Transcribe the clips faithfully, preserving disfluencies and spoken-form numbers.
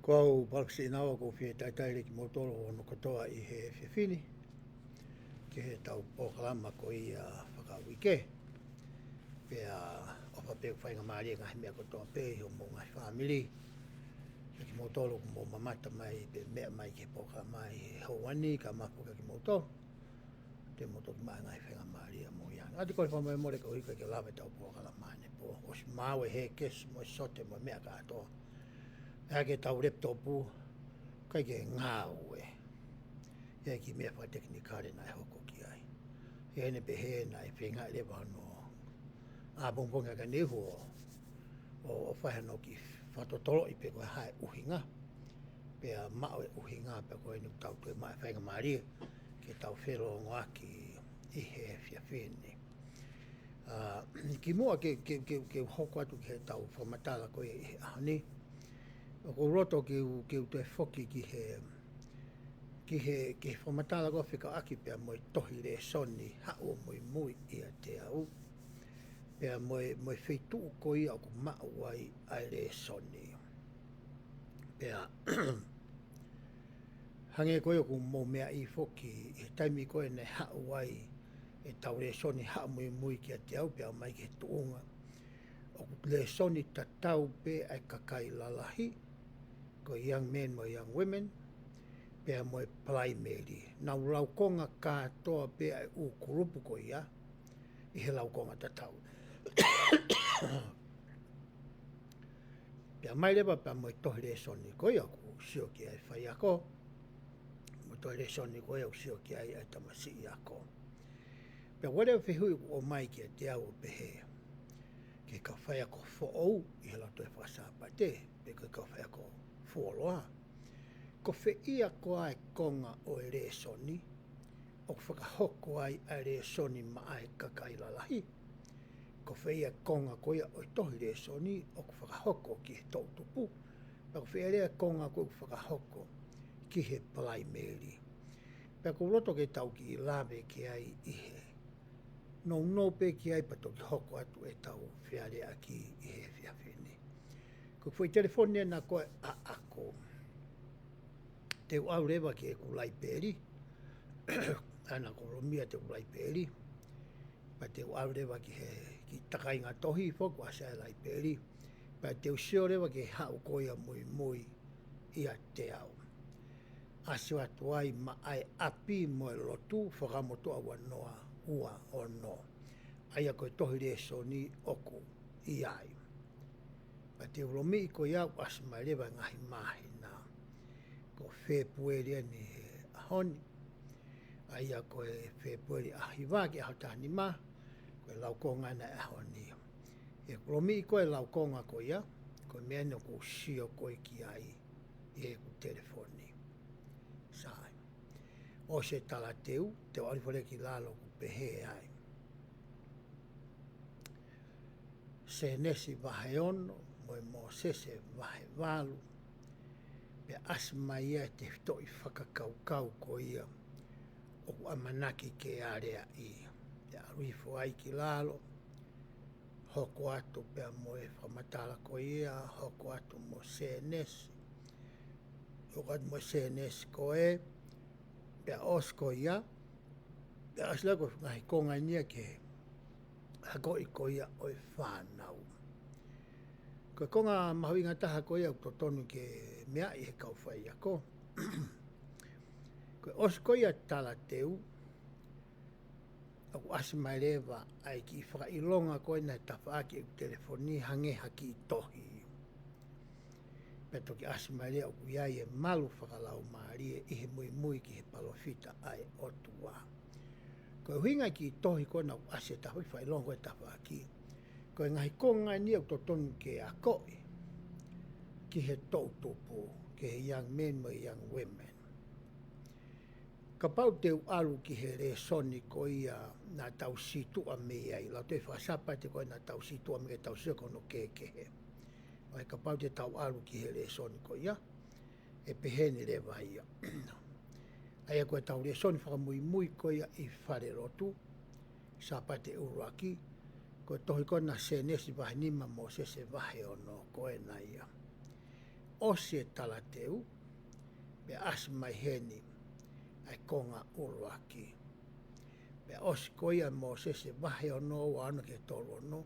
Ko au Palakisi Inaua, ʻoku ou fie talitali lelei kimoutolu hono kotoa ʻi he efiafi ni ki heʻetau polokalama ko ia fakauike. Pea ʻofa pē ʻoku faingamālie e ngaahi meʻa kotoa pē ʻi hoʻomou ngaahi fāmili. Pea kimoutolu ʻoku mou mamata mai pe meʻa mai ki he polokalama ʻi he houa ni, kae ʻofa atu kiate kimoutolu. Te mou toki maʻu e ngaahi faingamālie mo ia. Ngaahi kole fakamolemole koeʻuhi ʻoku ʻikai ke lava ʻetau polokalama ʻanepō. ʻOsi maʻu e hēkesi mo e sote mo e meʻa kātoa. ʻI heʻetau laptop, ʻikai ke ngāue. ʻI ai e kiʻi meʻa fakatekinikale naʻe hoko ki ai. ʻI heʻene pehē naʻe feinga leva hono ʻapongipongi ʻa e kani ʻo, ʻo, ʻo fai hano kiʻi fakatotoloʻi pe ko e hā e ʻuhinga. Pea maʻu e ʻuhinga pea ko eni ʻoku tau toe maʻu e faingamālie ke tau felongoaki ʻi he efiafi ni. ʻA, kimuʻa ke, ke, ke, ke hoko atu ki heʻetau fakamatala ko ia ʻi he ʻaho ni. ʻOku ou loto ke u, ke u toe foki ki he, ki he, ki he fakamatala ko ia fekauʻaki pea mo e tohi lēsoni Haʻu ʻo Muimui ʻIate Au. Pea mo e, mo e feituʻu ko ia ʻoku maʻu ai ʻa e lēsoni. Pea hangē ko ia ʻoku mou meaʻi foki ʻi he taimi ko ē naʻe haʻu ai ʻetau lēsoni Haʻu ʻo Muimui ʻIate Au pea aʻu mai ki he tuʻunga ʻoku lēsoni tatau pē ʻa e kakai lalahi, ko e young men mo e young women, pea mo e palaimeli. Nau laukonga kātoa pē ʻa e ʻū kulupu ko ia ʻi he laukonga tatau. Pea aʻu mai leva pea mo e tohi lēsoni ko ia ʻoku sio ki ai e faiako, mo e tohi lēsoni ko ia ʻoku sio ki ai ʻa e tamasiʻi ako. Pea ʻoku ʻi ai e fehuʻi ʻoku ʻomai kiate au ʻo pehē, ki he kau faiako foʻou ʻi he Lautohi Fakasāpate, pe ko e kau faiako fuoloa, ko fē ia koā e konga ʻo e lēsoni ʻoku fakahoko ai ʻa e lēsoni maʻa e kakai lalahi? Ko fē ia e konga ko ia ʻo e tohi lēsoni ʻoku fakahoko ki he toʻutupu? Pea ko fē ia e konga ko ē ʻoku fakahoko ki he palaimeli? Pea ʻoku ou loto ke tau kiʻi lave ki ai ʻi he nounou pē ki ai pea toki hoko atu ʻetau fealeaʻaki ʻi he efiafi ni. Ko e foʻi telefoni ena ko ē ʻaʻaku. Te u ʻalu leva ki heʻeku laipeli, ʻa ia naʻa ku lōmia ʻeku laipeli, pea te u ʻalu leva ki he kiʻi takainga tohi foki ʻoku ʻasi ai e laipeli, pea te u sio leva ki he Haʻu ʻo Muimui ʻIate Au. ʻAsi atu ai maʻa e ʻapi mo e lotu, Fuakava Motuʻa ua noa ua ono. ʻA ia ko e tohi lēsoni ʻoku ʻi ai. Pea te u lōmiʻi ko ia ʻoku ʻasi mai leva e ngaahi māhina. Ko Fēpueli eni he ʻaho ni. ʻA ia ko e Fēpueli ʻaho hiva ki he ʻaho taha nima, ko e laukonga ena he ʻaho ni. ʻOku ou lōmiʻi ko e laukonga ko ia, ko e meʻa eni ʻoku ou sio ko ē ki ai ʻi heʻeku telefoni. Sai. ʻOsi e talateu, te u ʻalu hifo leva ki lalo ʻoku pehē ai. Sēnesi vahe ono, mo e Mōsese vahe valu. Pea ʻasi mai ia e tefitoʻi fakakaukau ko ia ʻoku ʻamanaki ke aleaʻi. Te u ʻalu hifo ai ki lalo, hoko atu pea mo e fakamatala ko ia, hoko atu mo Sēnesi. Hoko atu mo Sēnesi ko ē, pea ʻosi ko ia, pea ʻasi leva ko e ngaahi konga eni ia ki he akoʻi ko ia ʻo e fānau. Ko e konga mahuʻinga taha ko ia ʻoku totonu ke meaʻi he kau faiako. Ko e ʻosi ko ia talateu, ʻoku ʻasi mai leva ʻa e kiʻi fakaʻilonga ko ena he tafaʻaki ʻeku telefoni hangē ha kiʻi tohi. Pea toki ʻasi mai leva ʻoku ʻi ai e malu fakalaumālie ʻi he muimui ki he palōfita ʻa e ʻOtua. Ko e ʻuhinga e kiʻi tohi ko ena ʻoku ʻasi he tafaʻaki, fakaʻilonga ko e tafaʻaki. Ko e ngaahi konga eni ia ʻoku totonu ke akoʻi ki he toʻutupu, ki he young men mo e young women. Kapau te u ʻalu ki he lēsoni ko ia naʻa tau sītuʻa mei ai, Lautohi Fakasāpate ko ia naʻa tau sītuʻa mei ai, tau sio ki hono kehekehe. ʻA ia kapau te tau ʻalu ki he lēsoni ko ia, ʻe pehē ni leva ia. ʻA ia ko ʻetau lēsoni fakamuimui ko ia ʻi falelotu, Sāpate ʻuluaki, ko e tohi ko ena Sēnesi vahe nima, Mōsese vahe ono, ko ena ia. ʻosi e talateu, pea ʻasi mai heni ʻa e konga ʻuluaki. Pea ʻosi ko ia ʻa Mōsese vahe ono, ua ono ki he tolu ono.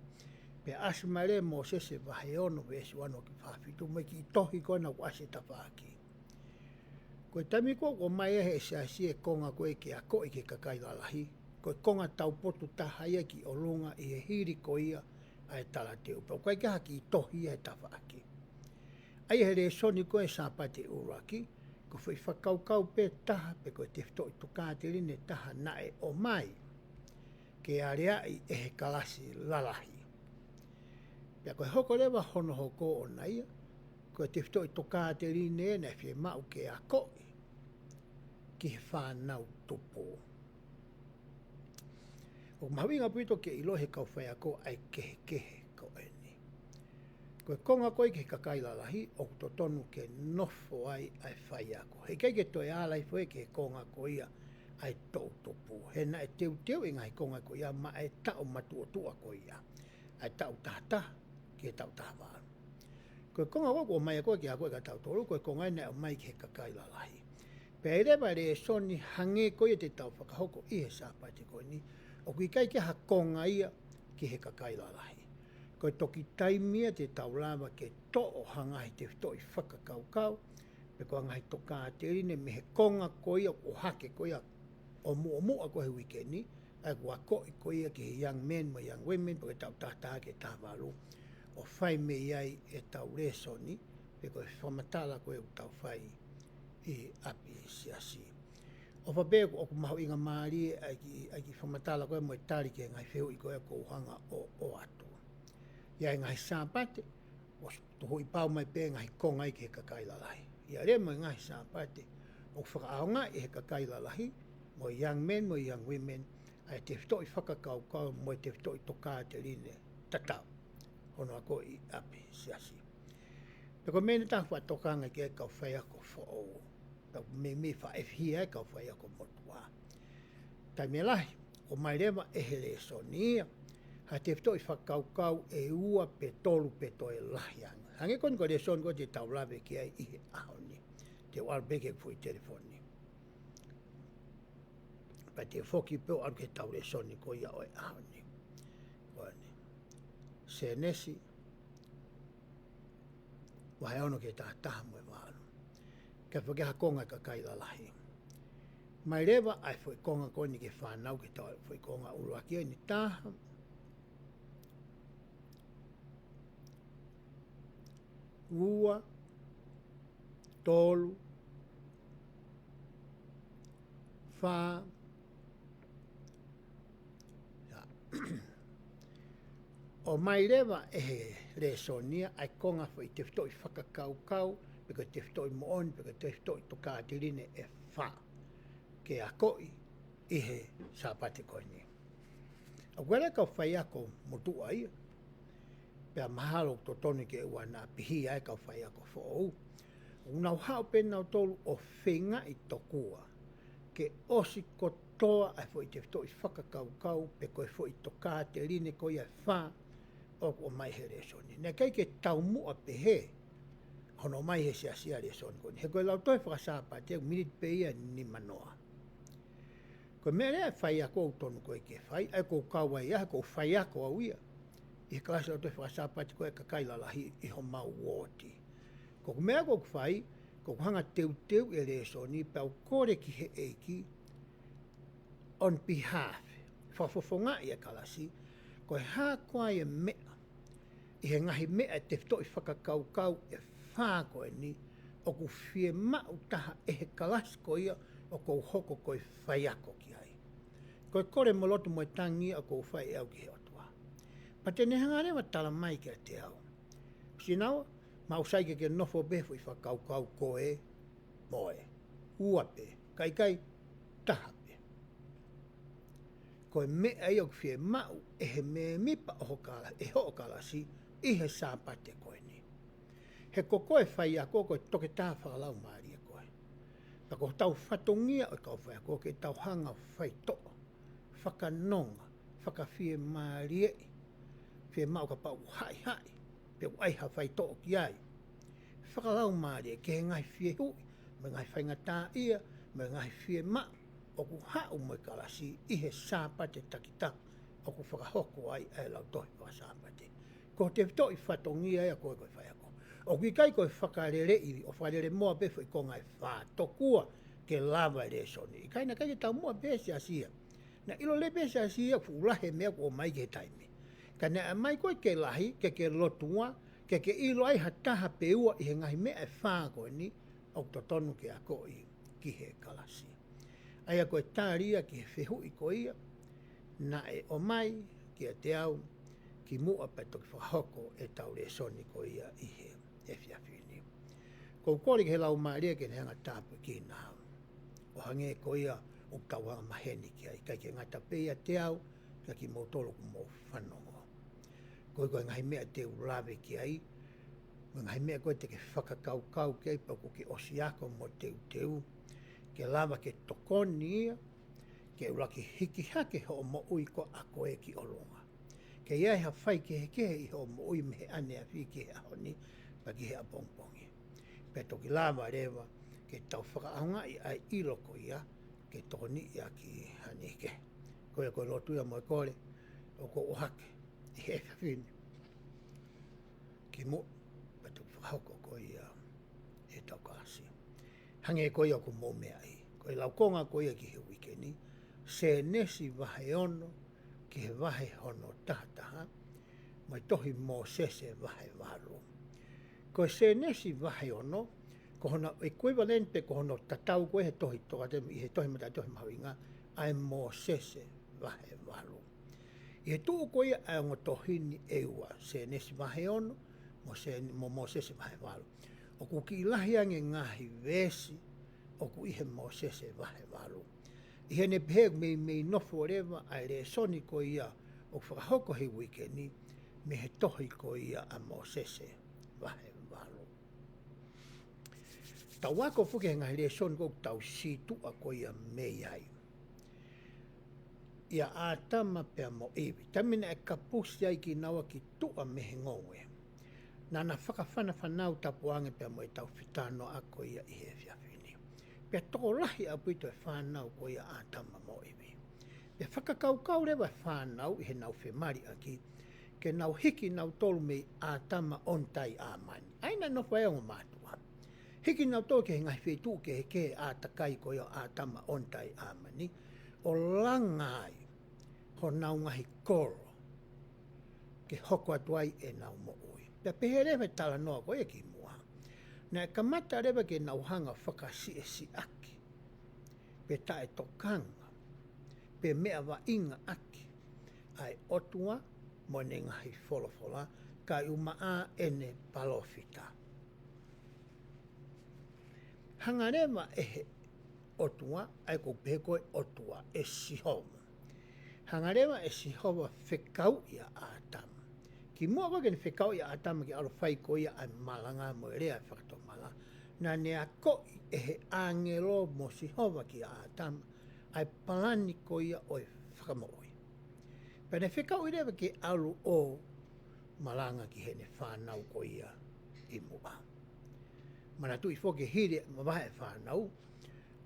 Pea ʻasi mai leva ʻa Mōsese vahe ono veesi ua ono ki he fā fitu, mo e kiʻi tohi ko ena ʻoku ʻasi he tafaʻaki. Ko e taimi ko ē ʻoku ʻomai ai ʻe he siasi e konga ko ē ke akoʻi ki he kakai lalahi, ko e konga taupotu taha ia ki ʻolunga ʻi he hili ko ia ʻa e talateu. Pea ʻoku ʻikai ke ʻi ai ha kiʻi tohi ia he tafaʻaki. ʻA ia he lēsoni ko ē Sāpate ʻuluaki, ko e foʻi fakakaukau pē taha pe ko e tefitoʻi tokāteline taha naʻe ʻomai ke aleaʻi ʻe he kalasi lalahi. Pea ko e hoko leva hono hoko ʻona ia, ko e tefitoʻi tokāteline naʻe fiemaʻu ke akoʻi ki he fānau tupu. ʻOku mahuʻinga ʻaupito ke ʻilo ʻe he kau faiako ʻa e kehekehe ko eni. Ko e konga ko ē ki he kakai lalahi, ʻoku totonu ke nofo ai ʻa e faiako. Heʻikai ke toe ala hifo ia ki he konga ko ia ʻa e toʻu tupu. He naʻe teuteu e ngaahi konga ko ia maʻa e taʻu matuʻotuʻa ko ia. ʻA e taʻu taha taha ki he taʻu taha valu. Ko e konga ʻoku ʻomai ko ē ke akoʻi kia tautolu, ko e konga ia naʻe ʻomai ki he kakai lalahi. Pea ʻi he leva lēsoni hangē ko ia te tau fakahoko ʻi he Sāpate ko eni, ʻoku ʻikai ke ʻi ai ha konga ia ki he kakai lalahi. Ko e toki taimi ia te tau lava ke toʻo ha ngaahi tefitoʻi fakakaukau, pe ko e ngaahi tokāteline mei he konga ko ia ʻoku ʻohake ko ia ʻo muʻomuʻa ko ē he uike ni, ʻa ia ʻoku akoʻi ko ia ki he young men mo e young women, pe ko e taʻu taha taha ki he taha valu, ʻo fai mei ai ʻetau lēsoni, pe ko e fakamatala ko ē ʻoku tau fai ʻi ʻapi siasi. ʻOfa pē ʻoku mahuʻinga mālie ʻa e kiʻi, ʻa e kiʻi fakamatala ko ē mo e tali ki he ngaahi fehuʻi ko ē ʻoku ou hanga ʻo, ʻoatu. ʻI he ngaahi Sāpate, ʻosi tuhuʻi pau mai pē ngaahi konga ia ki he kakai lalahi. ʻI he leva mo e ngaahi Sāpate, ʻoku fakaʻaongaʻi ʻe he kakai lalahi, mo e young men, mo e young women, ʻa e tefitoʻi fakakaukau, mo e tefitoʻi tokāteline tatau. Hono akoʻi ʻi ʻapi siasi. Pea ko e meʻa eni ʻoku tau faʻa tokanga ki ai kau faiako foʻou. Pea meimei faʻa ʻefihia ai kau faiako motuʻa. Taimi lahi, ʻomai leva ʻe he lēsoni ia ha tefitoʻi fakakaukau ʻe ua pe tolu pe toe lahi ange. Hangē ko eni ko e lēsoni ko ē te tau lave ki ai ʻi he ʻaho ni. Te u ʻalu pē ki he foʻi telefoni. Pea te u foki pē ʻo ʻalu ki heʻetau lēsoni ko ia ʻo e ʻaho ni. Ko eni. Sēnesi, vahe ono ki he taha taha mo e valu. Ke fakaha konga kakai lalahi. ʻOmai leva ʻa e foʻi konga ko eni ki he fānau ki heʻetau foʻi konga ʻuluaki eni, taha, ua, tolu, fā, ia. ʻOmai leva ʻe he lēsoni ia ʻa e konga foʻi tefitoʻi fakakaukau, pe ko e tefitoʻi moʻoni, pe ko e tefitoʻi tokāteline ʻe fā ke akoʻi ʻi he Sāpate ko eni. ʻOku ʻi ai e kau faiako motuʻa ia, pea mahalo ʻoku totonu ke ʻoua naʻa pihia e kau faiako foʻou. ʻOku nau haʻu pē nautolu ʻo feingaʻi tokua ke ʻosi kotoa ʻa e foʻi tefitoʻi fakakaukau pe ko e foʻi tokāteline ko ia ʻe fā ʻoku ʻomai he lēsoni. Naʻe ʻikai ke taumuʻa pehē hono ʻomai he siasi ʻa e lēsoni ko eni. He ko e lautohi faka-Sāpate ʻoku miniti pē ia ʻe nimanoa. Ko e meʻa leva ʻa e faiako ʻoku totonu ko ē ke fai, ʻa ia ʻoku ou kau ai, ʻa ia ʻoku ou faiako au ia ʻi he kalasi lautohi faka-Sāpate ko ē ʻa e kakai lalahi ʻi homau uooti. Ko e meʻa ʻoku ou fai, ʻoku ou hanga ʻo teuteuʻi e lēsoni, pea u kole ki he ʻEiki on behalf, fakafofongaʻi e kalasi, ko e hā koā e meʻa ʻi he ngaahi meʻa ʻe tefitoʻi fakakaukau ʻe fā ko eni, ʻoku fiemaʻu taha ʻe he kalasi ko ia ʻoku ou hoko ko e faiako ki ai. Ko e kole mo e lotu mo e tangi ia ʻoku ou fai ʻe au ki he ʻOtua. Pea te ne hanga leva ʻo tala mai kiate au, Sinaua, maʻu sai ke ke nofo pē he foʻi fakakaukau ko ē mo ē. Ua pē, kae ʻikai taha pē. Ko e meʻa ia ʻoku fiemaʻu ʻe he mēmipa ʻo ho kala-, ʻe hoʻo kalasi ʻi he Sāpate ko eni. He ko koe faiako, ko e toketā fakalaumālie koe. Pea ko hotau fatongia ʻo e kau faiako ke tau hanga ʻo faitoʻo, fakanonga, fakafiemālieʻi, fiemaʻu kapau ʻoku haʻihaʻi, pe ʻoku ʻi ai ha faitoʻo ki ai. fakalaumālie ki he ngaahi fehuʻi, mo e ngaahi faingataʻaʻia, mo e ngaahi fiemaʻu ʻoku haʻu mo e kalasi ʻi he Sāpate takitaha ʻoku fakahoko ai ʻa e lautohi fakasāpate. Ko e tefitoʻi fatongia ia ko ē ko e faiako. ʻOku ʻikai ko e fakaleleʻi ʻo fakalele moa pē foʻi konga ʻe fā tokua ke lava e lēsoni. ʻIkai, naʻe ʻikai ke taumuʻa pē Siasi ia. Naʻe ʻilo lelei pē Siasi ia fuʻu lahi e meʻa kuo ʻomai ki he taimi. Ka naʻe ʻomai ko ē ke lahi, ke ke lotua, ke ke ʻilo ai ha taha pe ua ʻi he ngaahi meʻa ʻe fā ko eni ʻoku totonu ke akoʻi ki he kalasi. ʻA ia ko e tali ia ki he fehuʻi ko ia naʻe ʻomai kiate au kimuʻa pea toki fakahoko ʻetau lēsoni ko ia ʻi he efiafi ni. ʻOku ou kole ki he Laumālie ke ne hanga ʻo tāpuekina au, ʻo hangē ko ia ʻoku tau angamaheni ki ai, ʻikai ke ngata pē ʻiate au, ka kimoutolu ʻoku mou fanongo. Ko e, ko e ngaahi meʻa te u lave ki ai, mo e ngaahi meʻa ko ē te ke fakakaukau ki ai pea kuo ke ʻosi ako mo teuteu, ke lava ke tokoni ia ke ʻuluaki hiki hake hoʻo moʻui ko ē ki ʻolunga. Ke ʻi ai ha faikehekehe ʻi hoʻo moʻui mei he ʻaneafi ki he ʻaho ni, pea ki he ʻapongipongi. Pea toki lava leva ke tau fakaʻaongaʻi ʻa e ʻilo ko ia, ke tokoniʻi ʻaki ha niʻihi kehe. Ko ia ko e lotu ia mo e kole ʻoku ou ʻohake ʻi he efiafi ni kimuʻa pea toki fakahoko ko ia ʻetau kalasi. Hangē ko ia ʻoku mou meaʻi, ko e laukonga ko ia ki he uike ni, Sēnesi vahe ono ki he vahe hono taha taha, mo e tohi Mōsese vahe valu. Ko e Sēnesi vahe ono, ko hono equivalent pe ko hono tatau ko ē he tohi Tokāteline, ʻi he tohi mata, tohi mahuʻinga, ʻa e Mōsese vahe valu. ʻI he tuʻu ko ia ʻa e ongo tohi ni ʻe ua, Sēnesi vahe ono, mo Sēn-, mo Mōsese vahe valu. ʻOku kiʻi lahi ange ngaahi veesi ʻoku ʻi he Mōsese vahe valu. ʻI heʻene pehē ʻoku meimei nofo leva ʻa e lēsoni ko ia ʻoku fakahoko he uike ni mei he tohi ko ia ʻa Mōsese vahe valu. Tau ako foki he ngaahi lēsoni ko ē ʻoku tau sītuʻa ko ia mei ai. ʻIa ʻĀtama pea mo ʻIvi. Taimi naʻe kapusi ai kinaua ki tuʻa mei he ngoue, naʻá na fakafanafanau tapu ange pea mo ʻetau fetanoaʻaki ko ia ʻi he efiafi ni. Pea tokolahi ʻaupito e fānau ko ia ʻa ʻĀtama mo ʻIvi. Pea fakakaukau leva e fānau ʻi heʻenau femaliʻaki ke nau hiki nautolu mei ʻĀtama ʻo ne tai ʻa māmani. ʻA ia naʻe nofo ai e ongo mātuʻa. Hiki nautolu ki he ngaahi feituʻu kehekehe ʻātakai ko ia ʻo ʻĀtama ʻo ne tai ʻa māmani, ʻo langa ai honau ngaahi kolo ke hoko atu ai ʻenau moʻui. Pea pehē leva e talanoa ko ia kimuʻa, naʻe kamata leva ke nau hanga ʻo fakasiʻisiʻaki pe taʻetokanga pe meʻavaʻingaʻaki ʻa e ʻOtua mo ʻene ngaahi folofola, kae ʻumaʻā ʻene palōfita. Hanga leva ʻe he ʻOtua, ʻa ia ʻoku pehē ko e ʻOtua, ʻe Sihova. Hanga leva ʻe Sihova ʻo fekauʻi ʻa ʻĀtama. Kimuʻa ko ē ke ne fekauʻi ʻa ʻĀtama ke ʻalu ʻo fai ko ia ʻa e malanga mo e lea ʻo e fakatomala, naʻá ne akoʻi ʻe he ʻāngelo mo Sihova kia ʻĀtama ʻa e palani ko ia ʻo e fakamoʻui. Pea ne fekauʻi leva ke ʻalu ʻo malanga ki heʻene fānau ko ia ʻi muʻa. Manatuʻi foki, hili e mavahe e fānau,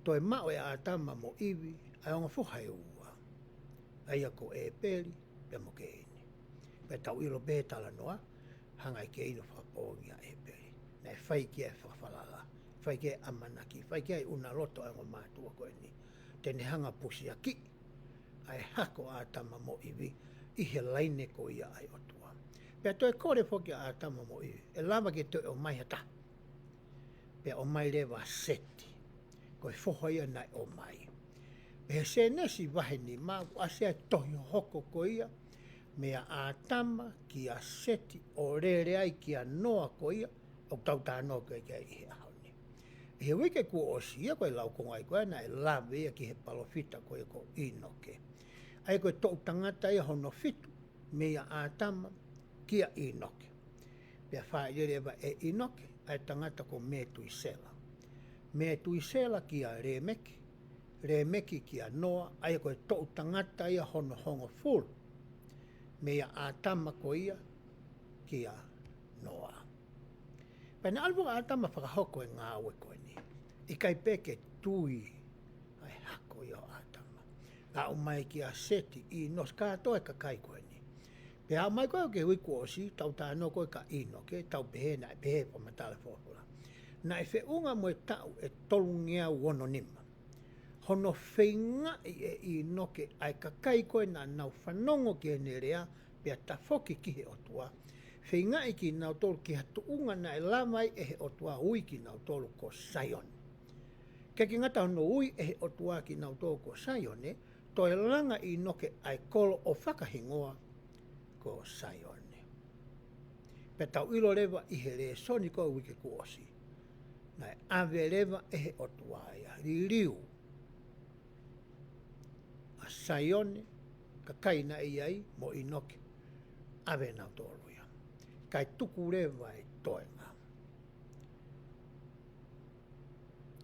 toe maʻu ʻe ʻĀtama mo ʻIvi ʻa e ongo foha ʻe ua, ʻa ia ko ʻĒpeli pea mo Keini. Pea tau ʻilo pē he talanoa, hanga ʻe Keini ʻo fakapoongi ʻa ʻĒpeli. Naʻe fai ki ai e fakafalala, fai ki ai e ʻamanaki, fai ki ai e ʻuna loto ʻa e ongo mātuʻa ko eni, te ne hanga ʻo pusiakiʻi ʻa e hako ʻo ʻĀtama mo ʻIvi ʻi he laine ko ia ʻa e ʻOtua. Pea toe kole foki ʻa ʻĀtama mo ʻIvi, ʻe lava ke toe ʻomai ha taha. Pea ʻomai leva ʻa Seti, ko e foha ia naʻe ʻomai. Pea he Sēnesi vahe nima, ʻoku ʻasi ai e tohi hohoko ko ia meia ʻĀtama kia Seti ʻo lele ai kia Noa ko ia ʻoku tau talanoa ki ai ʻi he ʻaho ni. ʻI he uike kuo ʻosi ia, ko e laukonga ia ko ē naʻe lave ia ki he palōfita ko ia ko ʻĪnoke. ʻA ia ko e toʻu tangata ia hono fitu meia ʻĀtama kia ʻĪnoke. Pea fāʻeleʻele leva ʻe ʻĪnoke ʻa e tangata ko Metuisela. Metuisela kia Lēmeki, Lēmeki kia Noa, ʻa ia ko e toʻu tangata ia hono hongofulu meia ʻĀtama ko ia kia Noa. Pea naʻe ʻalu ʻa ʻĀtama ʻo fakahoko e ngāue ko eni. ʻIkai pē ke tui ʻa e hako ia ʻo ʻĀtama. Aʻu mai kia Seti, ʻĪnosi, kātoa e kakai ko eni. Pea aʻu mai ko ē ki he uike kuo ʻosi, tau talanoa ko ē kia ʻĪnoke, tau pehē naʻe pehē fakamatala folofola. Naʻe feʻunga mo e taʻu ʻe tolungeau ono nima hono feingaʻi ʻe ʻĪnoke ʻa e kakai ko ē naʻa nau fanongo ki heʻene lea, pea tafoki ki he ʻOtua. Feingaʻi kinautolu ki ha tuʻunga naʻe lava ai ʻe he ʻOtua ʻo ui kinautolu ko Saione. ʻIkai ke ngata hono ui ʻe he ʻOtua kinautolu ko Saione, toe langa ʻe ʻĪnoke ʻa e kolo ʻo fakahingoa ko Saione. Pea tau ʻilo leva ʻi he lēsoni ko ē uike kuo ʻosi, naʻe ʻave leva ʻe he ʻOtua ia, liliu ʻa Saione, kakai naʻe ʻi ai mo ʻĪnoke, ʻave nautolu ia. Kae tuku leva e toenga.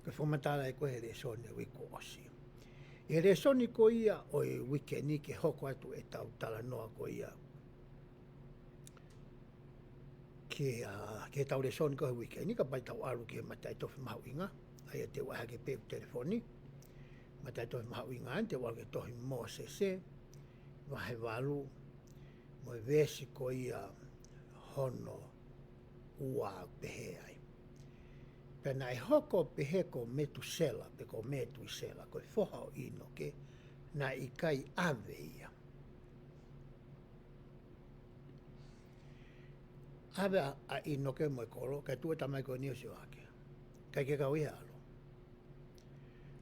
Ko e fakamatala ia ko ē he lēsoni uike kuo ʻosi. ʻI he lēsoni ko ia ʻo e uike ni, ke hoko atu ʻetau talanoa ko ia ki he, ʻa, ki heʻetau lēsoni ko ē he uike ni, kapau te tau ʻalu ki he mataʻitofe mahuʻinga, ʻa ia te u ʻai hake pē ʻeku telefoni. Mataʻitofe mahuʻinga eni, te u ʻalu ki he tohi Mōsese, vahe valu, mo e veesi ko ia hono ua, pehē ai. Pea naʻe hoko ʻo pehē ko Metusela, pe ko Metuisela, ko e foha ʻo ʻĪnoke, naʻe ʻikai ʻave ia. ʻAve ʻa, ʻa ʻĪnoke mo e kolo, kae tuʻu e tamai ko eni ʻo sio hake. ʻIkai ke kau ia he ʻalu.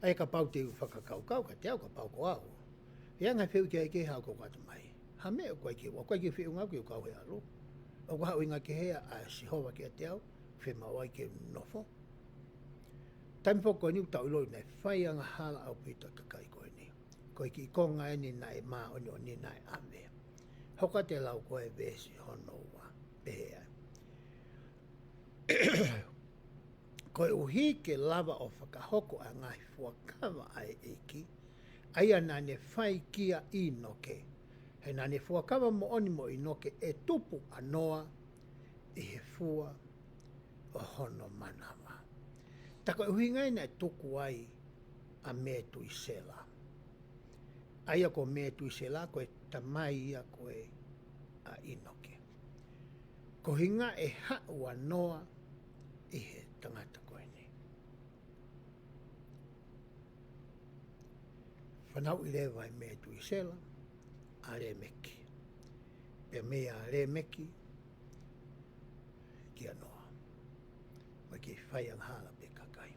ʻA ia kapau te u fakakaukau kiate au, kapau ko au, ʻe anga e fehuʻi kehekehe ʻa hoku kau ʻatamai. Ha meʻa ʻoku ʻikai ke, ʻoku ʻikai ke feʻunga au ke u kau he ʻalu. ʻOku ʻi ai ha ʻuhinga kehe ʻa, ʻa Sihova kiate au, fiemaʻu ai ke u nofo. Taimi foki ko eni ʻoku tau ʻiloʻi naʻe fai angahala ʻaupito e kakai ko eni. Ko e kiʻi konga eni naʻe māʻoniʻoni naʻe ʻave. Hoko atu e lau ko ē veesi hono ua, pehē ai. Koeʻuhi ke lava ʻo fakahoko ʻa e ngaahi fuakava ʻa e ʻEiki, ʻa ia naʻa ne fai kia ʻĪnoke, he naʻa ne fuakava moʻoni mo ʻĪnoke ʻe tupu ʻa Noa ʻi he fua ʻo hono manava. Tā ko e ʻuhinga ia naʻe tuku ai ʻa Metuisela. ʻA ia ko Metuisela, ko e tamai ia ko ē ʻa ʻĪnoke. Ko e ʻuhinga ʻe haʻu ʻa Noa ʻi he tangata ko eni. Fanauʻi leva ʻe Metuisela ʻa Lēmeki. Pea mei a Lēmeki kia Noa. Mo e kei fai angahala pē kakai.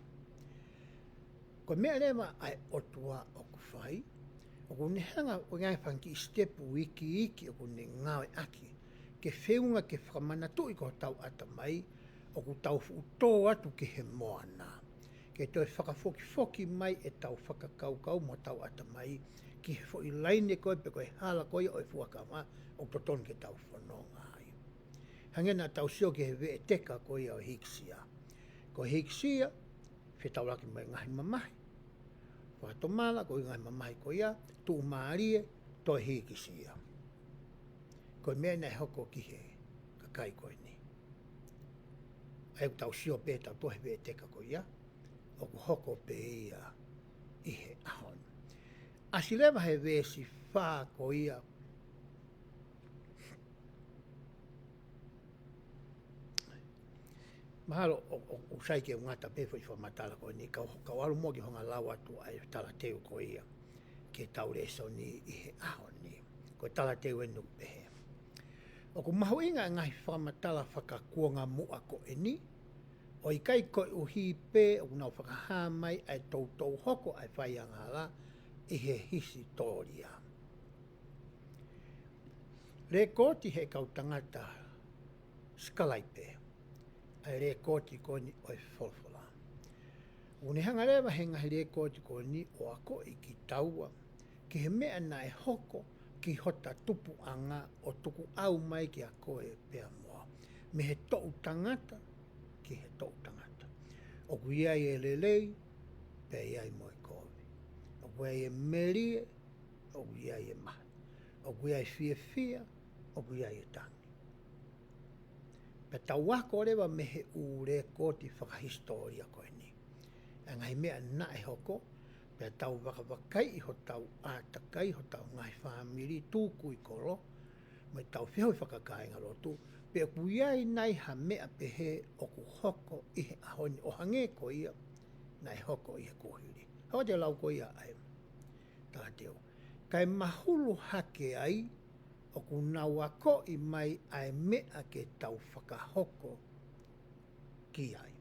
Ko e meʻa leva ʻa e ʻOtua ʻoku fai, ʻoku ne hanga ʻo ngaahi fanga kiʻi sitepu iiki-iiki ʻoku ne ngāueʻaki, ke feʻunga ke fakamanatuʻi ki hotau ʻatamai, ʻoku tau fuʻu tō atu ki he moana. Ke toe fakafokifoki mai ʻetau fakakaukau mo hotau ʻatamai, ki he foʻi laine ko ē pe ko e hala ko ia ʻo e fuakava, ʻoku totonu ke tau fononga ai. Hangē naʻa tau sio ki he veʻeteka ko ia ʻo e hīkisia. Ko e hīkisia, fetaulaki mo e ngaahi mamahi. Fakatomala, ko e ngaahi mamahi ko ia, tuʻumālie, toe hīkisia. Ko e meʻa naʻe hoko ki he kakai ko eni. ʻA ia ʻoku tau sio pē ʻe tautolu he veʻeteka ko ia, ʻoku hoko pē ia ʻi he ʻaho ni. ʻAsi leva he veesi fā ko ia, mahalo ʻoku, ʻoku, ʻoku sai ke u ngata pē foʻi fakamatala ko eni, kau, kau ʻalu muʻa ki hono lau atu ʻa e talateu ko ia ki heʻetau lēsoni ʻi he ʻaho ni. Ko e talateu eni ʻoku pehē: ʻOku mahuʻinga e ngaahi fakamatala fakakuonga muʻa ko eni, ʻo ʻikai koeʻuhi pē ʻoku nau fakahā mai ʻa e toutou hoko ʻa e fai angahala ʻi he hisitōlia. Lēkooti he kau tangata sikalaipe ʻa e lēkooti ko eni ʻo e folofola. ʻOku ne hanga leva he ngaahi lēkooti ko eni ʻo akoʻi kitaua ki he meʻa naʻe hoko ki hota tupuʻanga ʻo tukuʻau mai kiate koe pea mo au. Mei he toʻu tangata ki he toʻu tangata. ʻOku ʻi ai e lelei, pea ʻi ai mo e kovi. ʻOku ʻi ai e melie, ʻoku ʻi ai e maha. ʻOku ʻi ai e fiefia, ʻoku ʻi ai e tangi. Pea tau ako leva mei he ʻū lekooti fakahisitōlia ko eni ʻa e ngaahi meʻa naʻe hoko, pea tau vakavakaiʻi hotau ʻātakai, hotau ngaahi fāmili, tukui kolo, mo ʻetau feohi fakakāingalotu, pe ʻoku ʻi ai nai ha meʻa pehē ʻoku hoko ʻi he ʻaho ni ʻo hangē ko ia naʻe hoko ʻi he kuohili. Hoko atu e lau ko ia ʻa e talateu. Kae mahulu hake ai ʻoku nau akoʻi mai ʻa e meʻa ke tau fakahoko ki ai.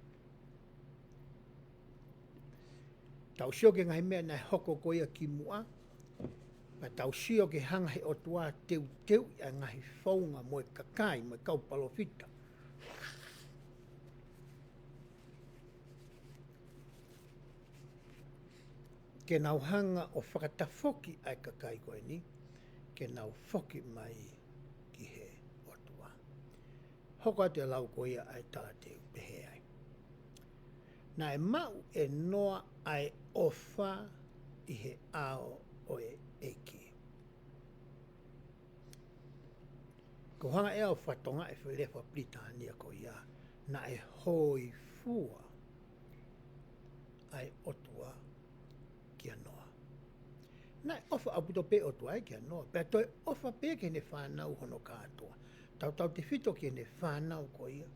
Tau sio ki he ngaahi meʻa naʻe hoko ko ia kimuʻa, pea tau sio ki he hanga he ʻOtua ʻo teuteuʻi ʻa e ngaahi founga mo e kakai, mo e kau palōfita, ke nau hanga ʻo fakatafoki ʻa e kakai ko eni, ke nau foki mai ki he ʻOtua. Hoko atu e lau ko ia ʻa e talateu, pehē ai. Naʻe maʻu ʻe Noa ʻa e ʻofa ʻi he ʻao ʻo e ʻEiki. Ko e hanga ʻe au ʻo fakatokangaʻi e foʻi lea faka-Pilitānia ko ia, naʻe hōifua ʻa e ʻOtua kia Noa. Naʻe ʻofa ʻaupito pē ʻOtua ia kia Noa, pea toe ʻofa pē ki heʻene fānau hono kātoa. Tautautefito ki heʻene fānau ko ia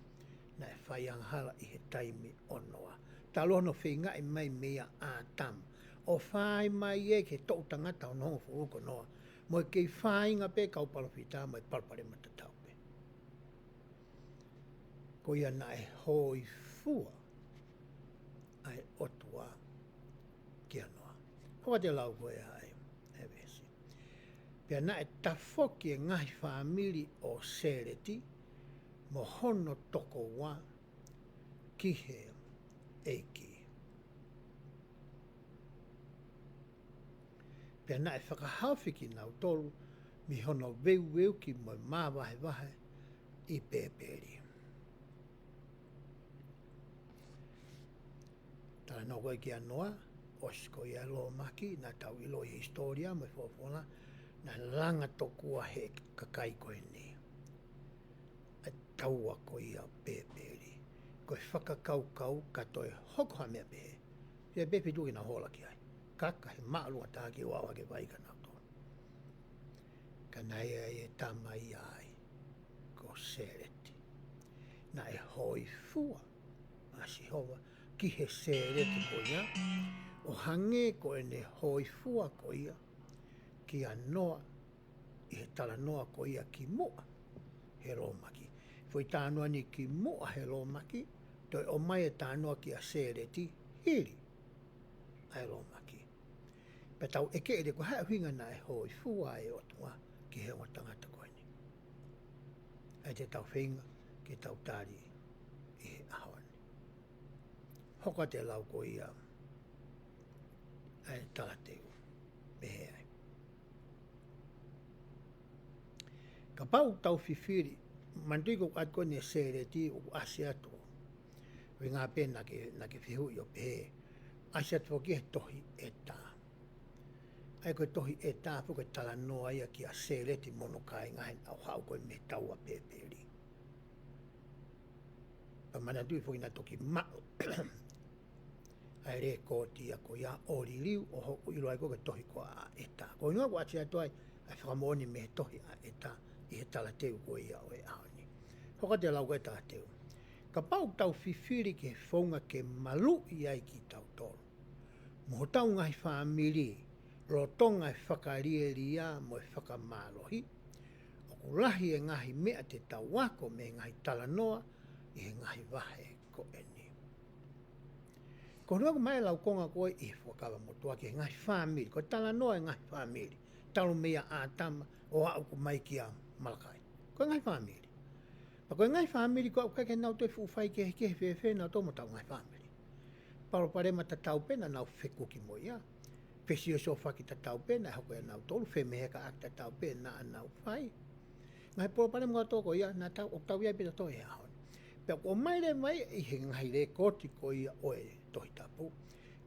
naʻe fai angahala ʻi he taimi ʻo Noa. Talu hono feingaʻi mai meia ʻĀtama ʻo fai mai ia ki he toʻu tangata hono hongofulu ko Noa, mo e kei fāinga pē kau palōfita mo e palopalema tatau pē. Ko ia naʻe hōifua ʻa e ʻOtua kia Noa. Hoko atu e lau ko ia ʻa e veesi. Pea naʻe tafoki e ngaahi fāmili ʻo Sēleti mo hono tokoua ki he ʻEiki. Pea naʻe fakahaofi kinautolu mei hono veuveuki mo e māvahevahe ʻi Pēpeli. Talanoa ko ē kia Noa, ʻosi ko ia e lōmaki, naʻa tau ʻilo ʻi he hisitōlia mo e folofola, naʻe langa tokua he kakai ko eni ʻa e taua ko ia ʻo Pēpeli. Ko e fakakaukau ka toe hoko ha meʻa pehē, pea pē fitu ke nau hola ki ai. Kaka he māʻolunga taha ke ʻoua ke vaivai kinautolu. Ka naʻe ʻi ai e tama ia ai, ko Sēleti. Naʻe hōifua ʻa Sihova ki he Sēleti ko ia, ʻo hangē ko ʻene hōifua ko ia kia Noa ʻi he talanoa ko ia kimuʻa he lōmaki. Foʻi talanoa ni kimuʻa he lōmaki, toe ʻomai e talanoa kia Sēleti hili ʻa e lōmaki. Pea tau ʻeke leva ko e hā e ʻuhinga naʻe hōifua e ʻOtua ki he ongo tangata ko eni. ʻA ia te tau feinga ke tau tali ʻi he ʻaho ni. Hoko atu e lau ko ia ʻa e talateu, pehē ai. Kapau ʻoku tau fifili, manatuʻi ko e ʻoatu ko eni ʻe Sēleti ʻoku ʻasi atu. ʻUhinga pē naʻa ke, naʻa ke fehuʻi ʻo pehē, ʻasi atu foki he tohi ʻEta. ʻA ia ko e tohi ʻEta foki ko e talanoa ia kia Sēleti mo hono kāinga he ʻaho ko ē mei he taua ʻo Pēpeli. Pea manatuʻi foki naʻa toki maʻu ʻa e lekooti ia ko ia ʻo liliu ʻo hoko ʻiloa ai ko e tohi ko ia ʻa ʻEta. Ko e ʻuhinga ʻoku ʻasi atu ai ʻa e fakamoʻoni mei he tohi ʻa ʻEta ʻi he talateu ko ia ʻo e ʻaho ni. Hoko atu e lau ko ē ʻa e talateu. Kapau ʻoku tau fifili ki he founga ke maluʻi ai kitautolu mo hotau ngaahi fāmili, lolotonga e fakalielia mo e fakamālohi, ʻoku lahi e ngaahi meʻa te tau ako mei he ngaahi talanoa ʻi he ngaahi vahe ko eni. Ko hono ʻomai e laukonga ko ē ʻi he Fuakava Motuʻa ki he ngaahi fāmili, ko e talanoa e ngaahi fāmili, talu meia ʻĀtama ʻo aʻu mai kia Malakai. Ko e ngaahi fāmili. Pea ko e ngaahi fāmili ko ē ʻoku ʻikai ke nau toe fuʻu faikehekehe fēfē nautolu mo hotau ngaahi fāmili. Palopalema tatau pē naʻa nau fekuki mo ia. Fesiosiofaki tatau pē naʻe hoko ʻia nautolu, femehekaʻaki tatau pē naʻa nau fai. Ngaahi palopalema kotoa ko ia naʻa tau, ʻoku tau ʻi ai pē tautolu he ʻaho ni. Pea ʻoku ʻomai leva ia ʻi he ngaahi lekooti ko ia ʻo e Tohi Tapu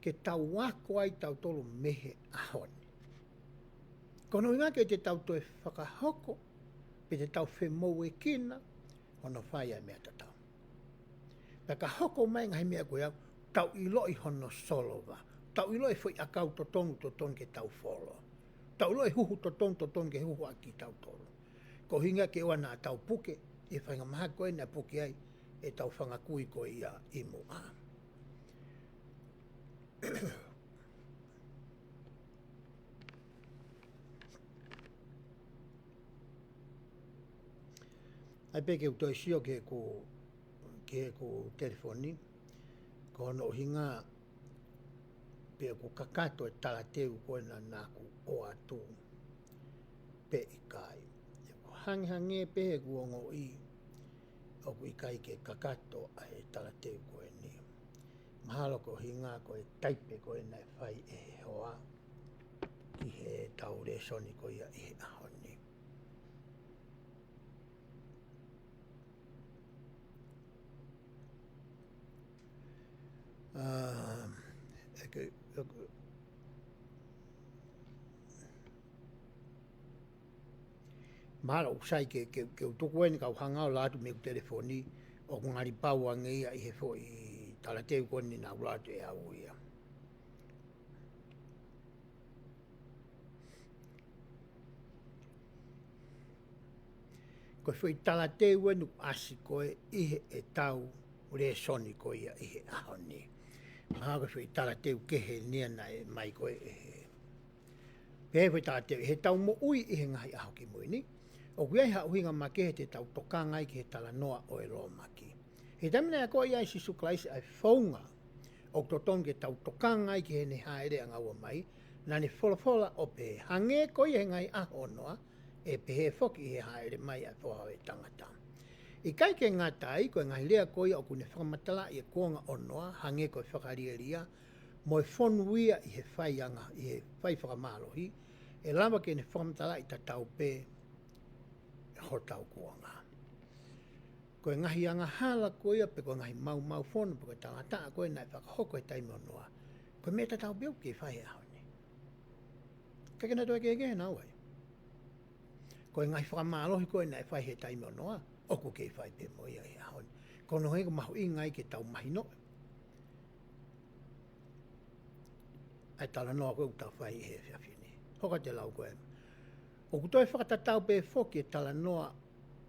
ke tau ako ai tautolu mei he ʻaho ni. Ko hono ʻuhinga ke te tau toe fakahoko, pe te tau femoʻuekina, ʻo hono fai ʻa e meʻa tatau. Pea ka hoko mai ngaahi meʻa ko ia, tau ʻiloʻi hono solova. Tau ʻiloʻi foʻi ʻakau totonu, totonu ke tau folo. Tau ʻiloʻi huhu totonu, totonu ke huhu ʻaki kitautolu. Ko e ʻuhinga ke ʻoua naʻa tau puke, ʻi he faingamahaki ko ē naʻe puke ai ʻetau fanga kui ko ia ʻi muʻa. ʻAi pē ke u toe sio ki heʻeku, ki heʻeku telefoni, ko hono ʻuhinga pe ʻoku kakato e talateu ko ena naʻa ku ʻoatu pe ʻikai. ʻOku hangehangē pē heʻeku ongoʻi ʻoku ʻikai ke kakato ʻa e talateu ko eni. Mahalo ko e ʻuhinga ko e taipe ko ē naʻe fai ʻe he hoa ki heʻetau lēsoni ko ia ʻi he ʻaho ni. Um, ʻe ke, ʻe ke, mahalo ʻoku sai ke, ke, ke u tuku eni kau hanga ʻo ʻalu atu mei heʻeku telefoni, ʻoku ngali pau ange ia ʻi he foʻi talateu ko eni naʻa ku ʻalu atu ʻe au ia. Ko e foʻi talateu eni ʻoku ʻasi ko ē ʻi heʻetau lēsoni ko ia ʻi he ʻaho ni. Mahalo ko e foʻi talateu kehe eni ia naʻe ʻomai ko ē ʻe he. Pea foʻi talateu ʻi heʻetau moʻui ʻi he ngaahi ʻaho kimui ni. ʻOku ʻi ai ha ʻuhinga makehe te tau tokanga ai ki he talanoa ʻo e lōmaki. He taimi naʻe akoʻi ai ʻe Sīsū Kalaisi ʻa e founga ʻoku totonu ke tau tokanga ai ki heʻene hāʻele ʻanga ua mai, naʻa ne folofola ʻo pehē, hangē ko ia he ngaahi ʻaho ʻo Noa, ʻe pehē foki ʻi he hāʻele mai ʻa e Foha ʻo e tangata. ʻIkai ke ngata ai, ko e ngaahi lea ko ia ʻoku ne fakamatalaʻi e kuonga ʻo Noa, hangē ko e fakalielia, mo e fonu ia ʻi he faiʻanga, ʻi he fai fakamālohi, ʻe lava ke ne fakamatalaʻi tatau pē hotau kuonga. Ko e ngaahi angahala ko ia pe ko e ngaahi maumau fono pe ko e talangataʻa ko ē naʻe fakahoko he taimi ʻo Noa. Ko e meʻa tatau pē ʻoku kei fai he ʻaho ni. ʻIkai ke na toe kehekehe naua ai. Ko e ngaahi fakamālohi ko ē naʻe fai he taimi ʻo Noa, ʻoku kei fai pē mo ia he ʻaho ni. Ko hono ʻuhinga ʻoku mahuʻinga ai ke tau mahinoʻi ʻa e talanoa ko ē ʻoku tau fai he efiafi ni. Hoko atu e lau ko ē. ʻOku toe fakatatau pē foki e talanoa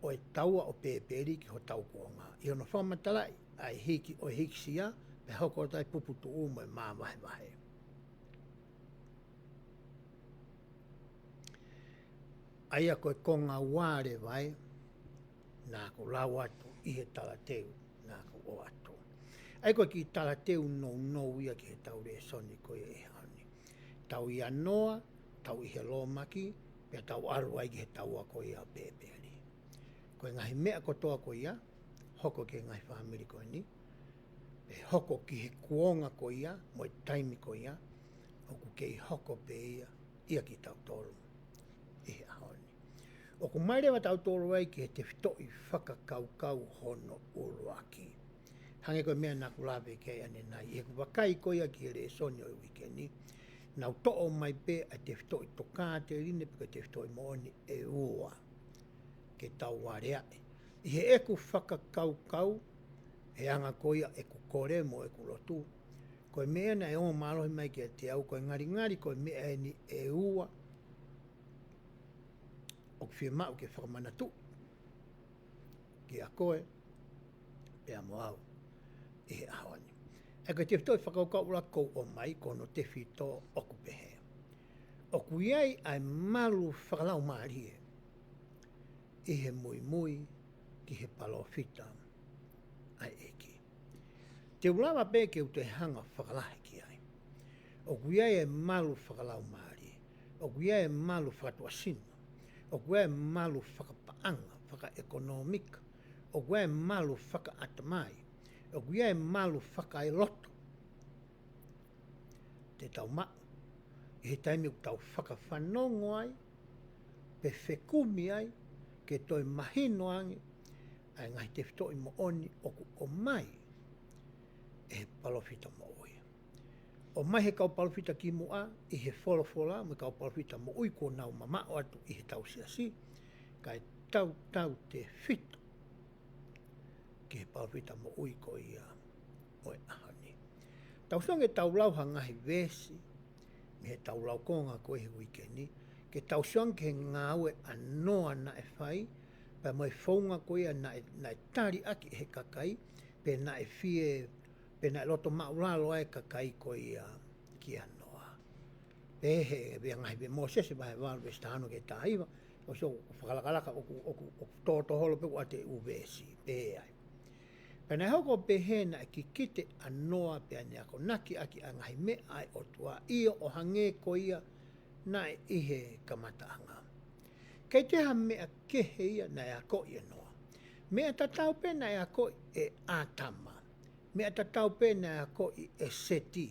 ʻo e taua ʻo Pēpeli ki hotau kuonga. ʻI hono fakamatalaʻi ʻa e hiki ʻo e hīkisia, pea hoko atu ai puputuʻu mo e māvahevahe. ʻA ia ko e konga ua leva ē, naʻa ku lau atu ʻi he talateu, naʻa ku ʻoatu. ʻA ia ko e kiʻi talateu nounou ia ki heʻetau lēsoni ko ia ʻi he ʻaho ni. Tau ʻia Noa, tau ʻi he lōmaki, pea tau ʻalu ai ki he taua ko ia ʻo Pēpeli. Ko e ngaahi meʻa kotoa ko ia, hoko ki he ngaahi fāmili ko eni, pe hoko ki he kuonga ko ia, mo e taimi ko ia, ʻoku kei hoko pē ia, ʻia kitautolu ʻi he ʻaho ni. ʻOku ʻomai leva tautolu ai ki he tefitoʻi fakakaukau hono ʻuluaki. Hangē ko e meʻa naʻa ku lave ki ai ʻanenai, ʻi heʻeku vakai ko ia ki he lēsoni ʻo e uike ni, naʻa ku toʻo mai pē ʻa e tefitoʻi tokāteline pe ko e tefitoʻi moʻoni ʻe ua ke tau aleaʻi. ʻI heʻeku fakakaukau, he anga ko ia ʻeku kole mo ʻeku lotu, ko e meʻa naʻe ongo mālohi mai kiate au, ko e ngalingali ko e meʻa eni ʻe ua ʻoku fiemaʻu ke fakamanatu kia koe pea mo au ʻi he ʻaho ni. ʻA ia ko e tefitoʻi fakakaukau ʻuluaki ʻoku ou ʻomai ko hono tefito ʻoku pehē, ʻoku ʻi ai ʻa e malu fakalaumālie ʻi he muimui ki he palōfita ʻa e ʻEiki. Te u lava pē ke u toe hanga fakalahi ki ai. ʻOku ʻi ai e malu fakalaumālie, ʻoku ʻi ai e malu fakatuʻasino, ʻoku ʻi ai e malu fakapaʻanga, fakaʻekonōmika, ʻoku ʻi ai e malu fakaʻatamai, ʻoku ʻi ai e malu fakaeloto. Te tau maʻu ʻi he taimi ʻoku tau fakafanongo ai, pe fekumi ai, ke toe mahino ange ʻa e ngaahi tefitoʻi moʻoni ʻoku ʻomai ʻe he palōfita moʻui. ʻOmai he kau palōfita kimuʻa ʻi he folofola, mo e kau palōfita moʻui kuo nau mamaʻo atu ʻi heʻetau siasi, kae tautautefito ki he palōfita moʻui ko ia ʻo e ʻaho ni. Tau sio ange ke tau lau ha ngaahi veesi mei heʻetau laukonga ko ē he uike ni, ke tau sio ange ki he ngāue ʻa Noa naʻe fai, pea mo e founga ko ia naʻe, naʻe tali ʻaki ʻe he kakai, pe naʻe fie, pe naʻe loto maʻulalo ai e kakai ko ia kia Noa. Pehē he, pea ngaahi pē Mōsese vahe valu veesi taha ono ki he taha hiva, ʻosi ʻoku fakalakalaka ʻoku, ʻoku, ʻoku tōtōholo pē ʻoku ʻoatu e ʻū veesi, pehē ai. Pea naʻe hoko ʻo pehē naʻe kikite ʻa Noa pea ne akonaki ʻaki ʻa e ngaahi meʻa ʻa e ʻOtua, ʻio ʻo hangē ko ia naʻe ʻi he kamataʻanga. Kei toe ha meʻa kehe ia naʻe akoʻi ʻe Noa. Meʻa tatau pē naʻe akoʻi ʻe ʻĀtama. Meʻa tatau pē naʻe akoʻi ʻe Seti.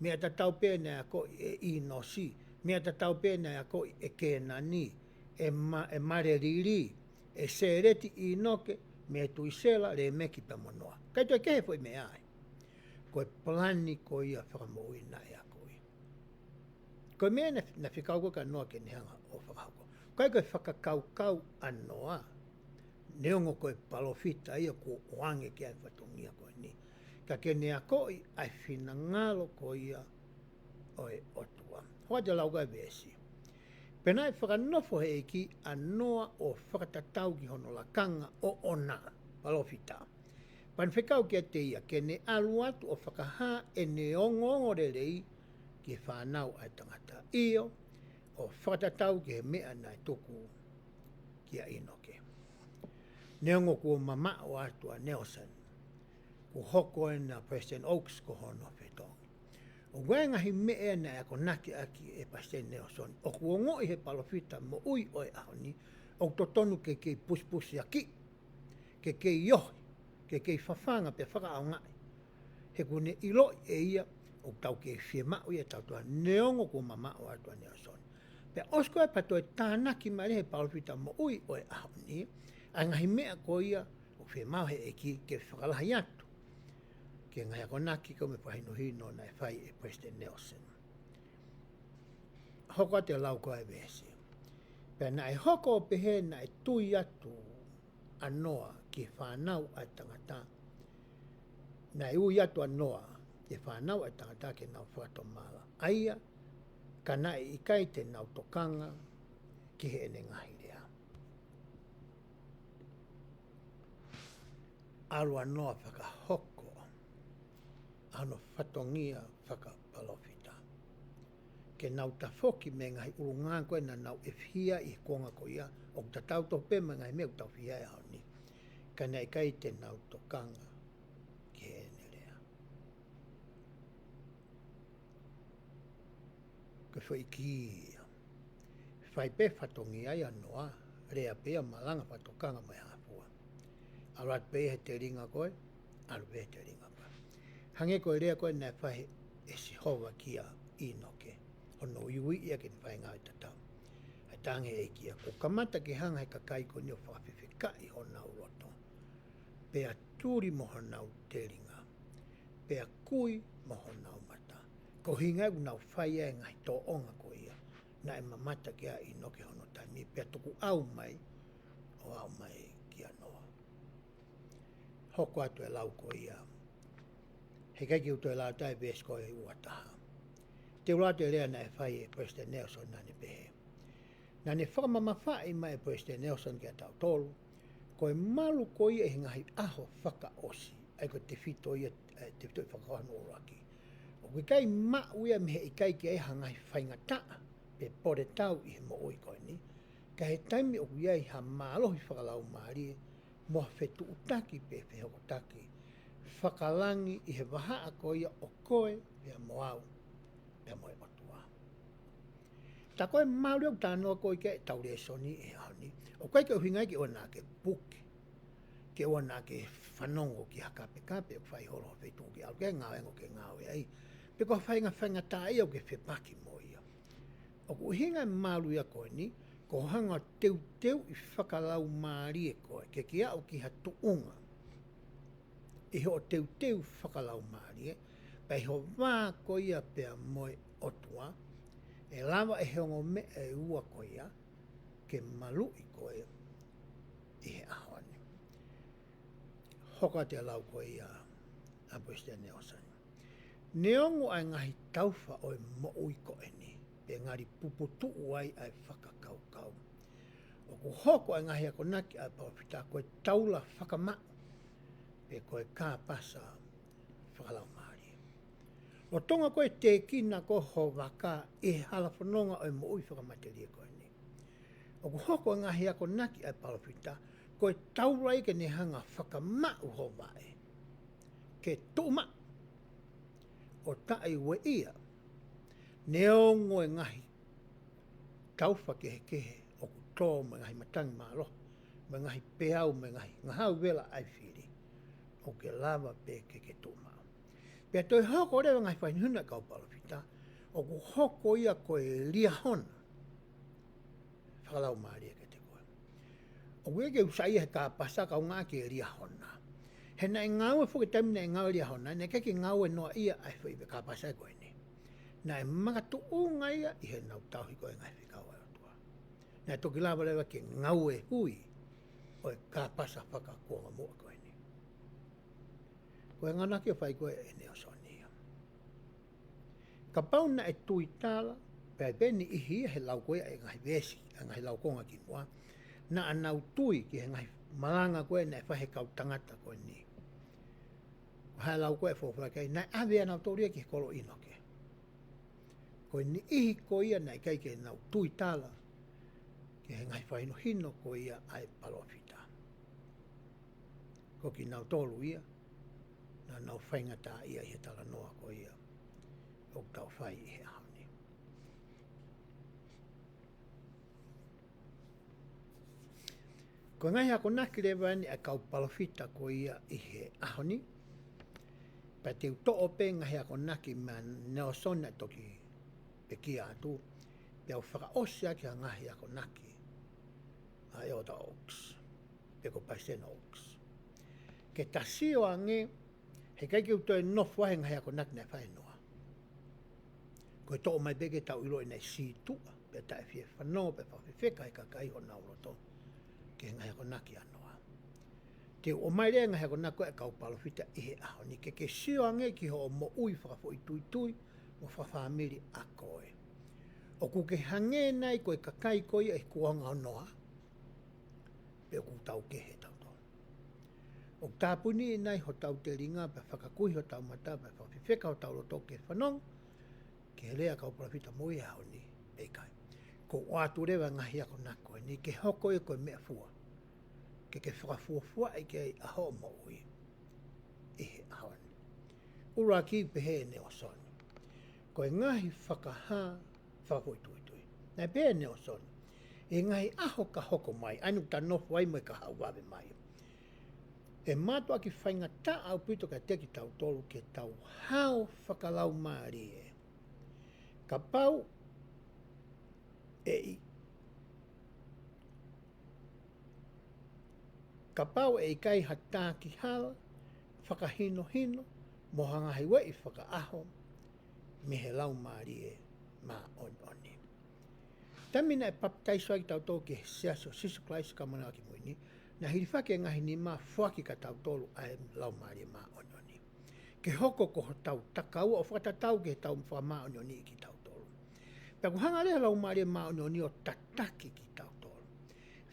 Meʻa tatau pē naʻe akoʻi ʻe ʻĪnosi. Meʻa tatau pē naʻe akoʻi ʻe Kēnani, ʻe Ma-, ʻe Malelili, ʻe Sēleti, ʻĪnoke, Metuisela, Lēmeki pea mo Noa. Kei toe kehe foʻi meʻa ai. Ko e palani ko ia fakamoʻui naʻe akoʻi. Ko e meʻa naʻe, naʻe fekau ko ē kia Noa ke ne hanga ʻo fakahoko. ʻIkai ko e fakakaukau ʻa Noa, neongo ko e palōfita ia kuo ʻoange ki ai e fatongia ko eni, ka ke ne akoʻi ʻa e finangalo ko ia ʻo e ʻOtua. Hoko atu e lau ko ē veesi. Pea naʻe fakanofo ʻe he ʻEiki ʻa Noa ʻo fakatatau ki hono lakanga ʻoʻona, palōfita. Pea ne fekau kiate ia ke ne ʻalu atu ʻo fakahā ʻene ongoongolelei ki he fānau ʻa e tangata, ʻio, ʻo fakatatau ki he meʻa naʻe tuku kia ʻĪnoke. Neongo kuo mamaʻo atu ʻa Nelson, kuo hoko ʻena President Oaks ko hono fetongi. ʻOku ʻi ai e ngaahi meʻa naʻe akonaki ʻaki ʻe Palesiteni Nelson ʻoku ongoʻi ʻe he palōfita moʻui ʻo e ʻaho ni, ʻoku totonu ke kei pusipusiʻaki, ke kei ohi, ke kei fafanga pea fakaʻaongaʻi. He kuo ne ʻiloʻi ʻe ia ʻoku tau kei fiemaʻu ia ʻe tautolu, neongo kuo mamaʻo atu ʻa Nelson. Pea ʻosi ko ia pea toe tānaki mai leva ʻe he palōfita moʻui ʻo e ʻaho ni ʻa e ngaahi meʻa ko ia ʻoku fiemaʻu ʻe he ʻEiki ke fakalahi atu ki he ngaahi akonaki ko ē mo e fakahinohino naʻe fai ʻe Palesiteni Nelson. Hoko atu e lau ko ē veesi. Pea naʻe hoko ʻo pehē naʻe tui atu ʻa Noa ki he fānau ʻa e tangata. Naʻe ui atu ʻa Noa ki he fānau ʻa e tangata ke nau fakatomala ʻa ia, ka naʻe ʻikai te nau tokanga ki heʻene ngaahi lea. ʻAlu ʻa Noa ʻo fakahoko ʻa hono fatongia fakapalōfita. Ke nau tafoki mei he ngaahi ʻulungaanga ko ē naʻa nau fihia ʻi he kuonga ko ia, ʻoku tatau tofu pē mo e ngaahi meʻa ʻoku tau fihia ai he ʻaho ni. Ka naʻe ʻikai te nau tokanga ki heʻene lea. Ko e foʻi kī ia. Fai pē fatongia ia ʻa Noa, lea pē ia, malanga, fakatokanga mo e hā fua. ʻAlu atu pē ia he telinga ko ē, ʻalu pē he telinga ko ē. Hangē ko e lea ko ē naʻe fai ʻe Sihova kia ʻĪnoke, hono uiuiʻi ia ke ne fai e ngāue tatau. ʻA e talaange ʻe he ʻEiki ia, kuo kamata ke hanga ʻe he kakai ko eni ʻo fakafefekaʻi honau loto, pea tuli mo honau telinga, pea kui mo honau mata. Ko e ʻuhinga ia ʻoku nau fai ai e ngaahi tōʻonga ko ia naʻe mamata ki ai ʻa ʻĪnoke hono taimi, pea tukuʻau mai ʻo aʻu mai kia Noa. Hoko atu e lau ko ia. Heʻikai ke u toe lau atu e veesi ko ē ʻe ua taha. Te u lau atu e lea naʻe fai ʻe Palesiteni Nelson, naʻa ne pehē. Naʻa ne fakamamafaʻi mai ʻe Palesiteni Nelson kiate kitautolu, ko e malu ko ia ʻi he ngaahi ʻaho fakaʻosi, ʻa ia ko e tefito ia, ʻa e tefitoʻi fakakaukau hono ʻuluaki, ʻoku ʻikai maʻu ia mei he ʻikai ke ʻi ai ha ngaahi faingataʻa pe pole tau ʻi he moʻui ko eni, ka ʻi he taimi ʻoku ʻi ai ha mālohi fakalaumālie mo ha fetuʻutaki pe fehokotaki fakalangi ʻi he vahaʻa ko ia ʻo koe pea mo au pea mo e ʻOtua. Tā ko e malu ia ʻoku talanoa ko ē ki ai ʻetau lēsoni he ʻaho ni, ʻoku ʻikai ke ʻuhinga ia ke ʻoua naʻa ke puke, ke ʻoua naʻa ke fanongo ki ha kapekape ʻoku fai holo he feituʻu ke ʻalu ki ai, ngāue ange ʻo ke ngāue ai, pe ko ha fainga, faingataʻaʻia ʻoku ke fepaki mo ia. ʻOku ʻuhinga e malu ia ko eni, ko hoʻo hanga ʻo teuteuʻi fakalaumālie koe ke ke aʻu ki ha tuʻunga ʻi hoʻo teuteu fakalaumālie, pea ʻi ho vā ko ia pea mo e ʻOtua, ʻe lava ʻe he ongo meʻa ʻe ua ko ia ke maluʻi koe ʻi he ʻaho ni. Hoko atu e lau ko ia ʻa Palesiteni Nalesoni. Neongo ʻa e ngaahi taufa ʻo e moʻui ko eni, pea ngali puputuʻu ai ʻa e fakakaukau, ʻoku hoko ʻa e ngaahi akonaki ʻa e palōfita ko e taula fakamaʻu, pe ko e kāpasa fakalaumālie. Lolotonga ko e tēkina ko ho vaka ʻi he hala fononga ʻo e moʻui fakamatelie ko eni, ʻoku hoko e ngaahi akonaki ʻa e palōfita ko e taula ia ke ne hanga fakamaʻu ho vaʻe ke tuʻu maʻu ʻo taʻeueʻia, neongo e ngaahi taufa kehekehe ʻoku tō, mo e ngaahi matangi mālohi, mo e ngaahi peau, mo e ngaahi ngahau vela ʻa e fili, ʻoku ke lava pē ke ke tuʻu maʻu. Pea toe hoko leva e ngaahi fakahinohino ʻa e kau palōfita, ʻoku hoko ia ko e Liahona fakalaumālie kiate koe. ʻOku ʻikai ke u saiʻia he kāpasa kae ʻumaʻā ke Liahona. He naʻe ngāue foki he taimi naʻe ngāue Liahona, naʻe ʻikai ke ngāue noa ia ʻa e foʻi kāpasa ko eni. Naʻe makatuʻunga ia ʻi heʻenau tauhi ko e ngaahi fekau ʻa e ʻOtua. Naʻe toki lava leva ke ngāue hui ʻo e kāpasa fakakuonga muʻa ko eni. Ko e akonaki ʻoku fai ko ē ʻe Nalesoni ia. Kapau naʻe tuitala, pea ʻi ai pē niʻihi ia he lau ko ē ʻa e ngaahi veesi, ʻa e ngaahi laukonga kimuʻa, naʻa nau tui ki he ngaahi malanga ko ē naʻe fai he kau tangata ko eni. Ko e hā e lau ko ē ʻe folofola ki ai, naʻe ʻave ʻa nautolu ia ki he kolo ʻInoke. Ko e niʻihi ko ia naʻe ʻikai ke nau tuitala ki he ngaahi fakahinohino ko ia ʻa e palōfita. Ko kinautolu ia naʻa nau faingataʻaʻia ʻi he talanoa ko ia ʻoku tau fai ʻi he ʻaho ni. Ko e ngaahi akonaki leva eni ʻa e kau palōfita ko ia ʻi he ʻaho ni. Pea te u toʻo pē ngaahi akonaki meia Nalesoni naʻe toki pekia atu, pea u fakaʻosi ʻaki ha ngaahi akonaki ʻa ʻEletā Oaks, pe ko Palesiteni Oaks. Ke ta sio ange, he ʻikai ke u toe nofo ai he ngaahi akonaki naʻe fai ʻe Noa. Ko e toʻo mai pē ke tau ʻiloʻi naʻe sītuʻa, pea taʻe fie fanongo, pea fakafefeka he kakai honau loto ki he ngaahi akonaki ʻa Noa. Te u ʻomai leva e ngaahi akonaki ʻa e kau palōfita ʻi he ʻaho ni ke ke sio ange ki hoʻo moʻui fakafoʻituitui mo fakafāmili ʻa koe. ʻOku ke hangē nai ko e kakai ko ia ʻi he kuonga ʻo Noa, pe ʻoku tau kehe tautolu? ʻOku tāpuni nai hotau telinga, pea fakakui hotau mata, pea fakafefeka hotau loto ke fanongo ki he lea ʻa e kau palōfita moʻui he ʻaho ni, pe ʻikai? Ko u ʻoatu leva e ngaahi akonaki ko eni ke hoko ia ko e meʻafua ke ke fakafuofuaʻi ki ai ʻa hoʻo moʻui ʻi he ʻaho ni. ʻUluaki, pehē ʻe Nalesoni, ko e ngaahi fakahā fakafoʻituitui. Naʻe pehē ʻe Nalesoni, ʻi he ngaahi ʻaho ka hoko mai, ʻa eni ʻoku ta nofo ai mo e kahaʻu vave mai, ʻe mātuʻaki faingataʻa ʻaupito kiate kitautolu ke tau hao fakalaumālie. Kapau ʻe ʻi-, kapau ʻe ʻikai ha takihala, fakahinohino, mo ha ngaahi ueʻi fakaʻaho mei he Laumālie Māʻoniʻoni. Taimi naʻe papitaiso ai kitautolu ki he Siasi ʻo Sīsū Kalaisi ʻo e Kau Māʻoniʻoni ʻi he Ngaahi Kimui Ni, naʻe hilifaki e ngaahi nima ʻo foaki kiate kitautolu ʻa e Laumālie Māʻoniʻoni ke hoko ko hotau takaua ʻo fakatatau ki heʻetau fakamāʻoniʻoniʻi kitautolu. Pea ʻoku hanga leva ʻe he Laumālie Māʻoniʻoni ʻo tataki kitautolu,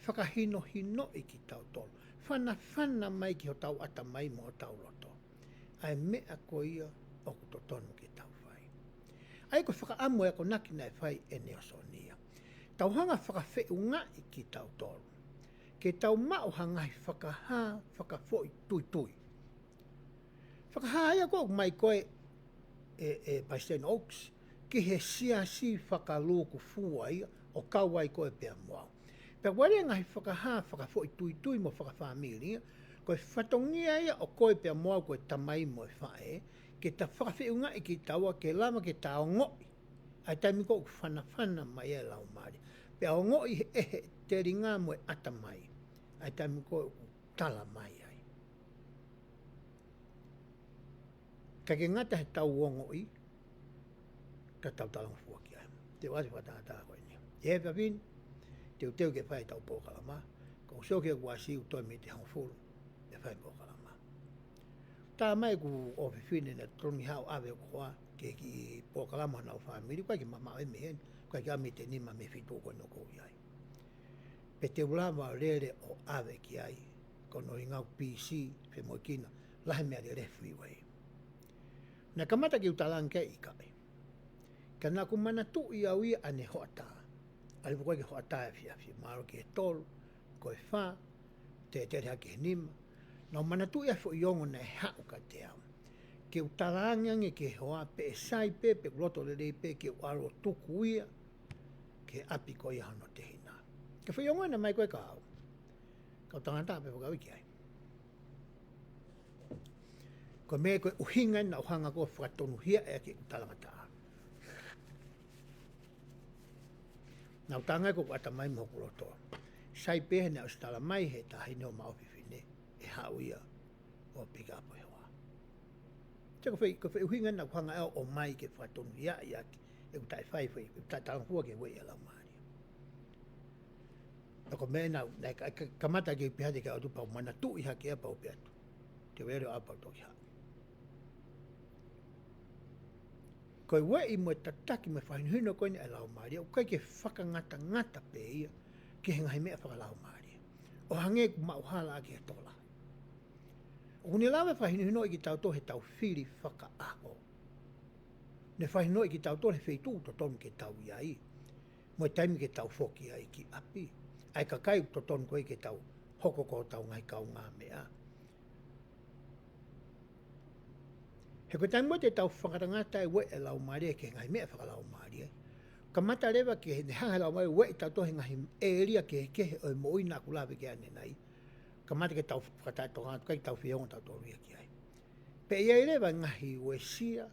fakahinohinoʻi kitautolu, fanafana mai ki hotau ʻatamai mo hotau loto ʻa e meʻa ko ia ʻoku totonu ke tau fai. ʻA ia ko e fakaʻamu ʻo e akonaki naʻe fai ʻe Nalesoni ia, tau hanga ʻo fakafeʻungaʻi kitautolu ke tau maʻu ha ngaahi fakahā fakafoʻituitui. Fakahā ia ko ē ʻoku ʻomai ko ē ʻe, ʻe Palesiteni Oaks ki he siasi fakalūkufua ia ʻo kau ai koe pea mo au. Pea ʻoku ʻi ai e ngaahi fakahā fakafoʻituitui mo fakafāmili ia, ko e fatongia ia ʻo koe pea mo au ko e tamai mo e faʻē, ke ta fakafeʻungaʻi kitaua ke lava ke ta ongoʻi ʻa e taimi ko ē ʻoku fanafana mai ai e Laumālie, pea ongoʻi ʻe he telinga mo e ʻatamai ʻa e taimi ko ē ʻoku tala mai ai. Ka ke ngata heʻetau ongoʻi, ka tau talangofua ki ai. Te u ʻoatu e fakatātā ko eni. ʻI he efiafi ni, teuteu ke fai ʻetau polokalama, ka ʻoku ou sio ki he kuasi ʻoku toe miniti hongofulu ʻe fai e polokalama. Tā mai ʻeku ʻofefine naʻe totonu ke haʻu ʻo ʻave hoku hoa ki he kiʻi polokalama ʻa honau fāmili, ʻoku ʻikai ke mamaʻo ia mei heni, ʻoku ʻikai ke ʻave mei he tenima mei he fitu ko eni ʻoku ou ʻi ai. Pea te u lava ʻo lele ʻo ʻave ki ai, ko hono ʻuhinga ʻoku pisi, femoʻuekina, lahi e meʻalele he freeway. Naʻe kamata ke u talaange ki ai ʻikai. Ka naʻá ku manatuʻi au ia ʻanehoʻatā. ʻAlu pē ko ē ki he hoʻatā efiafi, mahalo ki he tolu, ko e fā, teʻeteli hake ki he nima. Naʻá ku manatuʻi ʻa e foʻi ongo naʻe haʻu kiate au. Ke u talaange ange ki he hoa pe ʻe sai pē, pe ʻoku loto lelei pē, ke u ʻalu ʻo tuku ia ki he ʻapi ko ia hono tehina. Ko e foʻi ongo naʻe ʻomai ko ē kia au. Kau talangataʻa pē fakauike ai. Ko e meʻa ko e ʻuhinga naʻá ku hanga ko ē ʻo fakatonuhiaʻi ʻaki ʻeku talangataʻa. Naʻá ku talaange ko ʻeku ʻatamai mo hoku loto. Sai pē he naʻe ʻosi tala mai he taʻahine ʻo hoku ʻofefine, ʻe haʻu ia ʻo pick up e hoa. Te ko e foʻi, ko e foʻi ʻuhinga naʻá ku hanga ʻo ʻomai ke fakatonuhiaʻi ʻaki ʻeku taʻefai, foʻi, ʻeku taʻetalangofua ki he ueʻi ʻa e Laumālie. Pea ko e meʻa naʻá, naʻe ka-, ka-, kamata ke pehē atu ki ai ʻo tuʻu pea u manatuʻi hake ia pea u pehē atu. Te u ʻalu ʻo ʻalu pea u toki haʻu. Ko e ueʻi mo e tataki mo e fakahinohino ko eni ʻa e Laumālie, ʻoku ʻikai ke fakangatangata pē ia ki he ngaahi meʻa fakalaumālie. ʻO hangē ʻoku maʻuhala ʻaki he tokolahi. ʻOku ne lava e fakahinohinoʻi kitautolu heʻetau fili fakaʻaho. Ne fakahinoʻi kitautolu he feituʻu totonu ke tau ʻi ai. Mo e taimi ke tau foki ai ki ʻapi. ʻA e kakai ʻoku totonu ko ē ke tau hoko ko hotau ngaahi kaungāmeʻa. He ko e taimi ko ē te tau fakangatangata e ueʻi ʻa e Laumālie ki he ngaahi meʻa fakalaumālie, kamata leva ke ne hanga ʻe he Laumālie ʻo ueʻi kitautolu he ngaahi ʻēlia kehekehe ʻo e moʻui naʻá ku lave ki ai ʻanenai. Kamata ke tau fakataʻetokangaʻi atu, ʻikai ke tau fie ongo tautolu ia ki ai. Pea ʻi ai leva e ngaahi uesia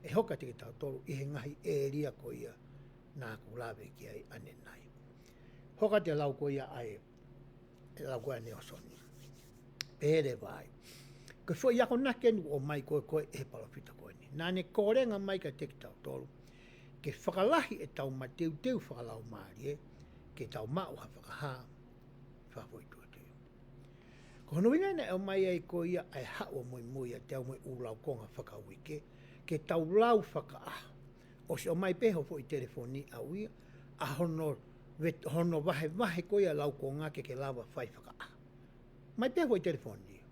ʻe hoko kiate kitautolu ʻi he ngaahi ʻēlia ko ia naʻá ku lave ki ai ʻanenai. Hoko atu e lau ko ia ʻa e, e lau ko ia ʻa Nalesoni. Pehē leva ai. Ko e foʻi akonaki eni ʻoku ʻomai ko ē, ko ē ʻe he palōfita ko eni. Naʻá ne kolenga mai kiate kitautolu ke fakalahi ʻetau mateuteu fakalaumālie, ke tau maʻu ha fakahā fakafoʻituitui. Ko hono ʻuhinga naʻe ʻomai ai ko ia ʻa e haʻu ʻo muimui ʻiate au mo e ʻū laukonga fakauike, ke tau lau fakaʻaho. ʻOsi ʻomai pē hoʻo foʻi telefoni ʻau ia, ʻa hono vet-, hono vahevahe ko ia laukonga ke ke lava fai fakaʻaho. ʻOmai pē hoʻo foʻi telefoni ia.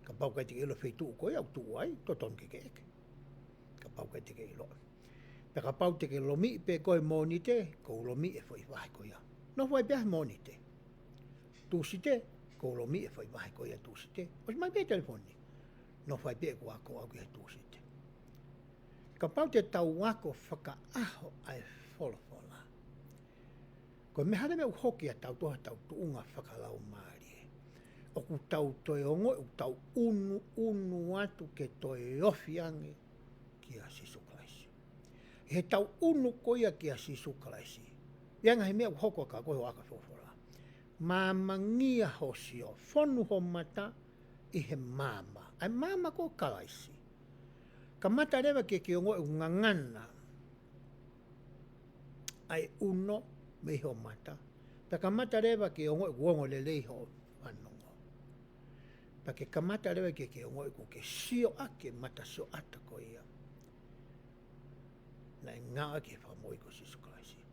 Kapau ʻoku ʻikai te ke ʻilo e feituʻu ko ia ʻoku tuʻu ai, totonu ke ke ʻeke. Kapau ʻoku ʻikai te ke ʻilo. Pea kapau te ke lomiʻi pē koe Mōnite, ʻoku ou lomiʻi e foʻi vahe ko ia. Nofo ai pē au he Mōnite. Tūsite, ʻoku ou lomiʻi e foʻi vahe ko ia Tūsite. ʻOsi ʻomai pē telefoni. Nofo ai pē ʻeku ako au ki he Tūsite. Kapau te tau ako fakaʻaho ʻa e folofola, ko e meʻa hā leva ʻoku hoko kiate kitautolu heʻetau tuʻunga fakalaumālie? ʻOku tau toe ongoʻi ʻoku tau ʻunuʻunu atu ke toe ofi ange kia Sīsū Kalaisi. ʻI heʻetau ʻunu ko ia kia Sīsū Kalaisi, ʻi he ngaahi meʻa ʻoku hoko ʻaki koe hoʻo ako e folofola. Maamangia ho sio, fonu ho mata ʻi he maama. ʻA e maama ko Kalaisi. Kamata leva ke ke ongoʻi ʻoku ngangana ʻa e ʻuno mei ho mata. Pea kamata leva ke ongoʻi ʻoku ongo lelei hoʻo fanongo. Pea ke kamata leva ke ke ongoʻi ʻoku ke sio ʻaki e matasioʻata ko ia naʻe ngaohi ki he Fakamoʻui ko Sīsū Kalaisi.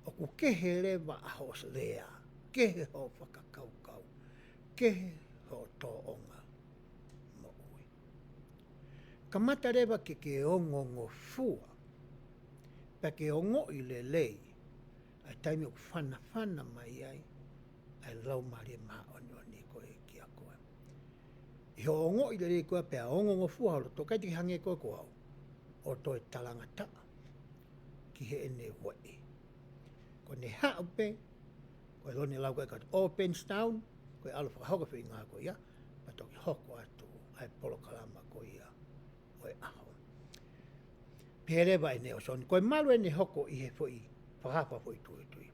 ʻOku kehe leva ʻa hoʻo lea, kehe hoʻo fakakaukau, kehe hoʻo tōʻonga moʻui. Kamata leva ke ke ongongofua, pea ke ongoʻi lelei ʻa e taimi ʻoku fanafana mai ai ʻa e Laumālie Māʻoniʻoni ko ē kiate koe. ʻI hoʻo ongoʻi lelei ko ia pea ongongofua ho loto, ʻikai te ke hangē koe ko au ʻo toe talangataʻa ki heʻene ueʻi. Ko ʻene haʻu pē, ko e loni lau ko ē ka ʻo Bankstown, ko e ʻalu fakahoko e feinga ko ia, pea toki hoko atu ʻa e polokalama ko ia ʻo e ʻaho. Pehē leva ʻe Nalesoni, ko e malu eni ʻe hoko ʻi he foʻi fakahā fakafoʻituitui.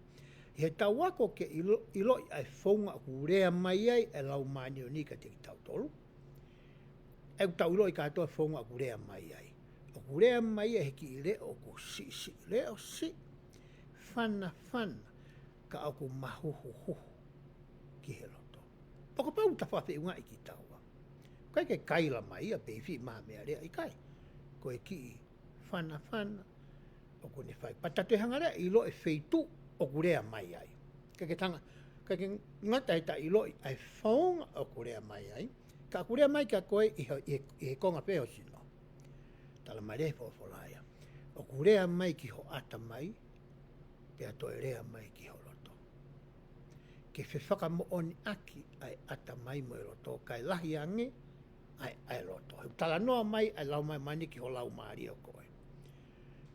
ʻI heʻetau ako ke ʻilo, ʻiloʻi ʻa e founga ʻoku lea mai ai e Laumālie Māʻoniʻoni kiate kitautolu. ʻOku tau ʻiloʻi kātoa e founga ʻoku lea mai ai. ʻOku lea mai ai he kiʻi leʻo ʻoku siʻisiʻi, leʻo siʻi, fanafana, ka ʻoku mahuhuhuhu ki he loto. Pea kapau te ta fakafeʻungaʻi kitaua, ʻIkai ke kaila mai ia pe ʻi fē maha meʻalea, ʻikai. Ko e kiʻi fanafana ʻoku ne fai. Pea ta toe hanga leva ʻo ʻilo e feituʻu ʻoku lea mai ai. ʻIkai ke tanga, ʻikai ke ngata ʻi heʻeta ʻiloʻi ʻa e founga ʻoku lea mai ai, ka ʻoku lea mai kia koe ʻi he, ʻi he, ʻi he konga pē ho sino. Tala mai leva he folofola ia, ʻoku lea mai ki ho ʻatamai, pea toe lea mai ki ho loto. Ke fefakamoʻoniʻaki ʻa e ʻatamai mo e loto, kae lahi ange ʻa e, ʻa e loto. He ʻoku talanoa mai ʻa e Laumālie Māʻoniʻoni ki ho laumālie ʻo koe.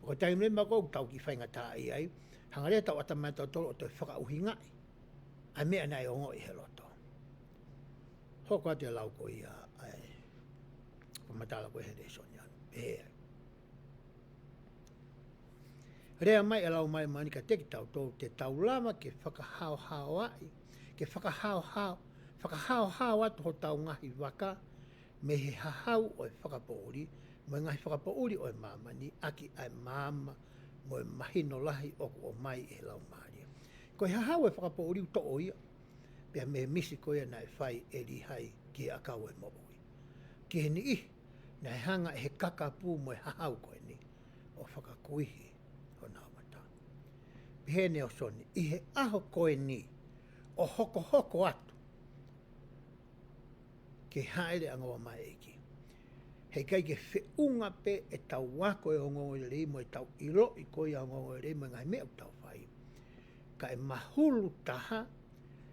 Ko e taimi leva ko ē ʻoku tau kiʻi faingataʻaʻia ai, hanga leva ʻetau ʻatamai ʻatautolu ʻo toe fakaʻuhingaʻi ʻa e meʻa naʻe ongoʻi he loto. Hoko atu e lau ko ia ʻa e fakamatala ko ē he lēsoni ʻanenai. Pehē ai. Lea mai e Laumālie Māʻoniʻoni kiate kitautolu, te tau lava ke fakahaohaoaʻi, ke fakahaohao, fakahaohao atu hotau ngaahi vaka mei he hahau ʻo e fakapoʻuli, mo e ngaahi fakapoʻuli ʻo e māmani, ʻaki ʻa e maama mo e mahino lahi ʻoku ʻomai ʻe he Laumālie. Ko e hahau ʻo e fakapoʻuli ʻoku toʻo ia pea mei he misi ko ia naʻe fai ʻe Līhai ki he ʻakau ʻo e moʻui. Ki he niʻihi naʻe hanga ʻe he kakapu mo e hahau ko eni ʻo fakakuihi honau mata. Pehē ʻe Nalesoni, ʻi he ʻaho ko eni ʻo hokohoko atu ke hāʻele ʻa e ongo ʻa e ʻEiki, heʻikai ke feʻunga pē ʻetau ako e ongoongolelei mo ʻetau ʻiloʻi ko ia e ongoongolelei mo e ngaahi meʻa ʻoku tau fai, ka ʻe mahulu taha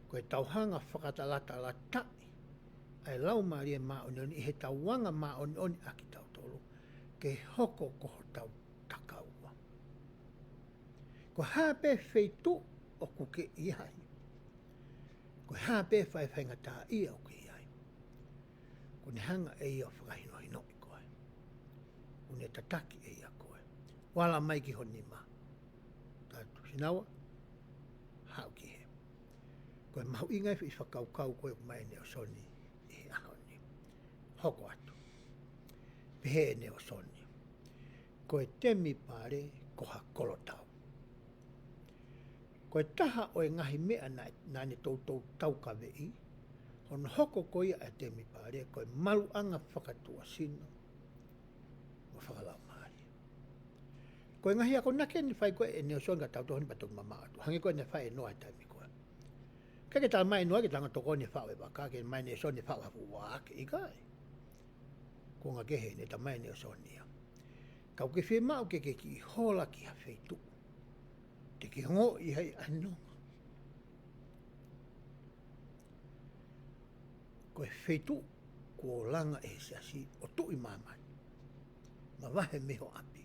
ko ʻetau hanga ʻo fakatalatalataʻi ʻa e Laumālie Māʻoniʻoni ʻi heʻetau anga māʻoniʻoni ʻa kitautolu ke hoko ko hotau takaua. Ko e hā pē feituʻu ʻoku ke ʻi ai, ko e hā pē fai faingataʻaʻia ʻoku ke ʻi ai, ʻoku ne hanga ʻe ia ʻo fakahinohinoʻi koe. ʻOku ne tataki ʻe ia koe. Vala mai ki ho nima. Tatu sinaua, haʻu ki hē. Ko e mahuʻinga e foʻi fakakaukau ko ē ʻoku ʻomai ʻe Nalesoni ʻi he ʻaho ni. Hoko atu. Pehē ʻe Nalesoni, ko e temipale ko ha kolotau. Ko e taha ʻo e ngaahi meʻa naʻe, naʻa ne toutou taukaveʻi, hono hoko ko ia ʻa e temipale, ko e maluʻanga fakatuʻasino mo fakalaumālie. Ko e ngaahi akonaki eni naʻe fai ko ē ʻe Nalesoni ka tau tohi ni pea toki mamaʻo atu. Hangē ko ē naʻe fai ʻe Noa he taimi ko ē. ʻIkai ke tala mai ʻe Noa ke tanga tokoni ʻo faʻu e vaka, ke mai Nalesoni ʻo faʻu ha fuʻu vaka, ʻikai. Ko e ngaahi kehe naʻe tala mai ʻe Nalesoni ia. Ka ʻoku ke fiemaʻu ke ke kiʻi hola ki ha feituʻu te ke ongoʻi ai ʻa e nonga. Ko e feituʻu kuo langa ʻe he siasi ʻo tuʻi māmani. Mavahe mei ho ʻapi.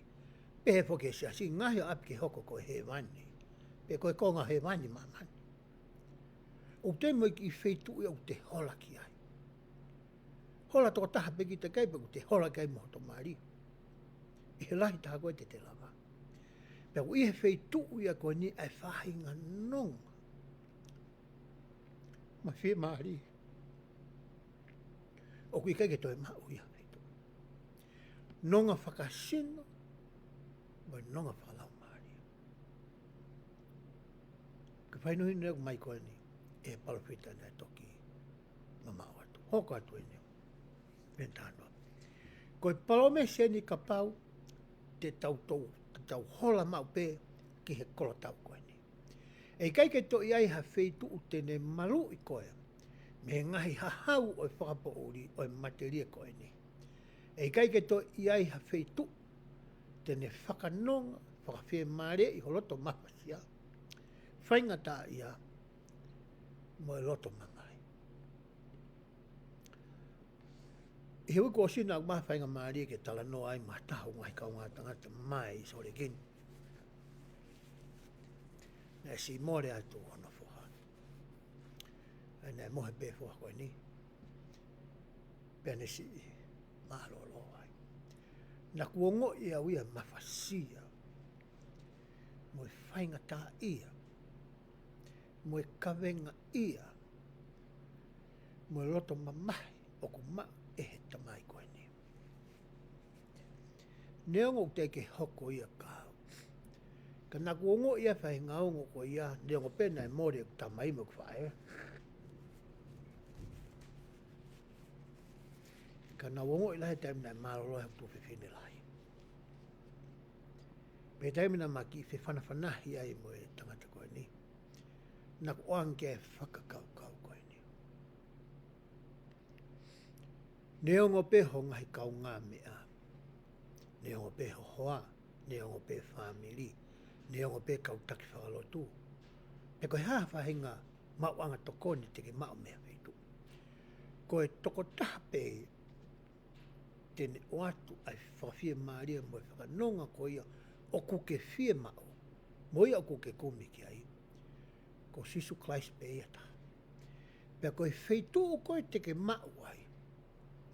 Pehē foki ʻe he siasi, ngaohi ho ʻapi ke hoko ko e hēvani. Pe ko e konga hēvani māmani. ʻOku te mo e kiʻi feituʻu ia ʻoku te hola ki ai. Hola tokotaha pē kita ki ai pe ʻoku te hola ki ai mo hoto mali. ʻI he lahi taha ko ē te te lava. Pea ʻoku ʻi he feituʻu ia ko eni ʻa e faʻahinga nonga mo e fiemālie ʻoku ʻikai ke toe maʻu ia ʻe ha feituʻu. Nonga fakasino mo e nonga fakalaumālie. Ko e fakahinohino ʻoku ʻomai ko eni ʻe he palōfita naʻe toki mamaʻo atu. Hoko atu eni. Pea tānoa. Ko e palōmesi eni kapau te tau tou, te tau hola maʻu pē ki he kolotau ko eni. ʻE ʻikai ke toe ʻi ai ha feituʻu te ne maluʻi koe mei he ngaahi hahau ʻo e fakapoʻuli ʻo e matelie ko eni. ʻE ʻikai ke toe ʻi ai ha feituʻu te ne fakanonga, fakafiemālieʻi ho loto mafasia, faingataʻaʻia mo e loto mamahi. ʻI he uike kuo ʻosi naʻa ku maʻu ha faingamālie ke talanoa ai mo ha taha ʻo e ngaahi kaungā tangata mai ʻi Sōleki ni. Naʻe siʻi mole atu hono foha. ʻA ia naʻe mohe pē foha ko eni. Pea ne siʻi mālōlō ai. Naʻa ku ongoʻi au ia mafasia mo e faingataʻaʻia mo e kavengaʻia mo e loto mamahi ʻoku maʻu ʻe he tamai ko eni. Neongo ʻoku teʻeki ke hoko ia kiate au, ka naʻa ku ongoʻi ʻa e faʻahinga ongo ko ia, neongo pē naʻe mole ʻeku tamai mo ʻeku faʻē. Ka naʻa ku ongoʻi lahi he taimi naʻe mālōlō ai hoku tuofefine lahi. Pea taimi naʻa ma kiʻi fefanafanahi ai mo e tangata ko eni, naʻa ku ʻoange ki ai e fakakaukau ko eni. Neongo pē ho ngaahi kaungāmeʻa, neongo pē ho hoa, neongo pē fāmili, neongo pē kau taki fakalotu, pe ko e hā ha faʻahinga maʻuʻanga tokoni te ke maʻu mei ha feituʻu, ko e tokotaha pē te ne ʻoatu ai e fakafiemālie mo e fakanonga ko ia ʻoku ke fiemaʻu, mo ia ʻoku ke kumi ki ai, ko Sīsū Kalaisi pē ia taha. Pea ko e feituʻu ko ē te ke maʻu ai,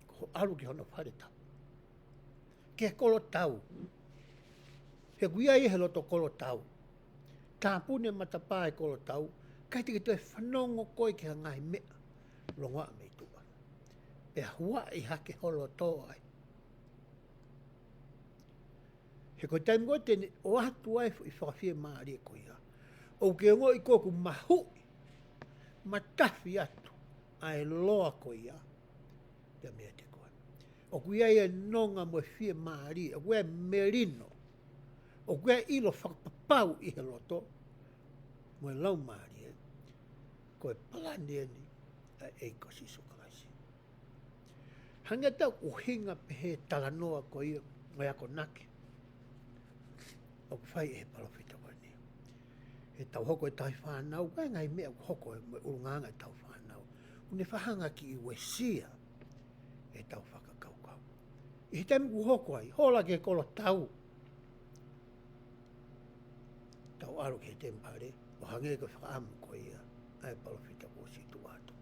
ko hoʻo ʻalu ki hono fale tapu, ki he kolotau. He ʻoku ʻi ai ia he loto kolotau. Tāpuni e matapā e kolotau, ʻikai te ke toe fanongo koe ki ha ngaahi meʻa longoaʻa mei tuʻa. Pea huaʻi hake ho loto ai. He ko e taimi ko ē te ne ʻoatu ai e foʻi fakafiemālie ko ia, ʻoku ke ongoʻi ko ē ʻoku mahuʻi, matafi atu ʻa e loa ko ia pea meiate koe. ʻOku ʻi ai e nonga mo e fiemālie, ʻoku ʻi ai e melino, ʻoku ʻi ai e ʻilo fakapapau ʻi he loto mo e laumālie, ko e palani eni ʻa e ʻEiki ko Sīsū Kalaisi. Hangē ʻoku ʻuhinga pē he talanoa ko ia mo e akonaki ʻoku fai ʻe he palōfita ko eni. He tau hoko e tauhi fānau, ʻoku ʻi ai e ngaahi meʻa ʻoku hoko mo e ʻulungaanga e tauhi fānau, ʻoku ne faʻa hanga ʻo kiʻi uesia ʻetau fakakaukau. ʻI he taimi ʻoku hoko ai, hola ki he kolotau, tau ʻalu ki he temipale, ʻo hangē ko e fakaʻamu ko ia ʻa e palōfita kuo ʻosi tuʻu atu.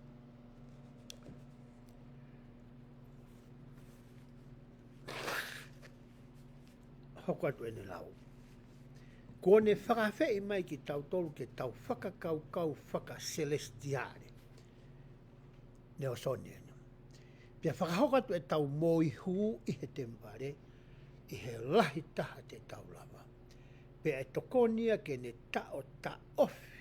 Hoko atu ʻene lau. Kuo ne fakaafeʻi mai kitautolu ke tau fakakaukau fakaselesitiale. Nēsoni eni. Pea fakahoko atu ʻetau moihū ʻi he temipale, ʻi he lahi taha te tau lava. Pea ʻe tokoni ia ke ne taʻotaʻofi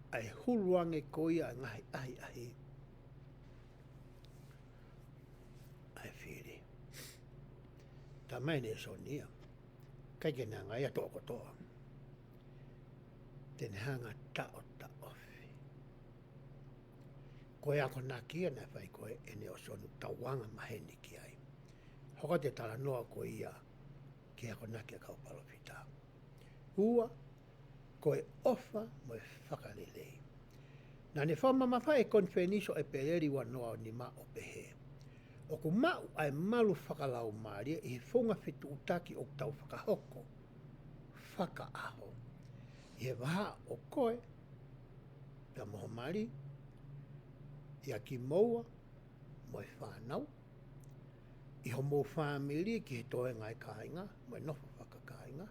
ʻa e hulu ange ko ia ʻa e ngaahi ʻahiʻahi ʻa e fili. Talamai ʻe Nēsoni ia, ʻikai ke ne hanga ia ʻo toʻo kotoa. Te ne hanga ʻo taʻotaʻofi. Ko e akonaki ia naʻe fai ko ē ʻe Nēsoni, tau anga maheni ki ai. Hoko atu e talanoa ko ia ki he akonaki ʻa e kau palōfita. Ua, ko e ʻofa mo e fakalelei. Naʻa ne fakamamafaʻi ʻi he konifelenisi ʻo ʻEpeleli ua noa ua nima ʻo pehē, ʻoku maʻu ʻa e malu fakalaumālie ʻi he founga fetuʻutaki ʻoku tau fakahoko fakaʻaho, ʻi he vahaʻa ʻo koe pea mo ho mali, ʻia kimoua mo e fānau, ʻi homou fāmili ki he toenga ʻa e kāinga mo e nofo fakakāinga,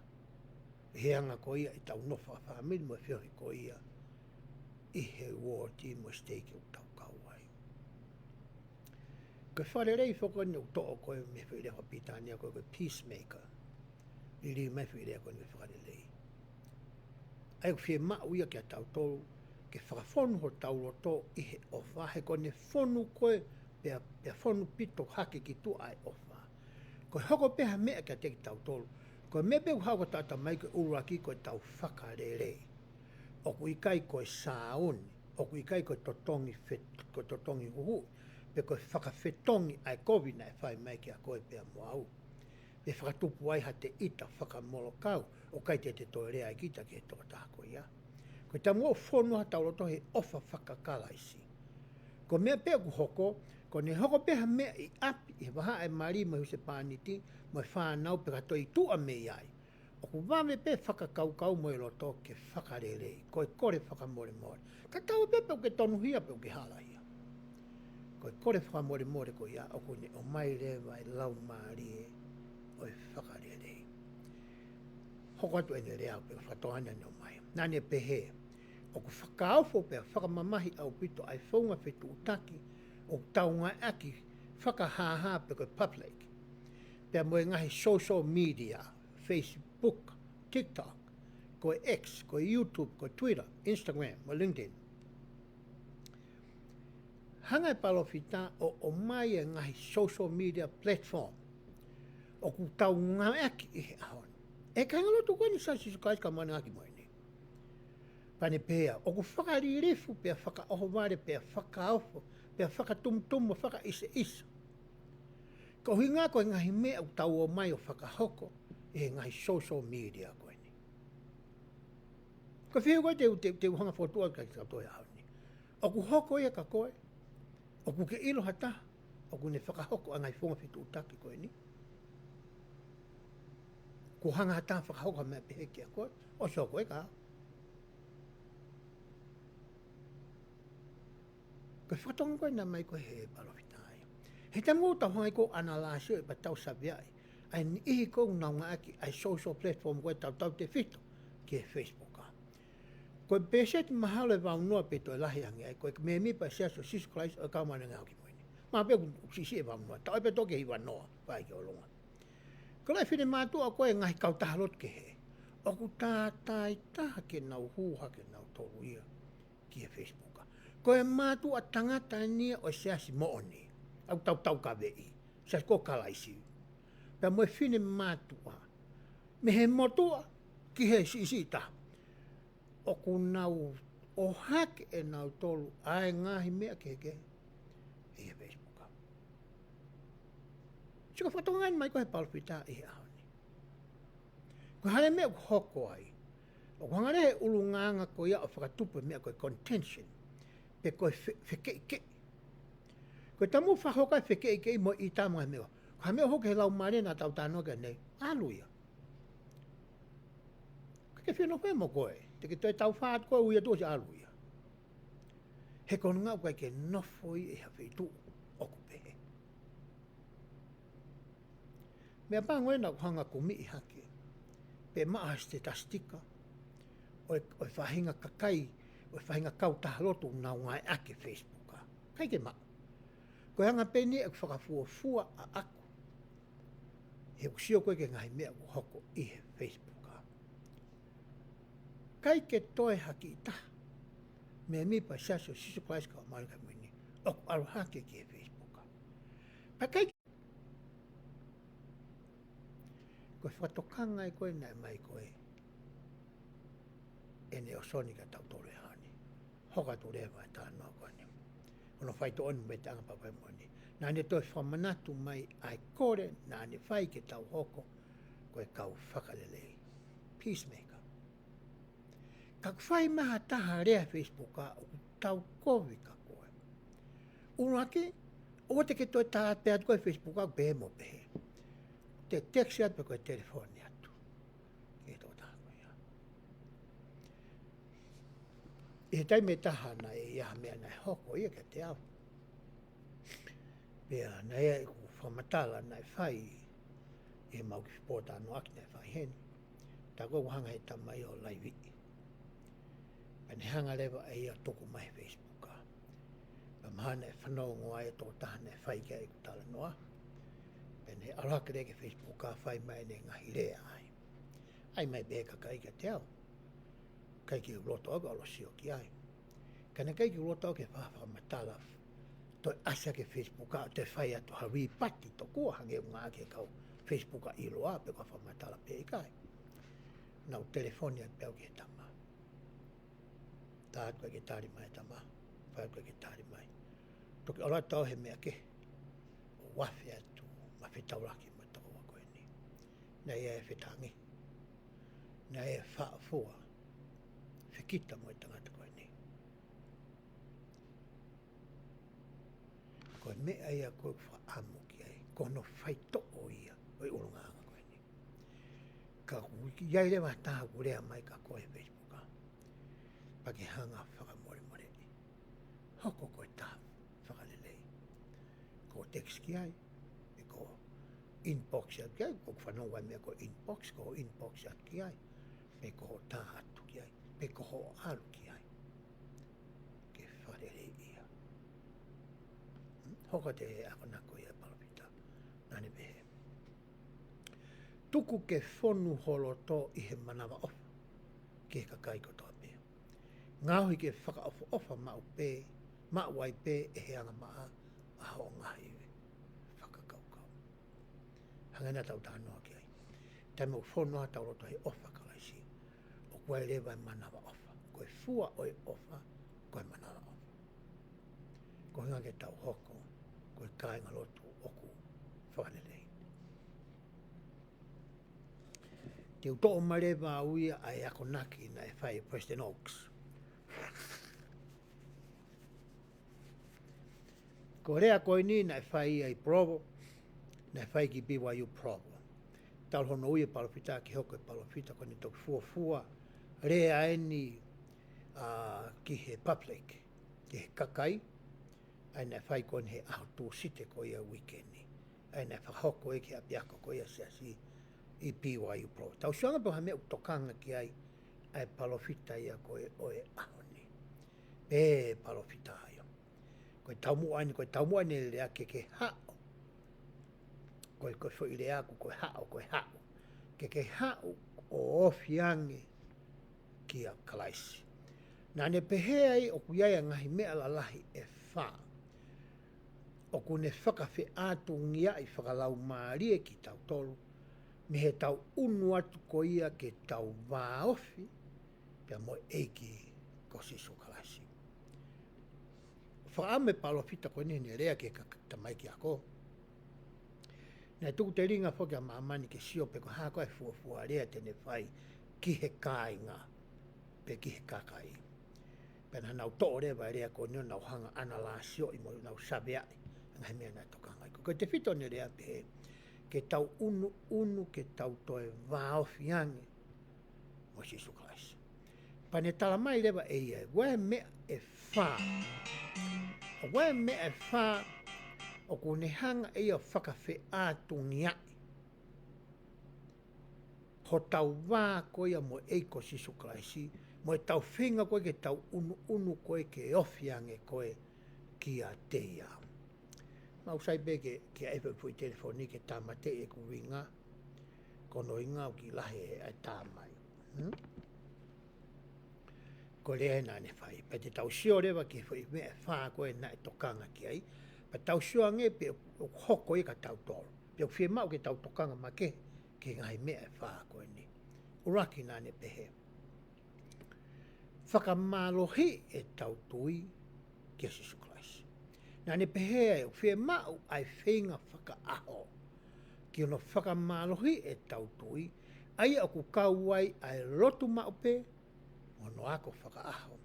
ʻi he anga ko ia ʻetau nofo fakafāmili mo e feohi ko ia ʻi he uooti mo e siteiki ʻoku tau kau ai. Ko e fakalelei foki eni ʻoku toʻo ko ē mei he foʻi lea fakapilitānia ko ē ko e peacemaker. Liliu mai e foʻi lea ko eni ko e fakalelei. ʻA ia ʻoku fiemaʻu ia kiate kitautolu ke fakafonu hotau loto ʻi he ʻofa, he ko ʻene fonu ko ē pea, pea fonu pito hake ki tuʻa ʻa e ʻofa, ko e hoko pē ha meʻa kiate kitautolu, ko e meʻa pē ʻoku haʻu ko e taʻataʻa mai ko e ʻuluaki ko ʻetau fakalelei. ʻOku ʻikai ko e sāuni, ʻoku ʻikai ko e totongi fe-, ko e totongi huhuʻi, pe ko e fakafetongi ʻa e kovi naʻe fai mai kiate koe pea mo au. Pea fakatupu ai ha te ʻita fakamolokau, ʻoku ʻikai te te toe lea ai kita ki he tokotaha ko ia. Ko e taimi ʻoku fonu ai hotau loto he ʻofa faka-Kalaisi, ko e meʻa pē ʻoku hoko, ko ʻene hoko pē ha meʻa ʻi ʻapi, ʻi he vahaʻa ʻa e mali mo e husepāniti mo e fānau pea ka toe ʻi tuʻa mei ai, ʻoku vave pē fakakaukau mo e loto ke fakalelei, ko e kole fakamolemole. Tatau ai pē pe ʻoku ke tonuhia pe ʻoku ke halahia. Ko e kole fakamolemole ko ia ʻoku ne ʻomai leva e laumālie ʻo e fakalelei. Hoko atu ʻene lea pea fakatoʻa ʻene ʻomai. Naʻa ne pehē, ʻoku fakaofo pea fakamamahi ʻaupito ʻa e founga fetuʻutaki ʻoku tau ngāueʻaki fakahāhā pe ko e public. pea mo e ngaahi social media, Facebook, TikTok, ko e X, ko e YouTube, ko e Twitter, Instagram, mo LinkedIn. Hanga e palōfita ʻo ʻomai e ngaahi social media platform ʻoku tau ngāueʻaki ʻi he ʻaho ni. ʻE kāinga lotu ko eni ʻa Sīsū Kalaisi kau māʻoniʻoni ʻi he ʻaho ni. Pea ne pehē, ʻoku fakalilifu, pea fakaʻohovale, pea fakaofo, pea fakatumutumu, fakaʻiseʻisa. Ko e ʻuhinga ko e ngaahi meʻa ʻoku tau ō mai ʻo fakahoko ʻi he ngaahi social media ko eni. Ko e fehuʻi ko ē te u, te u, te u hanga ʻo fokotuʻu atu kiate kitautolu he ʻaho ni. ʻOku hoko ia kia koe? ʻOku ke ʻilo ha taha ʻoku ne fakahoko ʻa e ngaahi founga fetuʻutaki ko eni? Kuo hanga ha taha ʻo fakahoko ha meʻa pehē kia koe? ʻOsi hoko ē ka. Ko e fakatonga ko ē naʻe ʻomai ko ē he palōfita ia. He taimi ʻoku tau hanga ai ko ē ʻo analyze ʻo pea tau saveaʻi ʻa e niʻihi ko ē ʻoku nau ngāueʻaki ʻa e social platform ko ē tautautefito ki he Facebook. Ko e pēseti mahalo ʻe valu noa pe toe lahi ange ai ko e mēmipa ʻo e Siasi ʻo Sīsū Kalaisi ʻo e Kau Māʻoniʻoni ʻi he Ngaahi ʻAho Kimui Ni. Mahalo pē ʻoku siʻisiʻi ʻe valu noa, tau ʻai pē toki ʻe hiva noa, vakai ki ʻolunga. Ko e lahi e finemātuʻa ko ē ngaahi kautaha lotu kehe ʻoku tātāitaha ke nau hū hake nautolu ia ki he Facebook. Ko e mātuʻa tangata eni ia ʻo e siasi moʻoni, ʻoku tau taukaveʻi, Siasi ko Kalaisi. Pea mo e finemātuʻa, mei he motuʻa ki he siʻisiʻi taha, ʻoku nau ʻohake ʻe nautolu ʻa e ngaahi meʻa kehekehe ʻi he Facebook. Sio ki he fakatonga ʻomai ko ē he palōfita ʻi he ʻaho ni. Ko e hā e meʻa ʻoku hoko ai? ʻOku hanga leva he ʻulungaanga ko ia ʻo fakatupu e meʻa ko e contention, pe ko e fe-, fekeʻikeʻi. Ko e taimi ʻoku fakahoko ai e fekeʻikeʻi mo e ʻita mo e ngaahi meʻa, ko e hā e meʻa ʻoku hoko he laumālie naʻa tau talanoa ki ai ʻanenai? ʻAlu ia. Ka ke fie nofo mo koe, te ke toe tau fā atu koe, ui atu ʻosi ʻalu ia. He ko hono ʻuhinga ʻoku ʻikai ke nofo ia ʻi ha feituʻu ʻoku pehē. Meʻapango ena ʻoku hanga ʻo kumiʻi hake, pe maʻu ha sitetasitika ʻo e, ʻo e faʻahinga kakai, ʻo e faʻahinga kautaha lotu ʻoku nau ngāueʻaki e Facebook. ʻIkai ke maʻu. Ko e anga pē eni ʻeku fakafuofua ʻaʻaku, he ʻoku sio ko ē ki he ngaahi meʻa ʻoku hoko ʻi he Facebook. ʻIkai ke toe ha kiʻi taha mēmipa ʻo e Siasi ʻo Sīsū Kalaisi ʻo e Kau Māʻoniʻoni ʻi he Ngaahi Kimui Ni ʻoku ʻalu hake ki he Facebook. Pea ʻikai ke, ko e fakatokanga ia ko ē naʻe ʻomai ko ē ʻEne ʻOsoni kia tautolu he ʻaho ni. Hoko atu leva e talanoa ko eni. Hono faitoʻo eni mo e taʻanga papa mo eni. Naʻa ne toe fakamanatu mai ʻa e kole naʻa ne fai ke tau hoko ko e kau fakalelei. Peacemaker. Ka ʻoku fai mai ha taha lea he Facebook ʻoku tau kovi kia koe. ʻUluaki, ʻoua te ke toe tā pē atu ko ē he Facebook ʻoku pehē mo pehē. Te text atu pe ko e telefoni atu ki he tokotaha ko ia. ʻI he taimi ʻe taha naʻe ʻi ai ha meʻa naʻe hoko ia kiate au. Pea naʻe ʻi ai ʻeku fakamatala naʻe fai ʻi heʻemau kiʻi pōtalanoaʻaki naʻe fai heni. Tā ko ē ʻoku hanga he tama ia ʻo laiviʻi. Pea ne hanga leva ʻe ia ʻo tuku mai he Facebook. Pea mahalo naʻe fanongo ai e tokotaha naʻe fai ki ai ʻeku talanoa. Pea ne ʻalu hake leva ki he Facebook ʻo fai mai ʻene ngaahi lea ai. ʻAi mai pē kakai kiate au. ʻIkai ke u loto au ke ʻalu ʻo sio ki ai. Ka naʻe ʻikai ke u loto au ke fa-, fakamatala. Toe ʻasi hake he Facebook ʻo toe fai atu ha lipati tokua hangē ʻoku ngāueʻaki ʻe he kau Facebook ʻiloa pe ko ha fakamatala pe ʻikai. Naʻa ku telefoni atu pē au ki he tama. Tā atu ʻikai ke tali mai e tama. Fai atu ʻikai ke tali mai. Toki ʻalu atu au he meʻa kehe. ʻO afe atu ma fetaulaki mo e tokoua ko eni. Naʻe ʻi ai e fetangi. Naʻe faʻa fua fekita mo e tangata ko eni. Ko e meʻa ia ko ē ʻoku ou fakaʻamu ki ai, ko hono faitoʻo ia ʻo e ʻulungaanga ko eni. Ka ʻoku ʻi ai leva ha taha ʻoku lea mai kia koe he Facebook, pea ke hanga ʻo fakamolemoleʻi. Hoko ko e taha fakalelei. Ko e text ki ai, pe ko e inbox atu ki ai, ʻoku ou fanongo ai meʻa ko e inbox, ko e inbox atu ki ai, pe ko e tā atu ki ai, pe ko e ʻalu ki ai. Ke fakalelei ia. Hoko atu e akonaki ia ʻa e palōfita. Naʻa ne pehē. Tuku ke fonu ho loto ʻi he manavaʻofa ki he kakai kotoa pē. Ngaohi ke fakaʻofoʻofa maʻu pē, maʻu ai pē ʻe he angamaʻa ʻa hoʻo ngaahi ivi. Fakakaukau. Hangē naʻa tau talanoa ki ai. Taimi ʻoku fonu ai hotau loto he ʻofa ʻa Kalaisi, ʻoku ʻi ai leva e manavaʻofa. Ko e fua ʻo e ʻofa, ko e manavaʻofa. Ko e ʻuhinga ke tau hoko ko e kāingalotu ʻoku fakalelei. Te u toʻo mai leva au ia ʻa e akonaki naʻe fai ʻe Palesiteni Oaks. Ko e lea ko eni naʻe fai ai ʻi Provo, naʻe fai ki B Y U Provo. Talu hono ui e palōfita ke hoko e palōfita, ko ʻene toki fuofua lea eni, ā, ki he public, ki he kakai, ʻa ia naʻe fai ko eni he ʻaho Tūsite ko ia uike ni. ʻA ia naʻe fakahoko ia ki he ʻapiako ko ia Siasi ʻi B Y U Provo. Tau sio ange pē ha meʻa ʻoku tokanga ki ai ʻa e palōfita ia ko ē ʻo e ʻaho ni. Pehē ʻe he palōfita ia, ko e taumuʻa eni, ko e taumuʻa eni e lea ke ke haʻu. Ko e, ko e foʻi lea ʻoku ko e haʻu, ko e haʻu. Ke ke haʻu ʻo ofi ange kia Kalaisi. Naʻa ne pehē ai ʻoku ʻi ai ʻa e ngaahi meʻa lalahi ʻe fā ʻoku ne fakafeʻātungiaʻi fakalaumālie kitautolu mei heʻetau ʻunu atu ko ia ke tau vāofi pea mo e ʻEiki ko Sīsū Kalaisi. Fakaʻamu e palōfita ko eni ʻene lea ki he ka-, tamaiki ako. Naʻe tuku telinga foki ʻa māmani ke sio pe ko e hā koā e fuofua lea te ne fai ki he kāinga pe ki he kakai. Pea naʻa nau toʻo leva e lea ko eni ʻo nau hanga ʻo analaisioʻi mo nau saveaʻi ʻa e ngaahi meʻa naʻe tokanga ai. Ko e tefito ʻene lea pehē, ke tau ʻunuʻunu ke tau toe vāofi ange mo Sīsū Kalaisi. Pea ne tala mai leva ʻe ia, ʻoku ʻi ai e meʻa ʻe fā. ʻOku ʻi ai e meʻa ʻe fā ʻoku ne hanga ʻe ia ʻo fakafeʻātungiaʻi hotau vā ko ia mo e ʻEiki ko Sīsū Kalaisi, mo ʻetau feinga ko ē ke tau ʻunuʻunu ko ē ke ofi ange ko ē kiate ia. Mau sai pē ke, ke ʻai foʻi telefoni ke tāmateʻi ʻeku ringa, ko hono ʻuhinga ʻoku kiʻi lahi ʻa e tā mai. Hmm? Ko e lea naʻa ne fai. Pea te tau sio leva ki he foʻi meʻa ʻe fā ko ē naʻe tokanga ki ai. Pea tau sio ange pe ʻoku hoko ia kia tautolu. Pe ʻoku fiemaʻu ke tau tokanga makehe ki he ngaahi meʻa ʻe fā ko eni. ʻUluaki naʻa ne pehē, fakamālohiʻi ʻetau tui kia Sīsū Kalaisi. Naʻa ne pehē ai ʻoku fiemaʻu ʻa e feinga fakaʻaho ki hono fakamālohiʻi ʻetau tui, ʻa ia ʻoku kau ai ʻa e lotu maʻu pē, mo hono ako fakaʻaho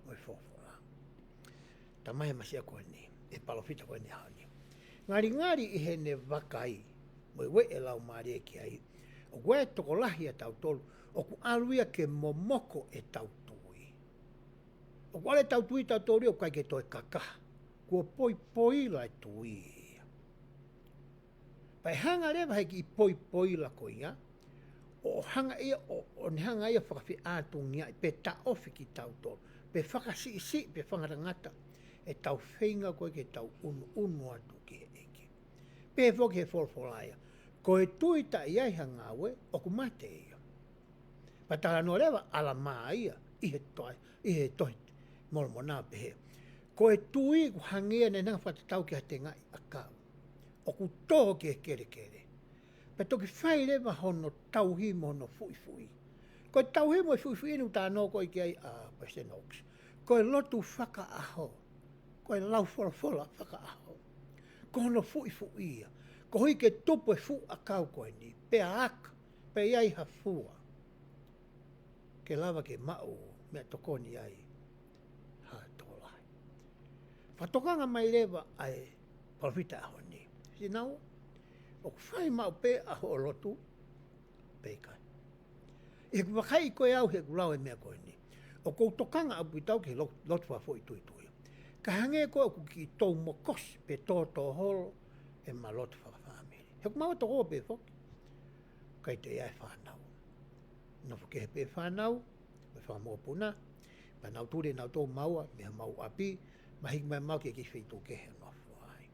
mo e folofola. Tala mai he masiʻi ako eni, ʻe he palōfita ko eni ʻaho ni. Ngalingali ʻi heʻene vakai mo e ueʻi e Laumālie ki ai, ʻoku ʻi ai e tokolahi ʻiate kitautolu ʻoku ʻalu ia ke momoko ʻetau tui. ʻOku ʻalu ʻetau tui ʻatautolu ia ʻoku ʻikai ke toe kakaha. Kuo poipoila e tui ia. Pea ʻe hanga leva he kiʻi poipoila ko ia ʻo hanga ia ʻo, ʻo ne hanga ia ʻo fakafeʻātungiaʻi pe taʻofi kitautolu, pe fakasiʻisiʻi, pe fakangatangata ʻetau feinga ko ē ke tau ʻunuʻunu atu ki he ʻEiki. Pehē foki he folofola ia, ko e tui taʻe ʻi ai ha ngāue ʻoku mate ia. Pea talanoa leva ʻa ʻAlamā ia ʻi he tohi, ʻi he tohi Molomona pehē, ko e tui ʻoku hangē ia ne hanga ʻo fakatatau ki ha tengaʻi ʻakau ʻoku tō ki he kelekele, pea toki fai leva hono tauhi mo hono fuʻifuʻi. Ko e tauhi mo e fuʻifuʻi eni ʻoku talanoa ko ē ki ai ʻa Palesiteni Oaks. Ko e lotu fakaʻaho, ko e lau folofola fakaʻaho, ko hono fuʻifuʻi ia. Koeʻuhi ke tupu e fuʻu ʻakau ko eni, pea aka, pea ʻi ai ha fua, ke lava ke maʻu meʻatokoni ai ha tokolahi. Fakatokanga mai leva ʻa e palōfita ʻaho ni, Sinaua, ʻoku fai maʻu pē ʻa hoʻo lotu pe ʻikai? ʻI heʻeku vakai ko ē au heʻeku lau e meʻa ko eni, ʻoku ou tokanga ʻaupito au ki he lo-, lotu fakafoʻituitui. Ka hangē ko ē ʻoku kiʻi toumokosi pe tōtōholo ʻema lotu fakafāmili. He ʻoku mau tokoua pē foki. ʻIkai toe ʻi ai e fānau. Nofo kehe pē fānau, mo e fanga mokopuna, pea nau tuli ʻenau tō maua mei homau ʻapi, mo hiki mai maua ki he kiʻi feituʻu kehe ʻo nofo ai.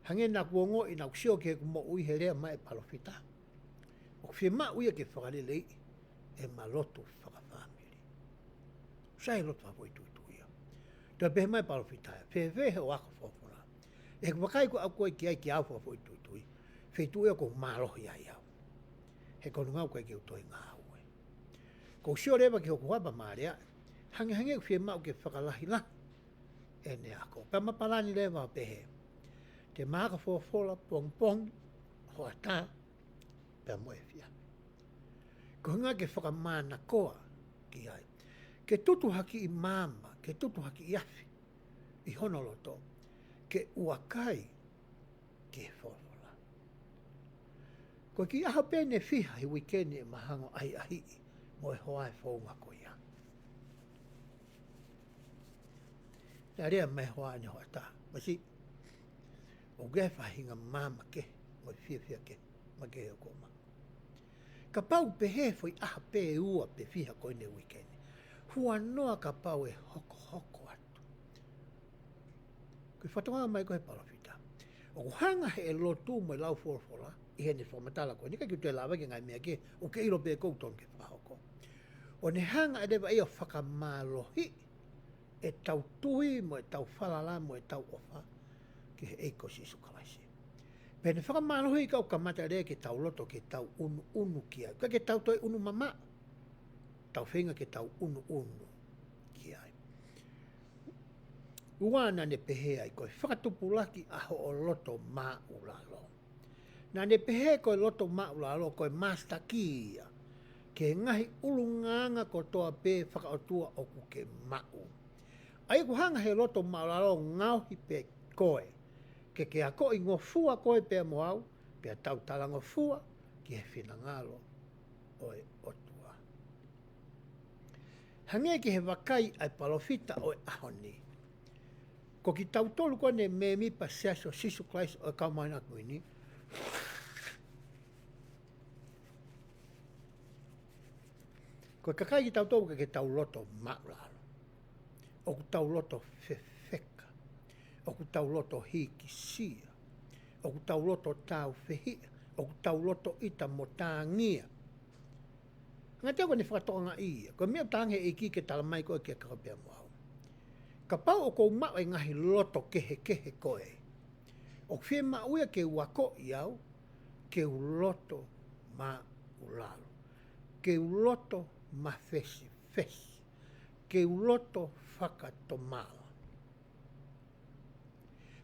Hangē naʻa ku ongoʻi, naʻa ku sio ki heʻeku moʻui he lea mai e palōfita. Fiemaʻu ia ke fakaleleiʻi ʻema lotu fakafāmili. Sai lotu fakafoʻituitui ia. Toe pehē mai palōfita ia, fēfē hoʻo ako folofola? ʻI heʻeku vakai ko ē ʻoku ʻi ai ki ai ki au fakafoʻituitui, feituʻu ia ʻoku ou mālohi ai au. He ko hono ʻuhinga ʻoku ʻikai ke u toe ngāue. Ko u sio leva ki hoku hapa mālea, hangehangē ʻoku fiemaʻu ke fakalahilahi ʻene ako. Pea ma palani leva ʻo pehē, te ma ako folofola pongipongi, hoʻatā, pea mo e efiafi. Ko e ʻuhinga ke fakamānakoa ki ai. Ke tutu ha kiʻi maama, ke tutu ha kiʻi afi ʻi hono loto, ke ʻuakai ki he folofola. Ko e kiʻi ʻaho pē ʻe fiha he uike ni ʻema hanga ʻo ʻahiʻahiʻi mo e hoa e founga ko ia. Naʻe lea mai e hoa ʻanenai hoʻatā, masiʻi, ʻoku ʻi ai e faʻahinga maama kehe mo e fiefia kehe maʻa e ʻOtua. Kapau pehē foʻi ʻaho pē ʻe ua pe fiha ko eni he uike ni, huanoa kapau ʻe hokohoko atu. Ko e fakatokangaʻi mai ko ē ʻe he palōfita, ʻoku hanga heʻe lotu mo e lau folofola ʻi heʻene fakamatala ko eni, ʻikai ke u toe lave ki he ngaahi meʻa kehe, ʻoku ke ʻilo pē ʻoku totonu ke fakahoko. ʻO ne hanga ʻe leva ia ʻo fakamālohiʻi ʻetau tui mo ʻetau falala mo ʻetau ʻofa ki he ʻEiki ko Sīsū Kalaisi. Pea ne fakamālohiʻi ka ʻoku kamata leva ke tau loto ke tau ʻunuʻunu ki ai. ʻIkai ke tau toe ʻunu mamaʻo. Tau feinga ke tau ʻunuʻunu ki ai. Ua, naʻa ne pehē ai ko e fakatupulaki ʻa hoʻo loto māʻulalo. Naʻa ne pehē ko e loto māʻulalo ko e master key ia ki he ngaahi ʻulungaanga kotoa pē fakaʻotua ʻoku ke maʻu. ʻA ia ʻoku hanga heʻe loto māʻulalo ʻo ngaohi pē koe, ke ke akoʻingofua koe pea mo au, pea tau talangofua ki he finangalo ʻo e ʻOtua. Hangē ki he vakai ʻa e palōfita ʻo e ʻaho ni, ko kitautolu ko eni mēmipa Siasi ʻo Sīsū Kalaisi ʻo e Kau Māʻoniʻoni ʻAho Kimui Ni, ko e kakai kitautolu ʻoku ʻikai ke tau loto māʻulalo. ʻOku tau loto fefeka. ʻOku tau loto hīkisia. ʻOku tau loto tāufehiʻa. ʻOku tau loto ʻita mo tāngia. Ngata ko eni fakatokangaʻi ia, ko e meʻa ʻoku talaange ʻe he ʻEiki ke tala mai ko ē kia koe pea mo au. Kapau ʻoku ou maʻu e ngaahi loto kehekehe ko ē, ʻoku fiemaʻu ia ke u akoʻi au ke u loto māʻulalo, ke u loto mafesifesi, ke u loto fakatomala.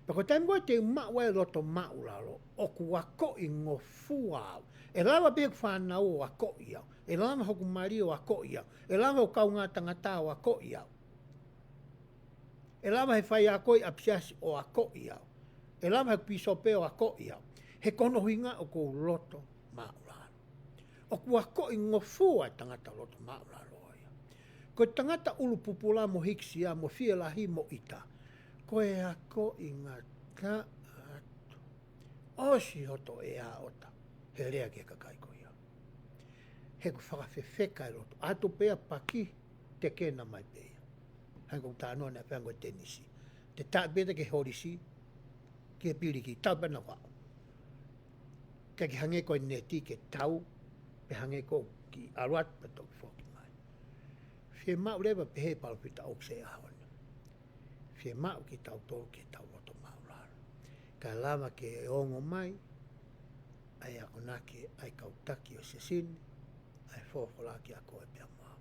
Pea ko e taimi ko ē te u maʻu ai e loto māʻulalo, ʻoku akoʻingofua au. ʻE lava pē hoku fānau ʻo akoʻi au. ʻE lava hoku mali ʻo akoʻi au. ʻE lava hoku kaungā tangata ʻo akoʻi au. ʻE lava he faiako ʻi ʻapisiasi ʻo akoʻi au. ʻE lava he pīsope ʻo akoʻi au. He ko hono ʻuhinga ʻoku ou loto māʻulalo. ʻOku akoʻingofua e tangata loto māʻulalo ia. Ko e tangata ʻulu pupula mo hīkisia mo fielahi mo ʻita, ko e akoʻi ngata atu. ʻOsi hoto ʻea ʻota he lea ki he kakai ko ia. He ʻoku fakafefeka e loto. ʻAtu pē ia paki, tekena mai pē ia. Hangē ko e talanoa naʻe fai ange ʻe Tenisi. Te taʻe pē ia ki he holisi, ki he piliki, tau pē ia ʻo aʻu. Kae ke hangē ko e neti ke tau, pe hangē ko e kiʻi ʻalu atu pea toki foki mai. Fiemaʻu leva pehē ʻe he palōfita ʻoku sai ʻaho ni. Fiemaʻu kitautolu ke tau loto māʻulalo. Kae lava ke ongo mai ʻa e akonaki ʻa e kau taki ʻo e siasi ni, ʻa e folofola kiate koe pea mo au.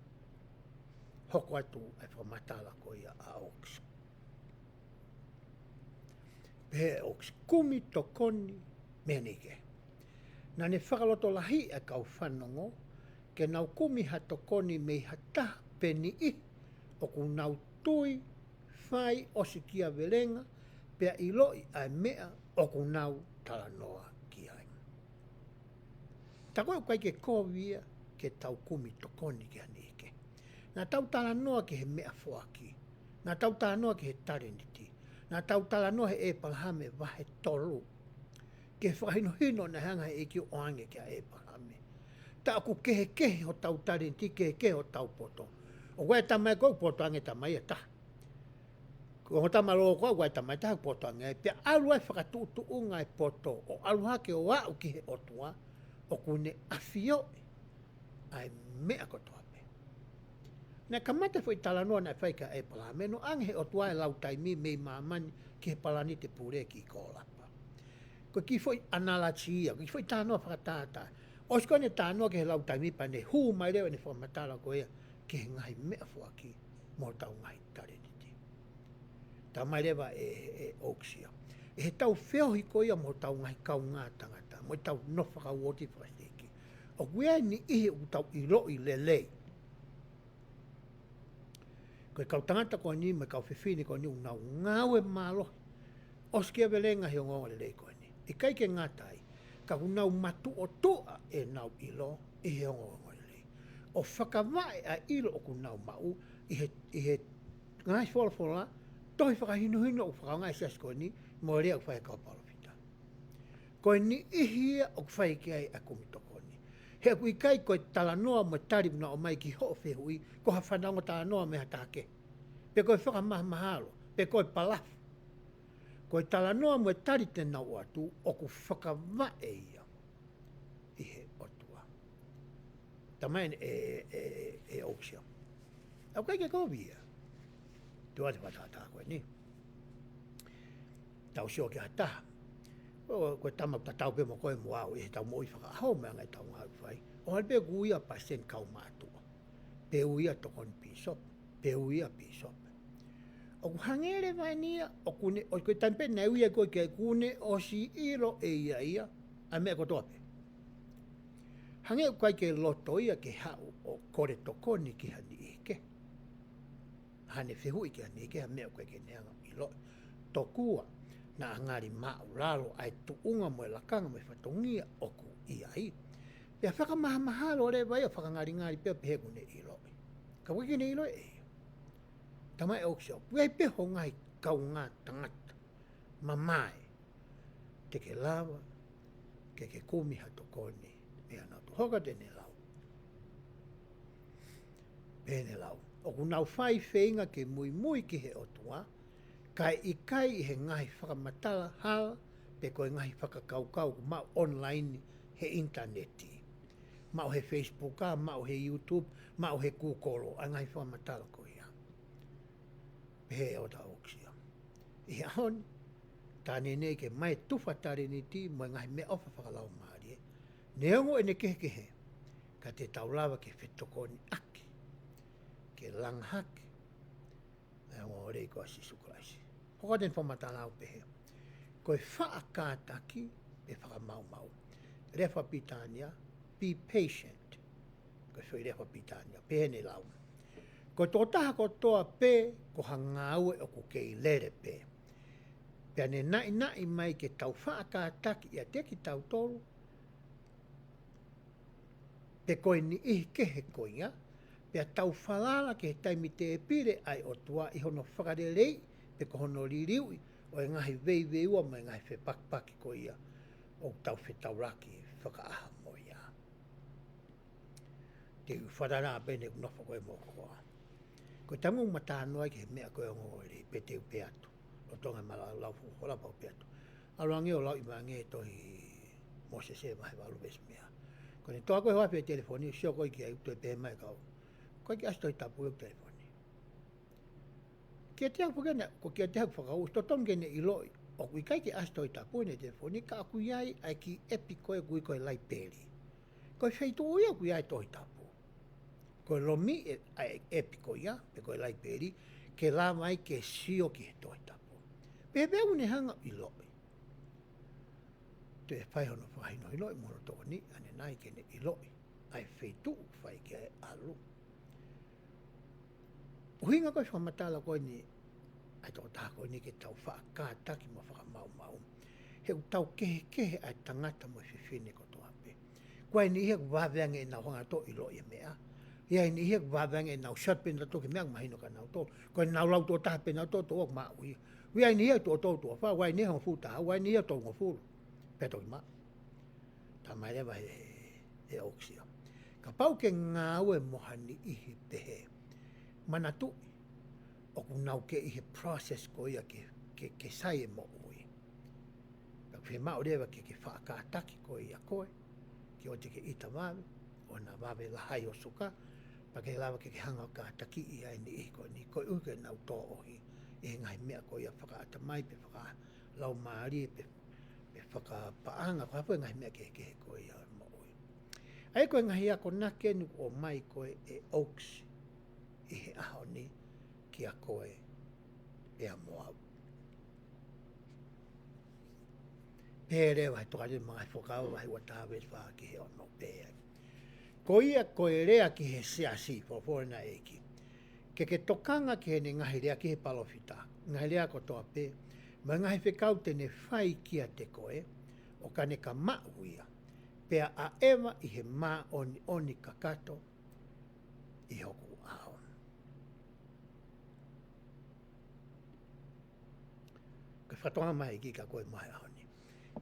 Hoko atu ʻa e fakamatala ko ia ʻa Oaks. Pehē ʻe Oaks, kumi tokoni mei ha niʻihi kehe. Naʻa ne fakalotolahiʻi ʻa e kau fanongo ke nau kumi ha tokoni mei ha taha pe niʻihi ʻoku nau tui fai ʻosikiavelenga pea ʻiloʻi ʻa e meʻa ʻoku nau talanoa ki ai. Tā ko ē ʻoku ʻikai ke kovi ia ke tau kumi tokoni ki ha niʻihi kehe. Naʻa tau talanoa ki he meʻafoaki. Naʻa tau talanoa ki he talēniti. Naʻa tau talanoa he ʻĒpalahame vahe tolu, ki he fakahinohino naʻe hanga ʻe he ʻEiki ʻo ʻoange kia ʻĒpalahame. Tā ʻoku kehekehe hotau talēniti, kehekehe hotau poto. ʻOku ʻi ai e tamai ʻoku poto ange e tamai ʻe taha. Ko e ongo tama lōloa ʻoku ʻi ai e tamai ʻe taha ʻoku poto ange ai, pea ʻalu ai e fakatuʻutuʻunga e poto ʻo ʻalu hake ʻo aʻu ki he ʻOtua, ʻoku ne ʻafioʻi ʻa e meʻa kotoa pē. Naʻe kamata foʻi talanoa naʻe fai kia ʻĒpalahame, ʻoange he ʻOtua e lau taimi mei māmani ki he palanite pule ki Kōlapa. Ko e kiʻi foʻi analogy ia, ko e kiʻi foʻi talanoa fakatātā. ʻOsi ko ʻene talanoa ki he lau taimi pea ne hū mai leva ʻene fakamatala ko ia ki he ngaahi meʻa foaki mo hotau ngaahi talēniti. Talamai leva ʻe, ʻe Oaks ia, ʻi heʻetau feohi ko ia mo hotau ngaahi kaungā tangata, mo ʻetau nofo fakauooti fakasiteiki, ʻoku ʻi ai e niʻihi ʻoku tau ʻiloʻi lelei. Ko e kau tangata ko eni mo e kau fefine ko eni ʻoku nau ngāue mālohi, ʻosikiavelenga he ongoongolelei ko eni. ʻIkai ke ngata ai, ka ʻoku nau matuʻotuʻa ʻenau ʻilo ʻi he ongoongolelei, ʻo fakavaʻe ʻa e ʻilo ʻoku nau maʻu ʻi he, ʻi he ngaahi folofola, tohi fakahinohino ʻoku fakaongo ʻe he siasi ko eni, mo e lea ʻoku fai ʻe he kau palōfita. Ko e niʻihi ia ʻoku fai ki ai ʻa e kumi tokoni. He ʻoku ʻikai ko e talanoa mo e tali ʻoku nau ʻomai ki hoʻo fehuʻi ko ha fanongo talanoa mei ha taha kehe, pe ko e fakamahamahalo, pe ko e palafu. Ko e talanoa mo e tali te nau ʻoatu ʻoku fakavaʻe ia ʻi he ʻOtua. Talamai ʻe, ʻe, ʻe, ʻe Oaks ia, ʻoku ʻikai ke kovi ia. Tuʻa te fakatātā ko eni. Tau sio ki ha taha. Ko, ko e tama tatau pē mo koe mo au ʻi heʻetau moʻui fakaʻaho mo e anga ʻetau ngāue fai. ʻOku hali pē ʻoku ui ia palesiteni kaumātuʻa, pe ui ia tokoni pīsope, pe ui ia pīsope. ʻOku hangē leva eni ia, ʻoku ne, ʻoku, ko e taimi pē naʻe ui ai koe ki ai, kuo ne ʻosi ʻilo ʻe ia ia ʻa e meʻa kotoa pē. Hangē ʻoku ʻikai ke loto ia ke haʻu ʻo kole tokoni ki ha niʻihi kehe. Haʻane fehuʻi ki ha niʻihi kehe ha meʻa ʻoku ʻikai ke ne hanga ʻo ʻiloʻi. Tokua naʻa ngali māʻulalo ʻa e tuʻunga mo e lakanga mo e fatongia ʻoku ʻi ai. Pea fakamahamahalo leva ia, fakangalingali pea pehē kuo ne ʻiloʻi. Ka ʻoku ʻikai ke ne ʻiloʻi ʻe ia. Talamai ʻe Oaks ia, ʻoku ʻi ai pē ho ngaahi kaungā tangata mamae te ke lava ke ke kumi ha tokoni meiate kinautolu. Hoko atu ʻene lau. Pehē ʻene lau, ʻoku nau fai feinga ke muimui ki he ʻOtua, kae ʻikai ʻi he ngaahi fakamatala hala, pe ko e ngaahi fakakaukau ʻoku maʻu online he ʻinitaneti. Maʻu he Facebook, maʻu he YouTube, maʻu he Google, ʻa e ngaahi fakamatala ko ia. Pehē ʻe ʻOtua ʻOaks ia, ʻi he ʻaho ni, tā neʻineʻi ke ʻomai e tufa talēniti mo e ngaahi meʻaʻofa fakalaumālie, neongo ʻene kehekehe, ka te tau lava ke fetokoniʻaki ke langa hake ʻa e ongoongolelei ko ia ʻa Sīsū Kalaisi. Hoko atu ʻene fakamatala ʻo pehē, ko e faʻa kātaki pe fakamaumau. Lea fakapilitānia, be patient. Ko e foʻi lea fakapilitānia, pehē ʻene lau, ko e tokotaha kotoa pē ko ha ngāue ʻoku kei lele pē. Pea ne naʻinaʻi mai ke tau faʻa kātaki ʻiate kitautolu, pe ko e niʻihi kehe ko ia, pea tau falala ki he taimi tēpile ʻa e ʻOtua ʻi hono fakaleleiʻi, pe ko hono liliuʻi ʻo e ngaahi veiveiua mo e ngaahi fepakipaki ko ia ʻoku tau fetaulaki fakaʻaho mo ia. Te u falala pē ʻene nofo ko ē mo koe. Ko e taimi ʻoku ma talanoa ai ki he meʻa ko e ongoongolelei, pea te u pehē atu, ʻo Tonga ma lau, lau fuʻu hola pau pē atu. ʻAlu ange ʻo lau ʻi mai ange tohi Mōsese vahe valu veesi meʻa. Ko ʻene toʻo ko ē ho afi ʻi he telefoni, sio ko ē ki ai, toe pehē mai kau, ko e kiʻi ʻasi Tohi Tapu ʻi he telefoni. Kiate au pē ke na, ko kiate au fakau, totonu ke ne ʻiloʻi ʻoku ʻikai ke ʻasi Tohi Tapu ʻi he telefoni, ka ʻoku ʻi ai ʻa e kiʻi ʻepi ko ē ʻoku ui ko e laipeli. Ko e feituʻu ia ʻoku ʻi ai e Tohi Tapu. Ko e lomi ʻe, ʻa e ʻepi ko ia, pe ko e laipeli, ke lava ai ke sio ki he Tohi Tapu. Pea pehē ʻoku ne hanga ʻo ʻiloʻi. Toe fai hono fakahinohinoʻi mo hono tokoniʻi ʻanenai ke ne ʻiloʻi ʻa e feituʻu ʻoku fai ki ai e ʻalu. ʻUhinga ko e fakamatala ko eni ʻa e tokotaha ko eni ke tau faʻa kātaki mo fakamaumau. He ʻoku tau kehekehe ʻa e tangata mo e fefine kotoa pē. Ko e niʻihi ia ʻoku vave ange ʻenau hanga ʻo ʻiloʻi e meʻa. ʻI ai e niʻihi ia ʻoku vave ange ʻenau sio pē nautolu ki he meʻa ʻoku mahino kia nautolu. Ko ʻenau lau tuʻo taha pē nautolu ʻoku maʻu ia. ʻI ai e niʻihi ia tuʻo tolu tuʻo fā, ʻi ai e niʻihi ia hongofulu taha, ʻi ai e niʻihi ia tolungofulu. Pea toki maʻu. Talamai leva ʻe, ʻe Oaks ia, kapau ke ngāue mo ha niʻihi pehē, manatuʻi, ʻoku nau kei ʻi he process ko ia ke, ke, ke sai e moʻui. Pea ʻoku fiemaʻu leva ke, ke faʻa kātaki koe ʻia koe, ke ʻoua te ke ʻita vave, ʻoua naʻa vave lahi ʻo suka, pea ke lava ke ke hanga ʻo kātakiʻi ʻa e niʻihi ko eni, koeʻuhi ke nau tōʻohi ʻi he ngaahi meʻa ko ia fakaʻatamai pe fakalaumālie pe, pe fakapaʻanga, ko e hā fua e ngaahi meʻa kehekehe ko ia ʻo e moʻui. ʻA ia ko e ngaahi akonaki eni ʻoku ʻomai ko ē ʻe Oaks ʻi he ʻaho ni kiate koe pea mo au. Pehē leva he Tokāteline mo e Ngaahi Fuakava vahe ua taha veesi fā ki he ono, pehē ai: Ko ia ko e lea ki he siasi, folofola ʻa e ʻEiki, ke ke tokanga ki heʻene ngaahi lea ki he palōfita, ngaahi lea kotoa pē, mo e ngaahi fekau te ne fai kiate koe, ʻo ka ne ka maʻu ia, pea ʻaʻeva ʻi he māʻoniʻoni kakato ʻi hoku ʻao. Ko e fakatonga mai ki ka ko e mai ʻaho ni.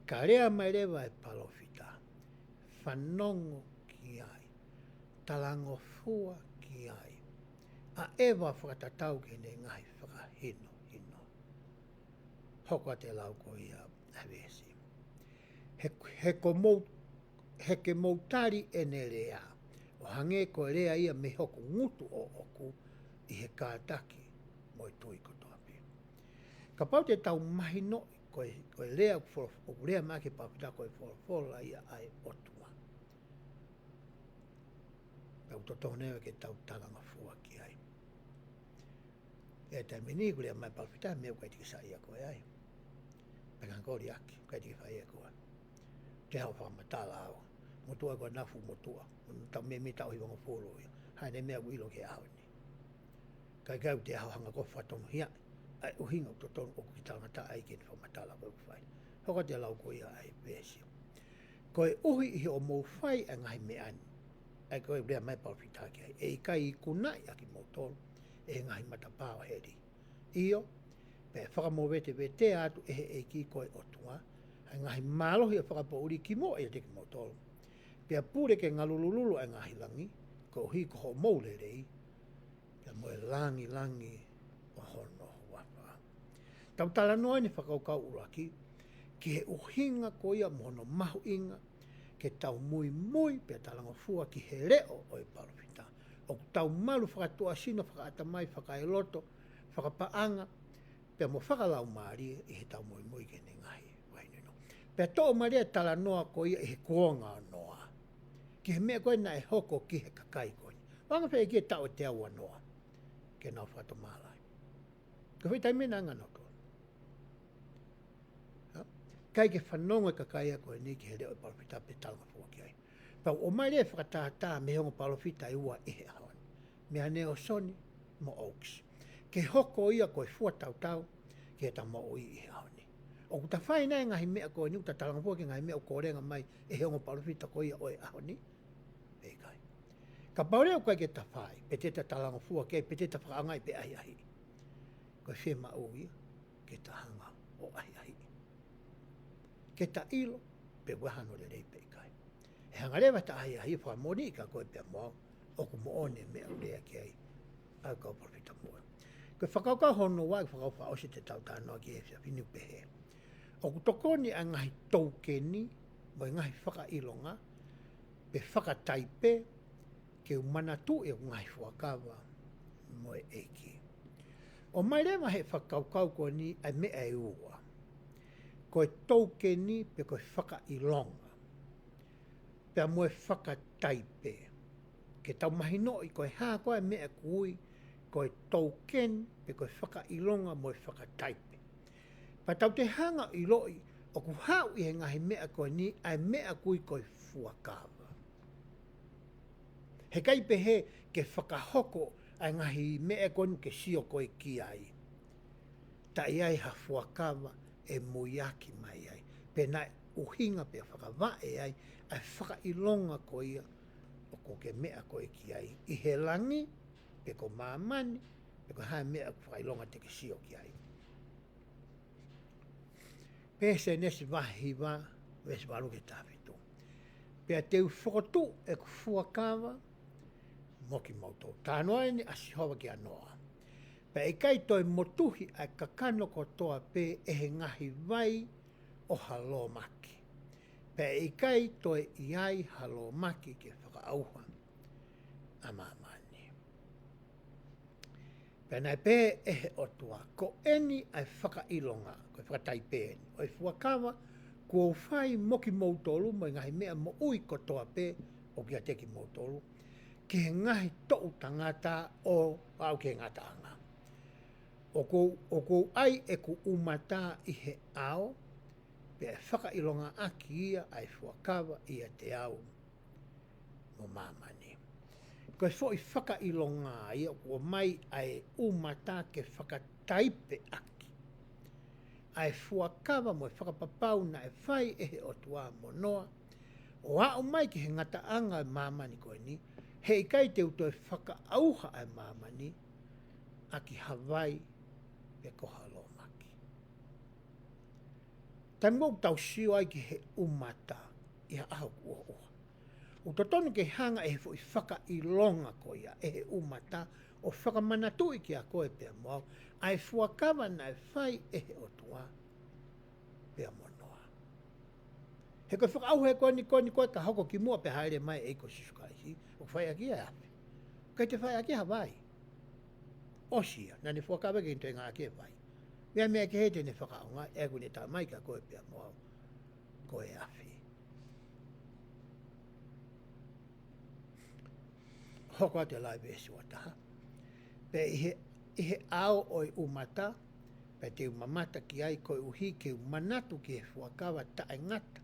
Ka lea mai leva e palōfita, fanongo ki ai, talangofua ki ai, ʻaʻeva fakatatau ki heʻene ngaahi fakahinohino. Hoko atu e lau ko ia ʻa e veesi. He, he ko mou, he ke mou tali ʻene lea, ʻo hangē ko e lea ia mei hoku ngutu ʻoʻoku ʻi he kātaki mo e tui kotoa pē. Kapau te tau mahinoʻi ko e, ko e lea ʻoku folo-, ʻoku lea mai ki he palōfita ko e folofola ia ʻa e ʻOtua, pea ʻoku totonu ia ke tau talangofua ki ai. ʻI he taimi ni ʻoku lea mai e palōfita, meʻa ʻoku ʻikai te ke saiʻia koe ai. Pea ka ko e liʻaki, ʻikai te ke fai ʻe koe. Te u hanga ʻo fakamatala au. Motuʻa ko e nafu motuʻa. Tau meimei taʻu hivangofulu ia. Hā ʻene meʻa ʻoku ʻilo ki he ʻaho ni. Kae ʻikai te u hanga ʻo fakatonuhiaʻi ʻa e ʻuhinga ʻoku totonu ʻoku ke talangataʻa ai ki heʻene fakamatala ko ē ʻoku fai. Hoko atu e lau ko ia ʻa e veesi. Koeʻuhi ʻi hoʻomou fai ʻa e ngaahi meʻa ni, ʻa ia ko e lea mai e palōfita ki ai, ʻe ʻikai ikunaʻi ʻa kimoutolu ʻe he ngaahi matapā ʻo heli. ʻIo, pea ʻe fakamoveteveteʻi atu ʻe he ʻEiki ko e ʻOtua ʻa e ngaahi mālohi ʻo e fakapoʻuli kimuʻa ʻiate kimoutolu, pea pule ke ngalulululu ʻa e ngaahi langi, koeʻuhi ko hoʻomou lelei, pea mo e langilangi ʻo hono huafa. Tau talanoa ʻeni he fakakaukau ʻuluaki ki he ʻuhinga ko ia mo hono mahuʻinga ke tau muimui pea talangofua ki he leʻo ʻo e palōfita. ʻOku tau malu fakatuʻasino, fakaʻatamai, fakaeloto, fakapaʻanga, pea mo fakalaumālie ʻi heʻetau muimui ki heʻene ngaahi fakahinohino. Pea toʻo mai leva e talanoa ko ia ʻi he kuonga ʻo Noa ki he meʻa ko ē naʻe hoko ki he kakai ko eni. Anga fēfē e taʻu ʻe teau ʻa Noa ke nau fakatomala ai? Ko e foʻi taimi ʻena ʻa Noa. ʻIkai ke fanongo e kakai ko eni ki he leʻo ʻo e palōfita pe talangofua ki ai. Pea ʻomai leva e fakatātā mei he ongo palōfita ʻe ua ʻi he ʻaho ni, meia Nalesoni mo Oaks, ke hoko ia ko e fua tautau ki heʻetau moʻui ʻi he ʻaho ni. ʻOku ta fai nai e ngaahi meʻa ko eni, ʻoku ta talangofua ki he ngaahi meʻa ʻoku kolenga mai ʻe he ongo palōfita ko ia ʻo e ʻaho ni? ʻIkai. Kapau leva ʻoku ʻikai ke ta fai, pe te ta talangofua ki ai, pe te ta fakaʻaongaʻi pe ʻahiʻahiʻi, ko e fiemaʻu ia ke ta hanga ʻo ʻahiʻahiʻi, ke ta ʻilo pe ʻoku ʻi ai hano lelei pe ʻikai. ʻE hanga leva ʻe he ʻahiʻahi ʻo fakamoʻoniʻi kiate koe pea mo au ʻoku moʻoni e meʻa ʻoku lea ki ai ʻa e kau palōfita moʻui. Ko e fakakaukau hono ua, ko e fakakaukau fakaʻosi te tau talanoa ki ai he efiafi ni, ʻoku pehē: ʻOku tokoni ʻa e ngaahi toukeni mo e ngaahi fakaʻilonga pe fakataipe ke u manatuʻi ʻeku ngaahi fuakava mo e ʻEiki. ʻOmai leva ʻe he fakakaukau ko eni ʻa e meʻa ʻe ua, ko e toukeni pe ko e fakaʻilonga, pea mo e fakataipe, ke tau mahinoʻi ko e hā koā e meʻa ʻoku ui ko e toukeni pe ko e fakaʻilonga mo e fakataipe. Pea tau toe hanga ʻo ʻiloʻi ʻoku haʻu ʻi he ngaahi meʻa ko eni ʻa e meʻa ʻoku ui ko e fuakava. Heʻikai pehē ke fakahoko ʻa e ngaahi meʻa ko eni ke sio koe ki ai, taʻe ʻi ai ha fuakava ʻe muiaki mai ai, pe naʻe ʻuhinga pe fakavaʻe ai ʻa e fakaʻilonga ko ia ʻoku ke meʻa koe ki ai ʻi he langi, pe ko māmani, pe ko e hā e meʻa ʻoku fakaʻilonga te ke sio ki ai. Pea Sēnesi vahe hiva, veesi valu ki he taha fitu: Pea te u fokotuʻu ʻeku fuakava mo kimoutolu. Talanoa ʻeni ʻa Sihova kia Noa: Pea ʻe ʻikai toe motuhi ʻa e kakano kotoa pē ʻe he ngaahi vai ʻo ha lōmaki, Pea ʻe ʻikai toe ʻi ai ha lōmaki ke fakaʻauha ʻa māmani. Pea naʻe pehē ʻe he ʻOtua, ko eni ʻa e fakaʻilonga, ko e fakataipe eni, ʻo e fuakava kuo u fai mo kimoutolu mo e ngaahi meʻa moʻui kotoa pē ʻoku ʻiate kimoutolu, ki he ngaahi toʻu tangata ʻo aʻu ki he ngataʻanga. ʻOku ou, ʻoku ou ʻai ʻeku ʻumata ʻi he ʻao, pea ʻe fakaʻilongaʻaki ia ʻa e fuakava ʻiate au mo māmani. Ko e foʻi fakaʻilonga ia ʻoku ʻomai ʻa e ʻumata ke fakataipeʻaki ʻa e fuakava mo e fakapapau naʻe fai ʻe he ʻOtua mo Noa, ʻo aʻu mai ki he ngataʻanga ʻo e māmani ko eni, he ʻikai te u toe fakaʻauha ʻa e māmani ʻaki ha vai pe ko ha lōmaki. Taimi ʻoku tau sio ai ki he ʻumata ʻi he ʻaho kuo ʻosi. ʻOku totonu ke hanga ʻe he foʻi fakaʻilonga ko ia ʻe he ʻumata ʻo fakamanatuʻi kiate koe pea mo au ʻa e fuakava naʻe fai ʻe he ʻOtua pea mo Noa. He ko e fakaʻauha ko eni, ko eni ko ē ka hoko kimuʻa pea hāʻele mai e ʻEiki ko Sīsū Kalaisi, ʻoku fai ʻaki ia ʻa e afi. ʻIkai toe fai ʻaki ha vai. ʻOsi ia, naʻa ne fuakava ke ne toe ngāueʻaki e vai. Meʻa, meʻa kehe te ne fakaʻaongaʻi, ʻa ia ʻoku ne tā mai kiate koe pea mo au, ko e afi. Hoko atu e lau veesi ua taha. Pea ʻi he, ʻi he ʻao ʻo e ʻumata, pea te u mamata ki ai koeʻuhi ke u manatu ki he fuakava taʻengata,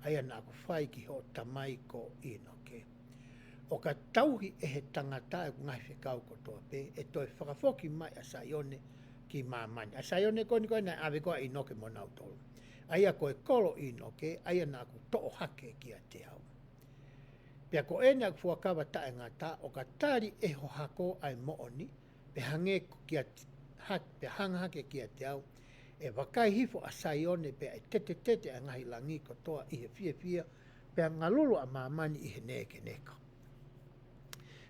ʻa ia naʻa ku fai ki hoʻo tamai ko ʻĪnoke. ʻO ka tauhi ʻe he tangata ʻeku ngaahi fekau kotoa pē, ʻe toe fakafoki mai ʻa Saione ki māmani. ʻA Saione ko eni ko ē naʻe ʻave ko ē ʻa ʻĪnoke mo nautolu. ʻA ia ko e kolo ʻo ʻĪnoke, ʻa ia naʻa ku toʻo hake kiate au. Pea ko eni ʻa e fuakava taʻengata, ʻo ka tali ʻe ho hako ʻa e moʻoni, pea hangē ko kiate, ha-, pea hanga hake kiate au, ʻe vakai hifo ʻa Saione pea ʻe tetetete ʻa e ngaahi langi kotoa ʻi he fiefia, pea ngalulu ʻa māmani ʻi he nekeneka.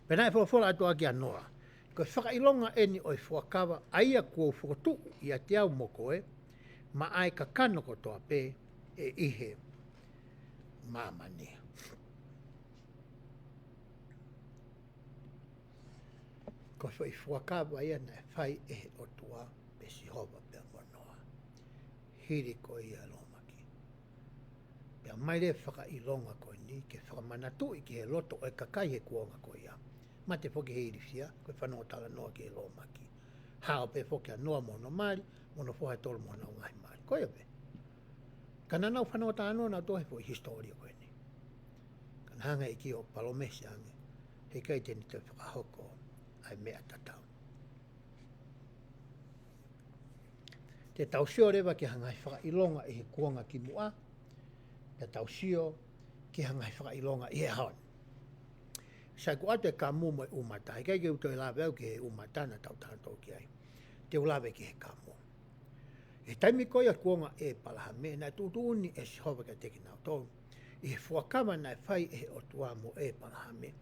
Pea naʻe folofola atu ʻaki ʻa Noa, ko e fakaʻilonga eni ʻo e fuakava, ʻa ia kuo u fokotuʻu ʻiate au mo koe, maʻa e kakano kotoa pē ʻe ʻi he māmani. Ko e foʻi fuakava ia naʻe fai ʻe he ʻOtua pe Sihova pea mo Noa. Hili ko ia e lōmaki. Pea mai leva e fakaʻilonga ko eni ke fakamanatuʻi ki he loto ʻo e kakai he kuonga ko ia. Mate foki he ilifia, ko e fanongo talanoa ki he lōmaki. Hao pē foki ʻa Noa mo hono mali, mo hono foha ʻe tolu mo honau ngaahi mali. Ko ia pē. Ka naʻa nau fanongo talanoa nautolu he foʻi hisitōlia ko eni. Ka naʻe hanga ʻe he ʻEiki ʻo palōmesi ange, he ʻikai te ne toe fakahoko ʻa e meʻa tatau. Te tau sio leva ki ha ngaahi fakaʻilonga ʻi he kuonga kimuʻa, te tau sio ki ha ngaahi fakaʻilonga ʻi he ʻaho ni. Sai, kuo ʻoatu e kamu mo e ʻumata, he ʻikai ke u toe lave au ki he ʻumata naʻa tau talanoa ki ai. Te u lave ki he kamu. ʻI he taimi ko ia kuonga ʻo ʻĒpalahame, naʻe tuʻutuʻuni ʻe Sihova kiate kinautolu, ʻi he fuakava naʻe fai ʻe he ʻOtua mo ʻĒpalahame,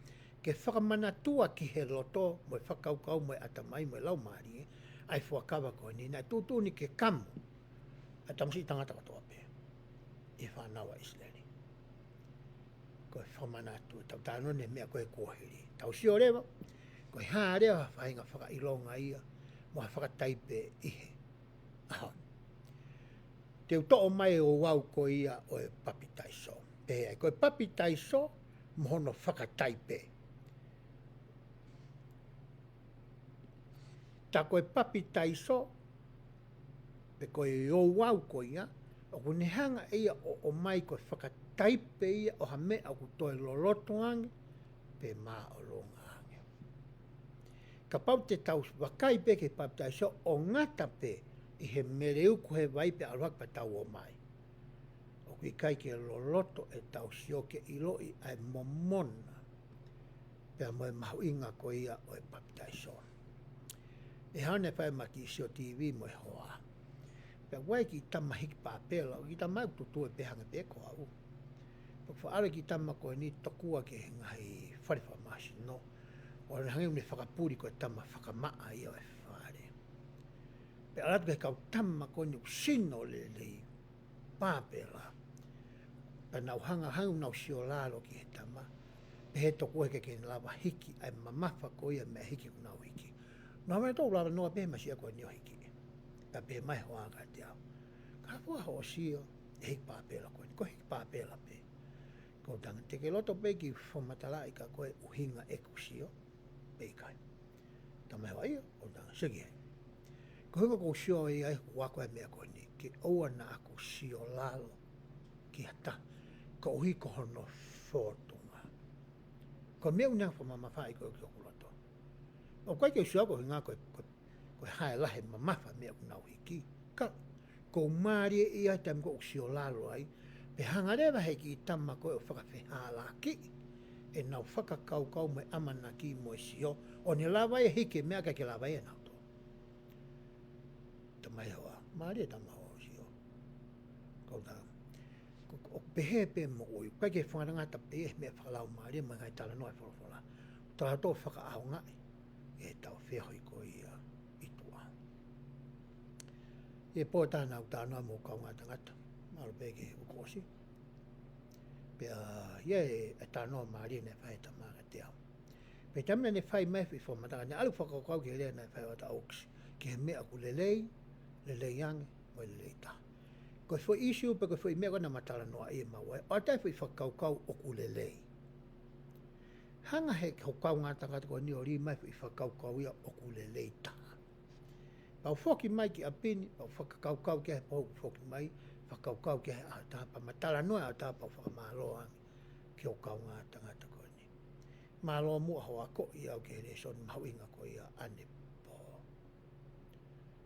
ke fakamanatua ki he loto, mo e fakakaukau, mo e ʻatamai, mo e laumālie, ʻa e fuakava ko eni, naʻe tuʻutuʻuni ke kamu ʻa e tamasiʻi tangata kotoa pē ʻi he fānau ʻa ʻIsileli. Ko e fakamanatu, tau talanoa he meʻa ko ē kuo hili. Tau sio leva, ko e hā leva ha faʻahinga fakaʻilonga ia, mo ha fakataipe ʻi he ʻaho ni. Te u toʻo mai e ouau ko ia ʻo e papitaiso. Pehē ai, ko e papitaiso mo hono fakataipe. Tā ko e papitaiso, pe ko e ouau ko ia, ʻoku ne hanga ʻe ia ʻo, ʻomai ko e fakataipe ia ʻo ha meʻa ʻoku toe loloto ange, pe māʻolunga ange. Kapau te tau vakai pē ki he papitaiso ʻo ngata pē ʻi he meleuku he vai pea ʻalu hake pea tau ō mai, ʻoku ʻikai ke loloto ʻetau sio ke ʻiloʻi ʻa e momona pea mo e mahuʻinga ko ia ʻo e papitaiso. ʻI he ʻaho ni naʻe fai mai e kiʻi sio TV mo e hoa. Pea ʻoku ʻi ai e kiʻi tama hiki pāpela, ʻoku kiʻi tama ʻoku tutue pē hangē pē ko au. Pea ʻoku faʻa ʻalu e kiʻi tama ko eni tokua ki he ngaahi fale fakamāsino, ʻo ne hangē ʻoku ne fakapuli ko e tama fakamaʻa ia ʻo e fale. Pea ʻalu atu ki he kau tama ko eni ʻoku sino lelei pāpela. Pea nau hanga hau nau sio lalo ki he tama. Pehē toku ʻe ʻikai ke ne lava hiki ʻa e mamafa ko ia mei he hiki ʻoku nau hiki. Nau mea tau lava noa pē masiʻi ko eni ʻo hiki. Pea pehē mai hoa kiate au, ka fua hoʻo sio ʻe hiki pāpela ko eni, ko e hiki pāpela pē. Ko tanga te ke loto pē ke fakamatalaʻi kia koe ʻuhinga ʻeku sio pe ʻikai. Tama he hoa ia, ʻo tanga seki ai. Ko hinga ʻoku ou sio ai ai ʻoku ako e meʻa ko eni, ke ʻoua naʻa ku sio lalo ki ha taha, koeʻuhi ko hono fōtunga. Ko e meʻa ʻoku ne fakamamafaʻi ko ē ki hoku loto. ʻOku ʻikai ke u sio ko hinga ko, ko, ko e hā e lahi e mamafa meʻa ʻoku nau hiki. Ka, ʻoku ou mālieʻia he taimi ko ē ʻoku sio lalo ai, pe hanga leva he kiʻi tama ko ē ʻo fakafehālaaki ʻenau fakakaukau mo e ʻamanaki mo e sio, ʻo ne lava ia hiki meʻa ʻikai ke lava ia ʻe nautolu. Tama he hoa, mālie tama hoa ʻo sio. Ko ta, ko, ko, ʻoku pehē pē moʻui, ʻikai ke fakangatangata pē he meʻa fakalaumālie mo e ngaahi talanoa e folofola. Tau tō fakaʻaongaʻi ʻetau feohi ko ia ʻi tuʻa. ʻI he pō taha naʻa ku talanoa mo e kaungā tangata, mahalo pē ke ʻosi. Pea, ʻi he, e talanoa mālie naʻe fai ʻe he tama kiate au. Pea taimi naʻa ne fai mai e foʻi fakamatala, naʻe ʻalu fakakaukau ki he lea naʻe fai ʻe Walter Oaks, ki he meʻa ʻoku lelei, lelei ange, mo e lelei taha. Ko e foʻi ʻīsiu pe ko e foʻi meʻa ko ē naʻa ma talanoa ai maua ai, ʻoatu e foʻi fakakaukau ʻoku lelei. Hanga he hoku kaungā tangata ko eni ʻo lī mai e foʻi fakakaukau ia ʻoku lelei taha. Pea u foki mai ki ʻapi ni, pea u fakakaukau ki ai he pō ʻoku foki mai, fakakaukau ki ai he ʻaho ʻe taha, pea ma talanoa he ʻaho ʻe taha, pea u fakamālō ange ki hoku kaungā tangata ko eni. Mālō muʻa hoʻo akoʻi au ki he lēsoni mahuʻinga ko ia ʻanepō.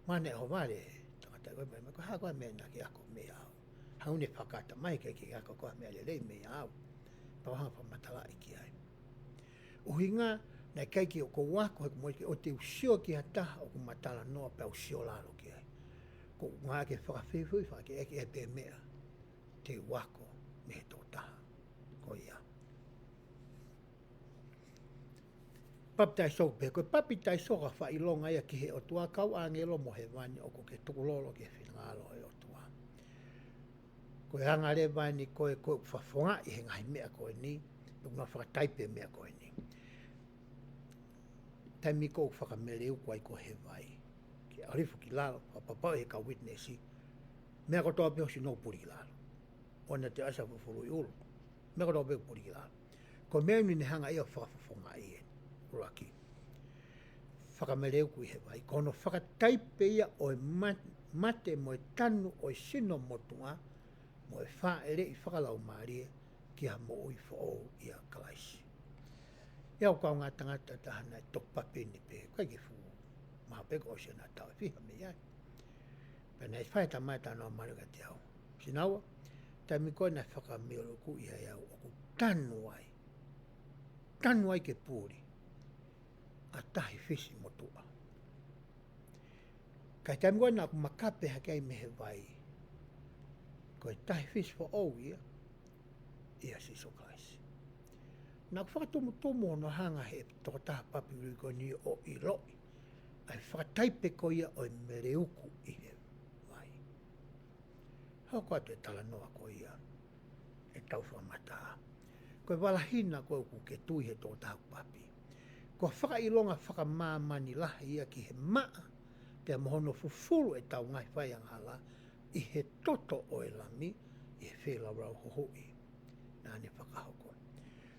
Mahalo naʻe ʻohovale e tangata ko ē, pea pehē mai, ko e hā koā e meʻa naʻa ke ako mei au? Hangē ne fakata mai ke ke ako koā ha meʻa lelei mei au. Pea u hanga fakamatalaʻi ki ai. ʻUhinga, naʻe ʻikai ke u ako he ko e moʻoni ke ʻoua te u sio ki ha taha ʻoku ma talanoa pea u sio lalo ki ai. Ko e ʻuhinga ke fakafehuʻi, fakaʻekeʻeke pē meʻa te u ako mei he tokotaha ko ia. Papitaiso pē, ko e papitaiso ko e fakaʻilonga ia ki he ʻOtua, kau ʻāngelo mo hēvani ʻoku ke tukulolo ki he finangalo ʻo e ʻOtua. Ko e anga leva eni ko ē ʻoku fakafofongaʻi he ngaahi meʻa ko eni, ʻoku nau fakataipe e meʻa ko eni. Taimi ko ē ʻoku fakameleuku ai koe he vai, ke ʻalu hifo ki lalo, fakapapauʻi he kau witness, meʻa kotoa pē ʻosi nau puli ki lalo. ʻOua naʻa toe ʻasi ha fufulu ʻi ʻulu. Meʻa kotoa pē puli ki lalo. Ko e meʻa eni ne hanga ia ʻo fakafofongaʻi eni. ʻUluaki, fakameleuku ʻi he vai. Ko hono fakataipe ia ʻo e ma-, mate mo e tanu ʻo e sino motuʻa, mo e fāʻeleʻi fakalaumālie ki ha moʻui foʻou ʻia Kalaisi. ʻI ai hoku kaungā tangata ʻe taha naʻe toki papine pē, ʻikai ke fuʻu maha pē, kuo ʻosi ʻena taʻu ʻe fiha mei ai. Pea naʻe fai ʻe he tama ʻe taha ʻo mālōlō kiate au. Sinaua, taimi ko ē naʻe fakameleuku ai au ʻoku tanu ai. Tanu ai ke puli ʻa e tahi fisi motuʻa. Ka ʻi he taimi ko ē naʻa ku makape hake ai mei he vai, ko e tahi fisi foʻou ia, ʻia Sīsū Kalaisi. Naʻa ku fakatumutumu hono hanga he tokotaha papi ʻuluaki ko eni ʻo ʻiloʻi ʻa e fakataipe ko ia ʻo e meleuku ʻi he vai. Hoko atu e talanoa ko ia ʻetau fakamatala. Ko e valahina ko ē ʻoku ke tui he tokotaha papi, ko e fakaʻilonga fakamāmani lahi ia ki he maʻa, pea mo hono fufulu ʻetau ngaahi faiangahala ʻi he toto ʻo e Lami, ʻi he feilaulau huhuʻi naʻa ne fakahoko.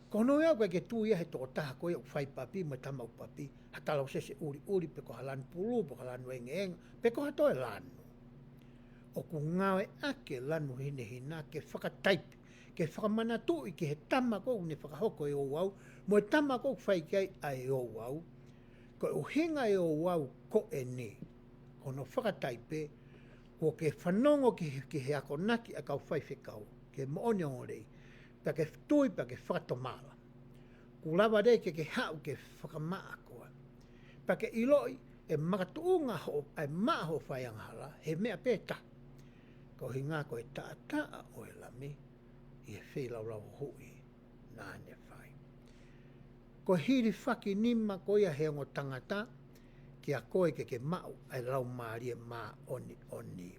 Ko hono ʻuhinga ʻoku ʻikai ke tui ia he tokotaha ko ia ʻoku fai papi mo e tama ʻoku papi, ha talosese ʻuliʻuli pe ko ha lanu pulū, pe ko ha lanu engeʻenga, pe ko ha toe lanu. ʻOku ngāueʻaki e lanu hinehina ke fakataipe, ke fakamanatuʻi ki he tama ko ē ʻoku ne fakahoko e ouau, mo e tama ko ē ʻoku fai ki ai ʻa e ouau. Ko e ʻuhinga e ouau ko eni, ko hono fakataipe, kuo ke fanongo ki he, ki he akonaki ʻa e kau faifekau, ki he moʻoni ongoongolelei, pea ke tui, pea ke fakatomala. Kuo lava leva ke ke haʻu ke fakamaʻa koe. Pea ke ʻiloʻi e makatuʻunga hoʻo, ʻa e maʻa hoʻo faiangahala, he meʻa pē taha. Ko e ʻuhinga ko e taʻataʻa ʻo e Lami, ʻi he feilaulau huhuʻi naʻa ne fai. Ko e hilifakinima ko ia he ongo tangata, kia koe ke ke maʻu ʻa e Laumālie Māʻoniʻoni.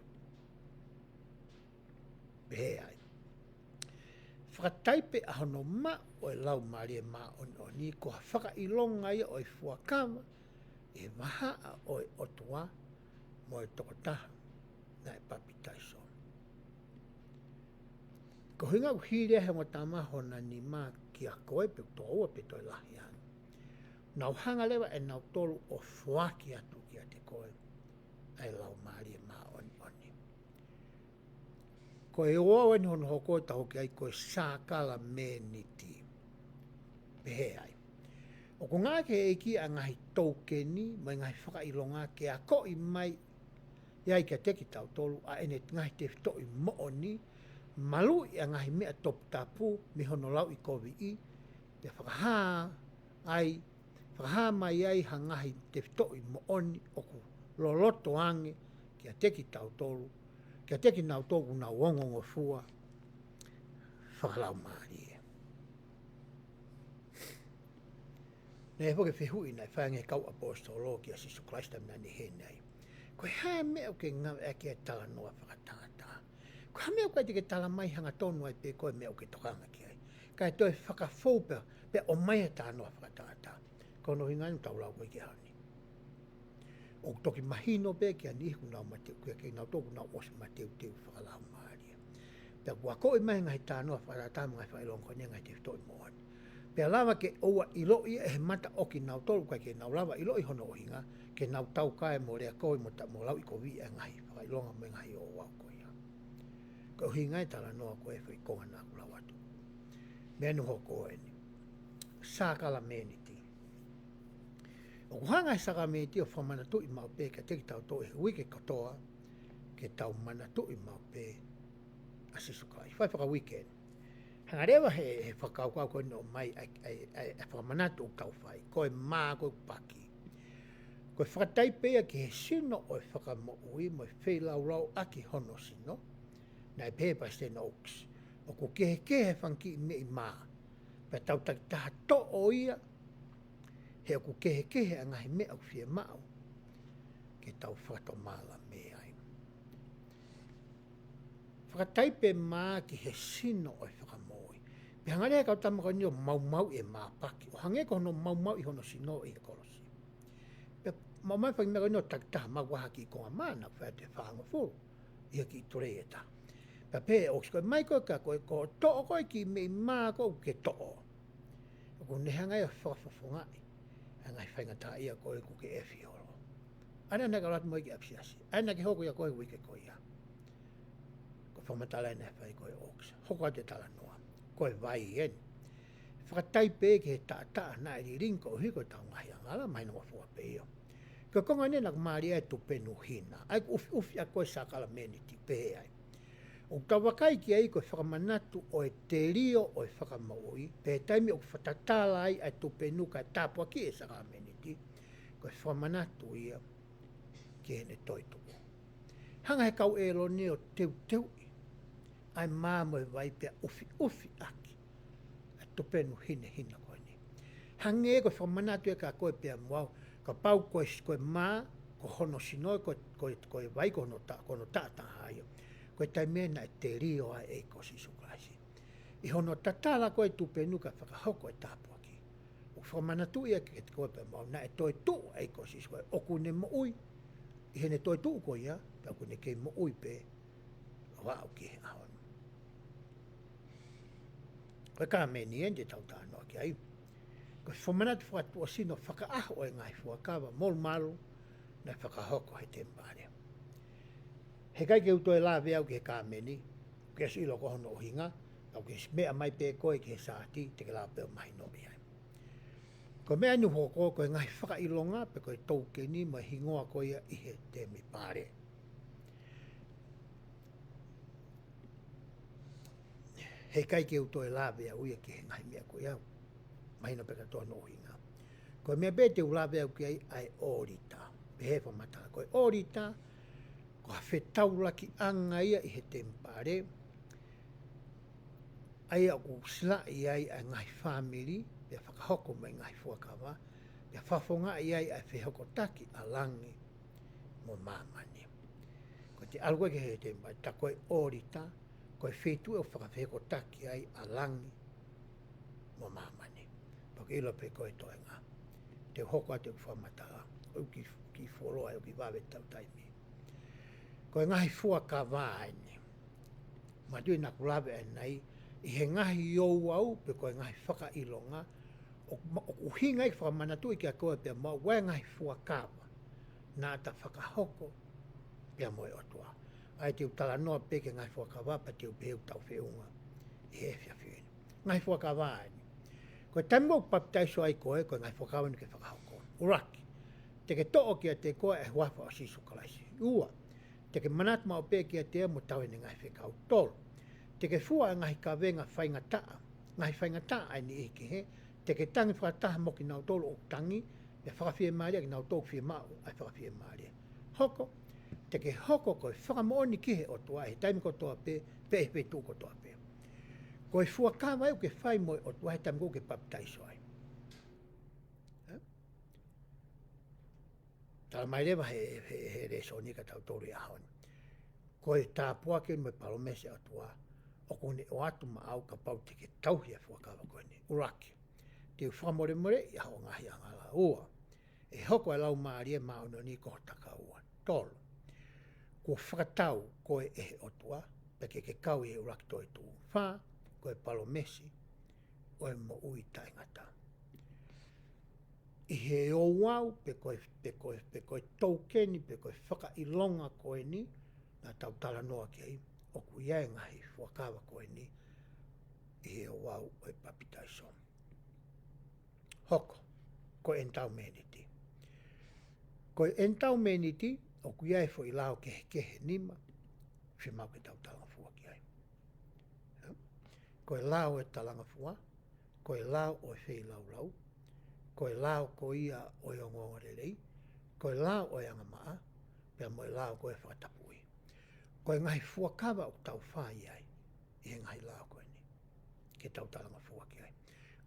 Pehē ai. Fakataipe ʻa hono maʻu ʻo e Laumālie Māʻoniʻoni, ko ha fakaʻilonga ia ʻo e fuakava ʻi he vahaʻa ʻo e ʻOtua mo e tokotaha naʻe papitaiso. Ko e ʻuhinga ʻoku hili ai he ongo tama hona nima kia koe pe toua pe toe lahi ange. Nau hanga leva ʻe nautolu ʻo foaki atu kiate koe ʻa e Laumālie Māʻoniʻoni. Ko e ouau eni hono hoko ʻo tau ki ai ko e sākalameniti. Pehē ai, ʻoku ngāueʻaki ʻe he ʻEiki ʻa e ngaahi toukeni mo e ngaahi fakaʻilonga ke akoʻi mai ʻi ai kiate kitautolu ʻa ʻene ngaahi tefitoʻi moʻoni, maluʻi ʻa e ngaahi meʻa toputapu mei hono lauʻikoviʻi, pea fakahā ai, fakahā mai ai ha ngaahi tefitoʻi moʻoni ʻoku loloto ange kiate kitautolu, kiate kinautolu ʻoku nau ongongofua fakalaumālie. Naʻe foki fehuʻi naʻe fai ange ʻe he kau ʻaposetolo kia Sīsū Kalaisi taimi naʻa ne ʻi heni ai. Ko e hā e meʻa ʻoku ke ngāueʻaki ai e talanoa fakatātā? Ko e hā e meʻa ʻoku ʻikai te ke tala mai hangatonu ai pē ko e meʻa ʻoku ke tokanga ki ai, kae toe fakafou pea, pea ʻomai e talanoa fakatātā? Ko hono ʻuhinga eni ʻoku tau lau ko ē ki he ʻaho ni. ʻOku toki mahino pē ki ha niʻihi ʻoku nau mate, ʻoku ʻikai ke nau tō, ʻoku nau ʻosi mateuteu fakalaumālie. Pea ʻoku akoʻi mai e ngaahi talanoa fakatātā mo e ngaahi fakaʻilonga ko eni, ngaahi tefitoʻi moʻoni. Pea lava ke ʻoua ʻiloʻi ʻe he mata ʻo kinautolu ʻoku ʻikai ke nau lava ʻiloʻi hono ʻuhinga, ke nau taukae mo leakovi mo ta-, mo lauʻikoviʻi e ngaahi fakaʻilonga mo e ngaahi ouau ko ia. Ko e ʻuhinga e talanoa ko e foʻi konga naʻa ku lau atu. Meʻa ʻoku hoko eni. Sākalameniti. ʻOku hanga ʻe he sākalameniti ʻo fakamanatuʻi maʻu pē kiate kitautolu he uike kotoa, ke tau manatuʻi maʻu pē ʻa Sīsū Kalaisi. Fai fakauike eni. Hanga leva he, he fakakaukau ko eni ʻo ʻomai ʻa e, ʻa e, ʻa e, ʻa e fakamanatu ʻoku tau fai. Ko e mā ko ē ʻoku paki, ko e fakataipe ia ki he sino ʻo e Fakamoʻui mo e feilaulauʻaki hono sino. Naʻe pehē ʻe Palesiteni Oaks, ʻoku kehekehe e fanga kiʻi meʻi mā, pea tau takitaha toʻo ia, he ʻoku kehekehe ʻa e ngaahi meʻa ʻoku fiemaʻu ke tau fakatomala mei ai. Fakataipe mā ki he sino ʻo e Fakamoʻui. Pea hanga leva ʻe he kau tama ko eni ʻo maumauʻi e mā paki, ʻo hangē ko hono maumauʻi hono sino ʻi he kolosi. Pea maumau e fanga meʻa ko eni ʻo takitaha, maumau ha kiʻi konga mā naʻe fai atu ʻe fāngofulu ʻi ha kiʻi tulei ʻe taha. Pea pehē ʻe Oaks, ko e ʻomai ko ē kia koe, ko e toʻo ko ē e kiʻi meʻi mā ko ē ʻoku ke toʻo, ʻoku ne hanga ia ʻo fakafofongaʻi ʻa e ngaahi faingataʻaʻia ko ē ʻoku ke ʻefi holo. ʻA ia naʻa ke ʻalu atu mo ia ki ʻapisiasi. ʻA ia naʻa ke hoko ia ko ē he uike ko ia. Ko e fakamatala eni naʻe fai ko ē ʻe Oaks. Hoko atu e talanoa. Ko e vai eni. Fakataipe ki he taʻataʻa naʻe lilingi koeʻuhi ko ʻetau ngaahi angahala, mahino mo fua pē ia. Ko e konga eni naʻa ku mālie ai e tupenu hina. ʻA ia ʻoku ʻufiʻufi ʻa e ko e sākalameniti pehē ai. ʻOku tau vakai ki ai ko e fakamanatu ʻo e telio ʻo e Fakamoʻui, pea taimi ʻoku fakatatala ai ʻa e tupenu kae tāpuakiʻi e sākalameniti, ko e fakamanatu ia ki heʻene toetuʻu. Hanga ʻe he kau ʻĒlone ʻo teuteuʻi ʻa e mā mo e vai pea ʻufiʻufi ʻaki ʻa e tupenu hinehina ko eni. Hangē ko e fakamanatu ia kia koe pea mo au, kapau ko e, ko e mā ko hono sino, ko, ko, ko e vai ko hono ta-, ko hono taʻataʻa ia, ko e taimi ē naʻe telio ai e ʻEiki ko Sīsū Kalaisi. ʻI hono tatala ko ē e tupenu kae fakahoko e tāpuaki, ʻoku fakamanatu ia kiate koe pea mo au naʻe toetuʻu e ʻEiki ko Sīsū, ʻoku ne moʻui ʻi heʻene toetuʻu ko ia, pea ʻoku ne kei moʻui pē ʻo aʻu ki he ʻaho ni. Ko e kāmeni eni te tau talanoa ki ai. Ko e fakamanatu fakatuʻasino fakaʻaho ʻo e ngaahi fuakava molumalu naʻe fakahoko he temipale. Heʻikai ke u toe lave au ki he kāmeni, ke ʻosi ʻilo koe hono ʻuhinga, ka ʻoku ke ʻosi meʻa mai pē koe ki he saati, te ke lava pē ʻo mahinoʻi ai. Ko e meʻa eni ʻoku hoko, ko e ngaahi fakaʻilonga pe ko e toukeni mo e hingoa ko ia ʻi he temipale. Heʻikai ke u toe lave au ia ki he ngaahi meʻa ko ia. Mahino pē kātoa hono ʻuhinga. Ko e meʻa pē te u lave au ki ai ʻa e ʻōlita. Pehē fakamatala. Ko e ʻōlita, ko ha fetaulakiʻanga ia ʻi he temipale, ʻa ia ʻoku silaʻi ai ʻa e ngaahi fāmili, pea fakahoko mai e ngaahi fuakava, pea fakafofongaʻi ai ʻa e fehokotaki ʻa langi mo māmani. Ko ʻete ʻalu ko ē ki he temipale, tā ko e ʻōlita, Ko e feituʻu ʻoku fakafehokotaki ai ʻa langi mo māmani. Pea ke ʻilo pē ko e toenga. Te u hoko atu e fakamatala. ʻOku kiʻi, kiʻi fuoloa, ʻoku kiʻi vave ʻetau taimi. Ko e ngaahi fuakava eni. Mātuʻaki naʻa ku lave ʻanenai, ʻi he ngaahi ouau pe ko e ngaahi fakaʻilonga, ʻoku ma-, ʻoku ʻuhinga ia ke fakamanatu ki he ako pea mo au e ngaahi fuakava naʻa ta fakahoko pea mo e ʻOtua. ʻA ia te u talanoa pē ki he ngaahi fuakava pea te u pehē ʻoku tau feʻunga ʻi he efiafi ni. Ngaahi fuakava eni. Ko e taimi ʻoku papitaiso ai koe, ko e ngaahi fuakava eni ke fakahoko. ʻUluaki, te ke toʻo kiate koe e huafa ʻo Sīsū Kalaisi. Ua, te ke manatu maʻu pē kiate ia mo tauhi ʻene ngaahi fekau. Tolu, te ke fua e ngaahi kavenga faingataʻa, ngaahi faingataʻa ʻa e niʻihi kehe, te ke tangi fakataha mo kinautolu ʻoku tangi, pea fakafiemālie kinautolu ʻoku fiemaʻu ʻa e fakafiemālie. Hoko, te ke hoko ko e fakamoʻoni ki he ʻOtua ʻi he taimi kotoa pē, pea ʻi he feituʻu kotoa pē. Ko e fuakava ia ʻoku ke fai mo e ʻOtua he taimi ʻoku ke papitaiso ai. Ē? Tala mai leva he, he, he lēsoni kia tautolu he ʻaho ni. Ko e tāpuaki mo e palōmesi ʻa e ʻOtua, ʻoku ne ʻoatu maʻau kapau te ke tauhi e fuakava ko eni. ʻUluaki, te u fakamolemoleʻi ʻa hoʻo ngaahi angahala. Ua, ʻe hoko e Laumālie Māʻoniʻoni ko ho takaua. Tolu, kuo fakatau koe ʻe he ʻOtua, pea ke ke kau ʻi he ʻuluaki toetuʻu. Fā, ko e palōmesi ʻo e moʻui taʻengata. ʻI he ouau, pe ko e, pe ko e, pe ko e toukeni, pe ko e fakaʻilonga ko eni, naʻa tau talanoa ki ai, ʻoku ʻi ai e ngaahi fuakava ko eni, ʻi he ouau ʻo e papitaiso. Hoko, ko e ʻenitaumēniti. Ko e ʻenitaumēniti, ʻoku ʻi ai e foʻi lao kehekehe ʻe nima, fiemaʻu ke tau talangofua ki ai. Ko e lao ʻo e talangofua, ko e lao ʻo e feilaulau, ko e lao ko ia ʻo e ongoongolelei, ko e lao ʻo e angamaʻa, pea mo e lao ko e fakatapui. Ko e ngaahi fuakava ʻoku tau fai ai, ʻi he ngaahi lao ko eni. Ke tau talangofua ki ai.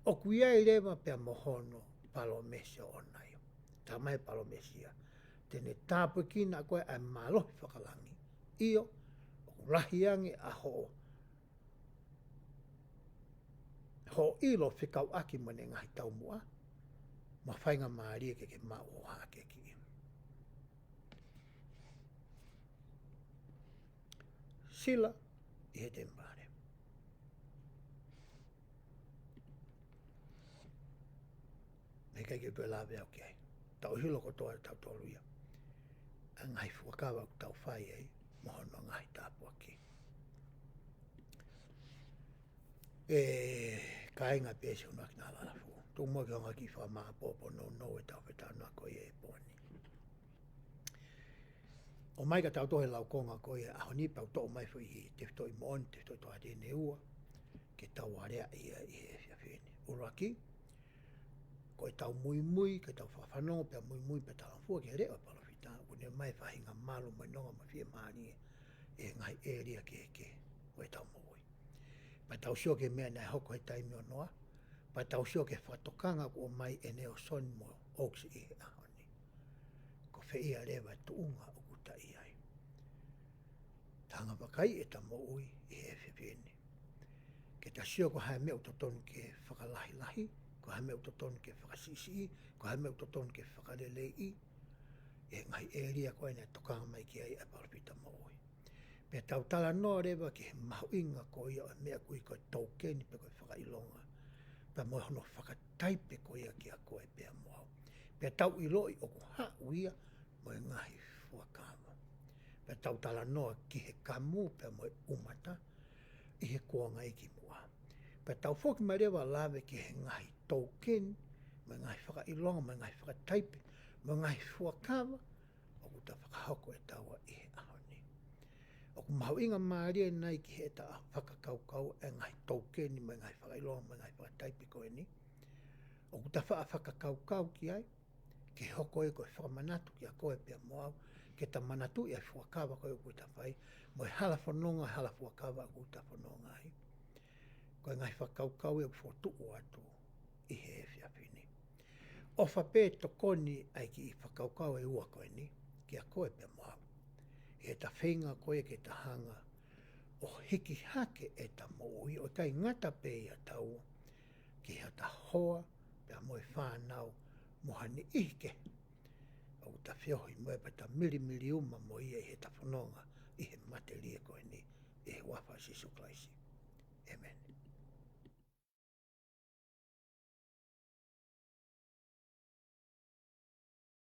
ʻOku ʻi ai leva pea mo hono palōmesi ʻoʻona ia. Tala mai e palōmesi ia. Te ne tāpuekina koe ʻa e mālohi fakalangi. ʻIo, ʻoku lahi ange ʻa hoʻo, hoʻo ʻilo fekauʻaki mo ʻene ngaahi taumuʻa, mo e faingamālie ke ke maʻu ʻo hakeakiʻi. Sila ʻi he temipale. He ʻikai ke u toe lave au ki ai. Tau ʻilo kotoa ʻe tautolu ia ʻa e ngaahi fuakava ʻoku tau fai ai, mo hono ngaahi tāpuaki. ʻE kāinga pea siʻi ʻunuaki Nālalafu. Tuku muʻa ke u hanga ʻo kiʻi fakamāʻopoʻopo nounou ʻetau fetalanoaʻaki ʻi he pō ni. ʻOmai kia tautolu he laukonga ko ia ʻaho ni, pea u toʻo mai foʻi tefitoʻi moʻoni, tefitoʻi tokāteline ʻe ua, ke tau aleaʻi ia ʻi he efiafi ni. ʻUluaki, ko ʻetau muimui, ke tau fakafanongo pea muimui pea talangofua ki he leʻo ʻo e palōfita, ʻoku ne ʻomai e faʻahinga malu mo e nonga mo e fiemālie ʻi he ngaahi ʻēlia kehekehe ʻo ʻetau moʻui. Pea tau sio ki he meʻa naʻe hoko he taimi ʻo Noa, pea tau sio ki he fakatokanga kuo ʻomai ʻe Nalesoni mo ʻOsi ʻi he ʻaho ni. Ko fē ia leva e tuʻunga ʻoku ta ʻi ai. Ta hanga ʻo vakaiʻi ʻeta moʻui ʻi he efiafi ni. Ke ta sio ko e hā e meʻa ʻoku totonu ke fakalahilahi, ko e hā e meʻa ʻoku totonu ke fakasiʻisiʻi, ko e hā e meʻa ʻoku totonu ke fakaleleiʻi, ʻi he ngaahi ʻēlia ko ē naʻe tokanga mai ki ai ʻa e palōfita moʻui. Pea tau talanoa leva ki he mahuʻinga ko ia ʻo e meʻa ʻoku ui ko e toukeni pe ko e fakaʻilonga. Pea mo hono fakataipe ko ia kia koe pea mo au. Pea tau ʻiloʻi ʻoku haʻu ia mo e ngaahi fuakava. Pea tau talanoa ki he kamu pea mo e ʻumata ʻi he kuonga ʻi ki muʻa. Pea tau foki mai leva ʻo lave ki he ngaahi toukeni, mo e ngaahi fakaʻilonga, mo e ngaahi fakataipe, mo e ngaahi fuakava, ʻoku ta fakahoko ʻe taua ʻi he ʻaho ni. ʻOku mahuʻinga mālie nai ki heʻeta fakakaukau e ngaahi toukeni, mo e ngaahi fakaʻilonga, mo e ngaahi fakataipe ko eni. ʻOku ta faʻa fakakaukau ki ai, ke hoko ia ko e fakamanatu kia koe pea mo au, ke ta manatuʻi ʻa e fuakava ko ē ʻoku ta fai, mo e hala fononga, hala fuakava ʻoku ta fononga ai. Ko e ngaahi fakakaukau ia ʻoku fokotuʻu atu ʻi he efiafi ni. ʻOfa pē tokoni ʻa e kiʻi fakakaukau ʻe ua ko eni, kia koe pea mo au. ʻI heʻeta feinga ko ē ke ta hanga ʻo hiki hake ʻeta moʻui, ʻo ʻikai ngata pē ʻiate kitaua, ki hota hoa, pea mo e fānau, mo ha niʻihi kehe ʻoku ta feohi mo ia pea ta milimili uma mo ia ʻi heʻeta fononga ʻi he matelie ko eni, ʻi he huafa ʻo Sīsū Kalaisi. ʻĒmeni.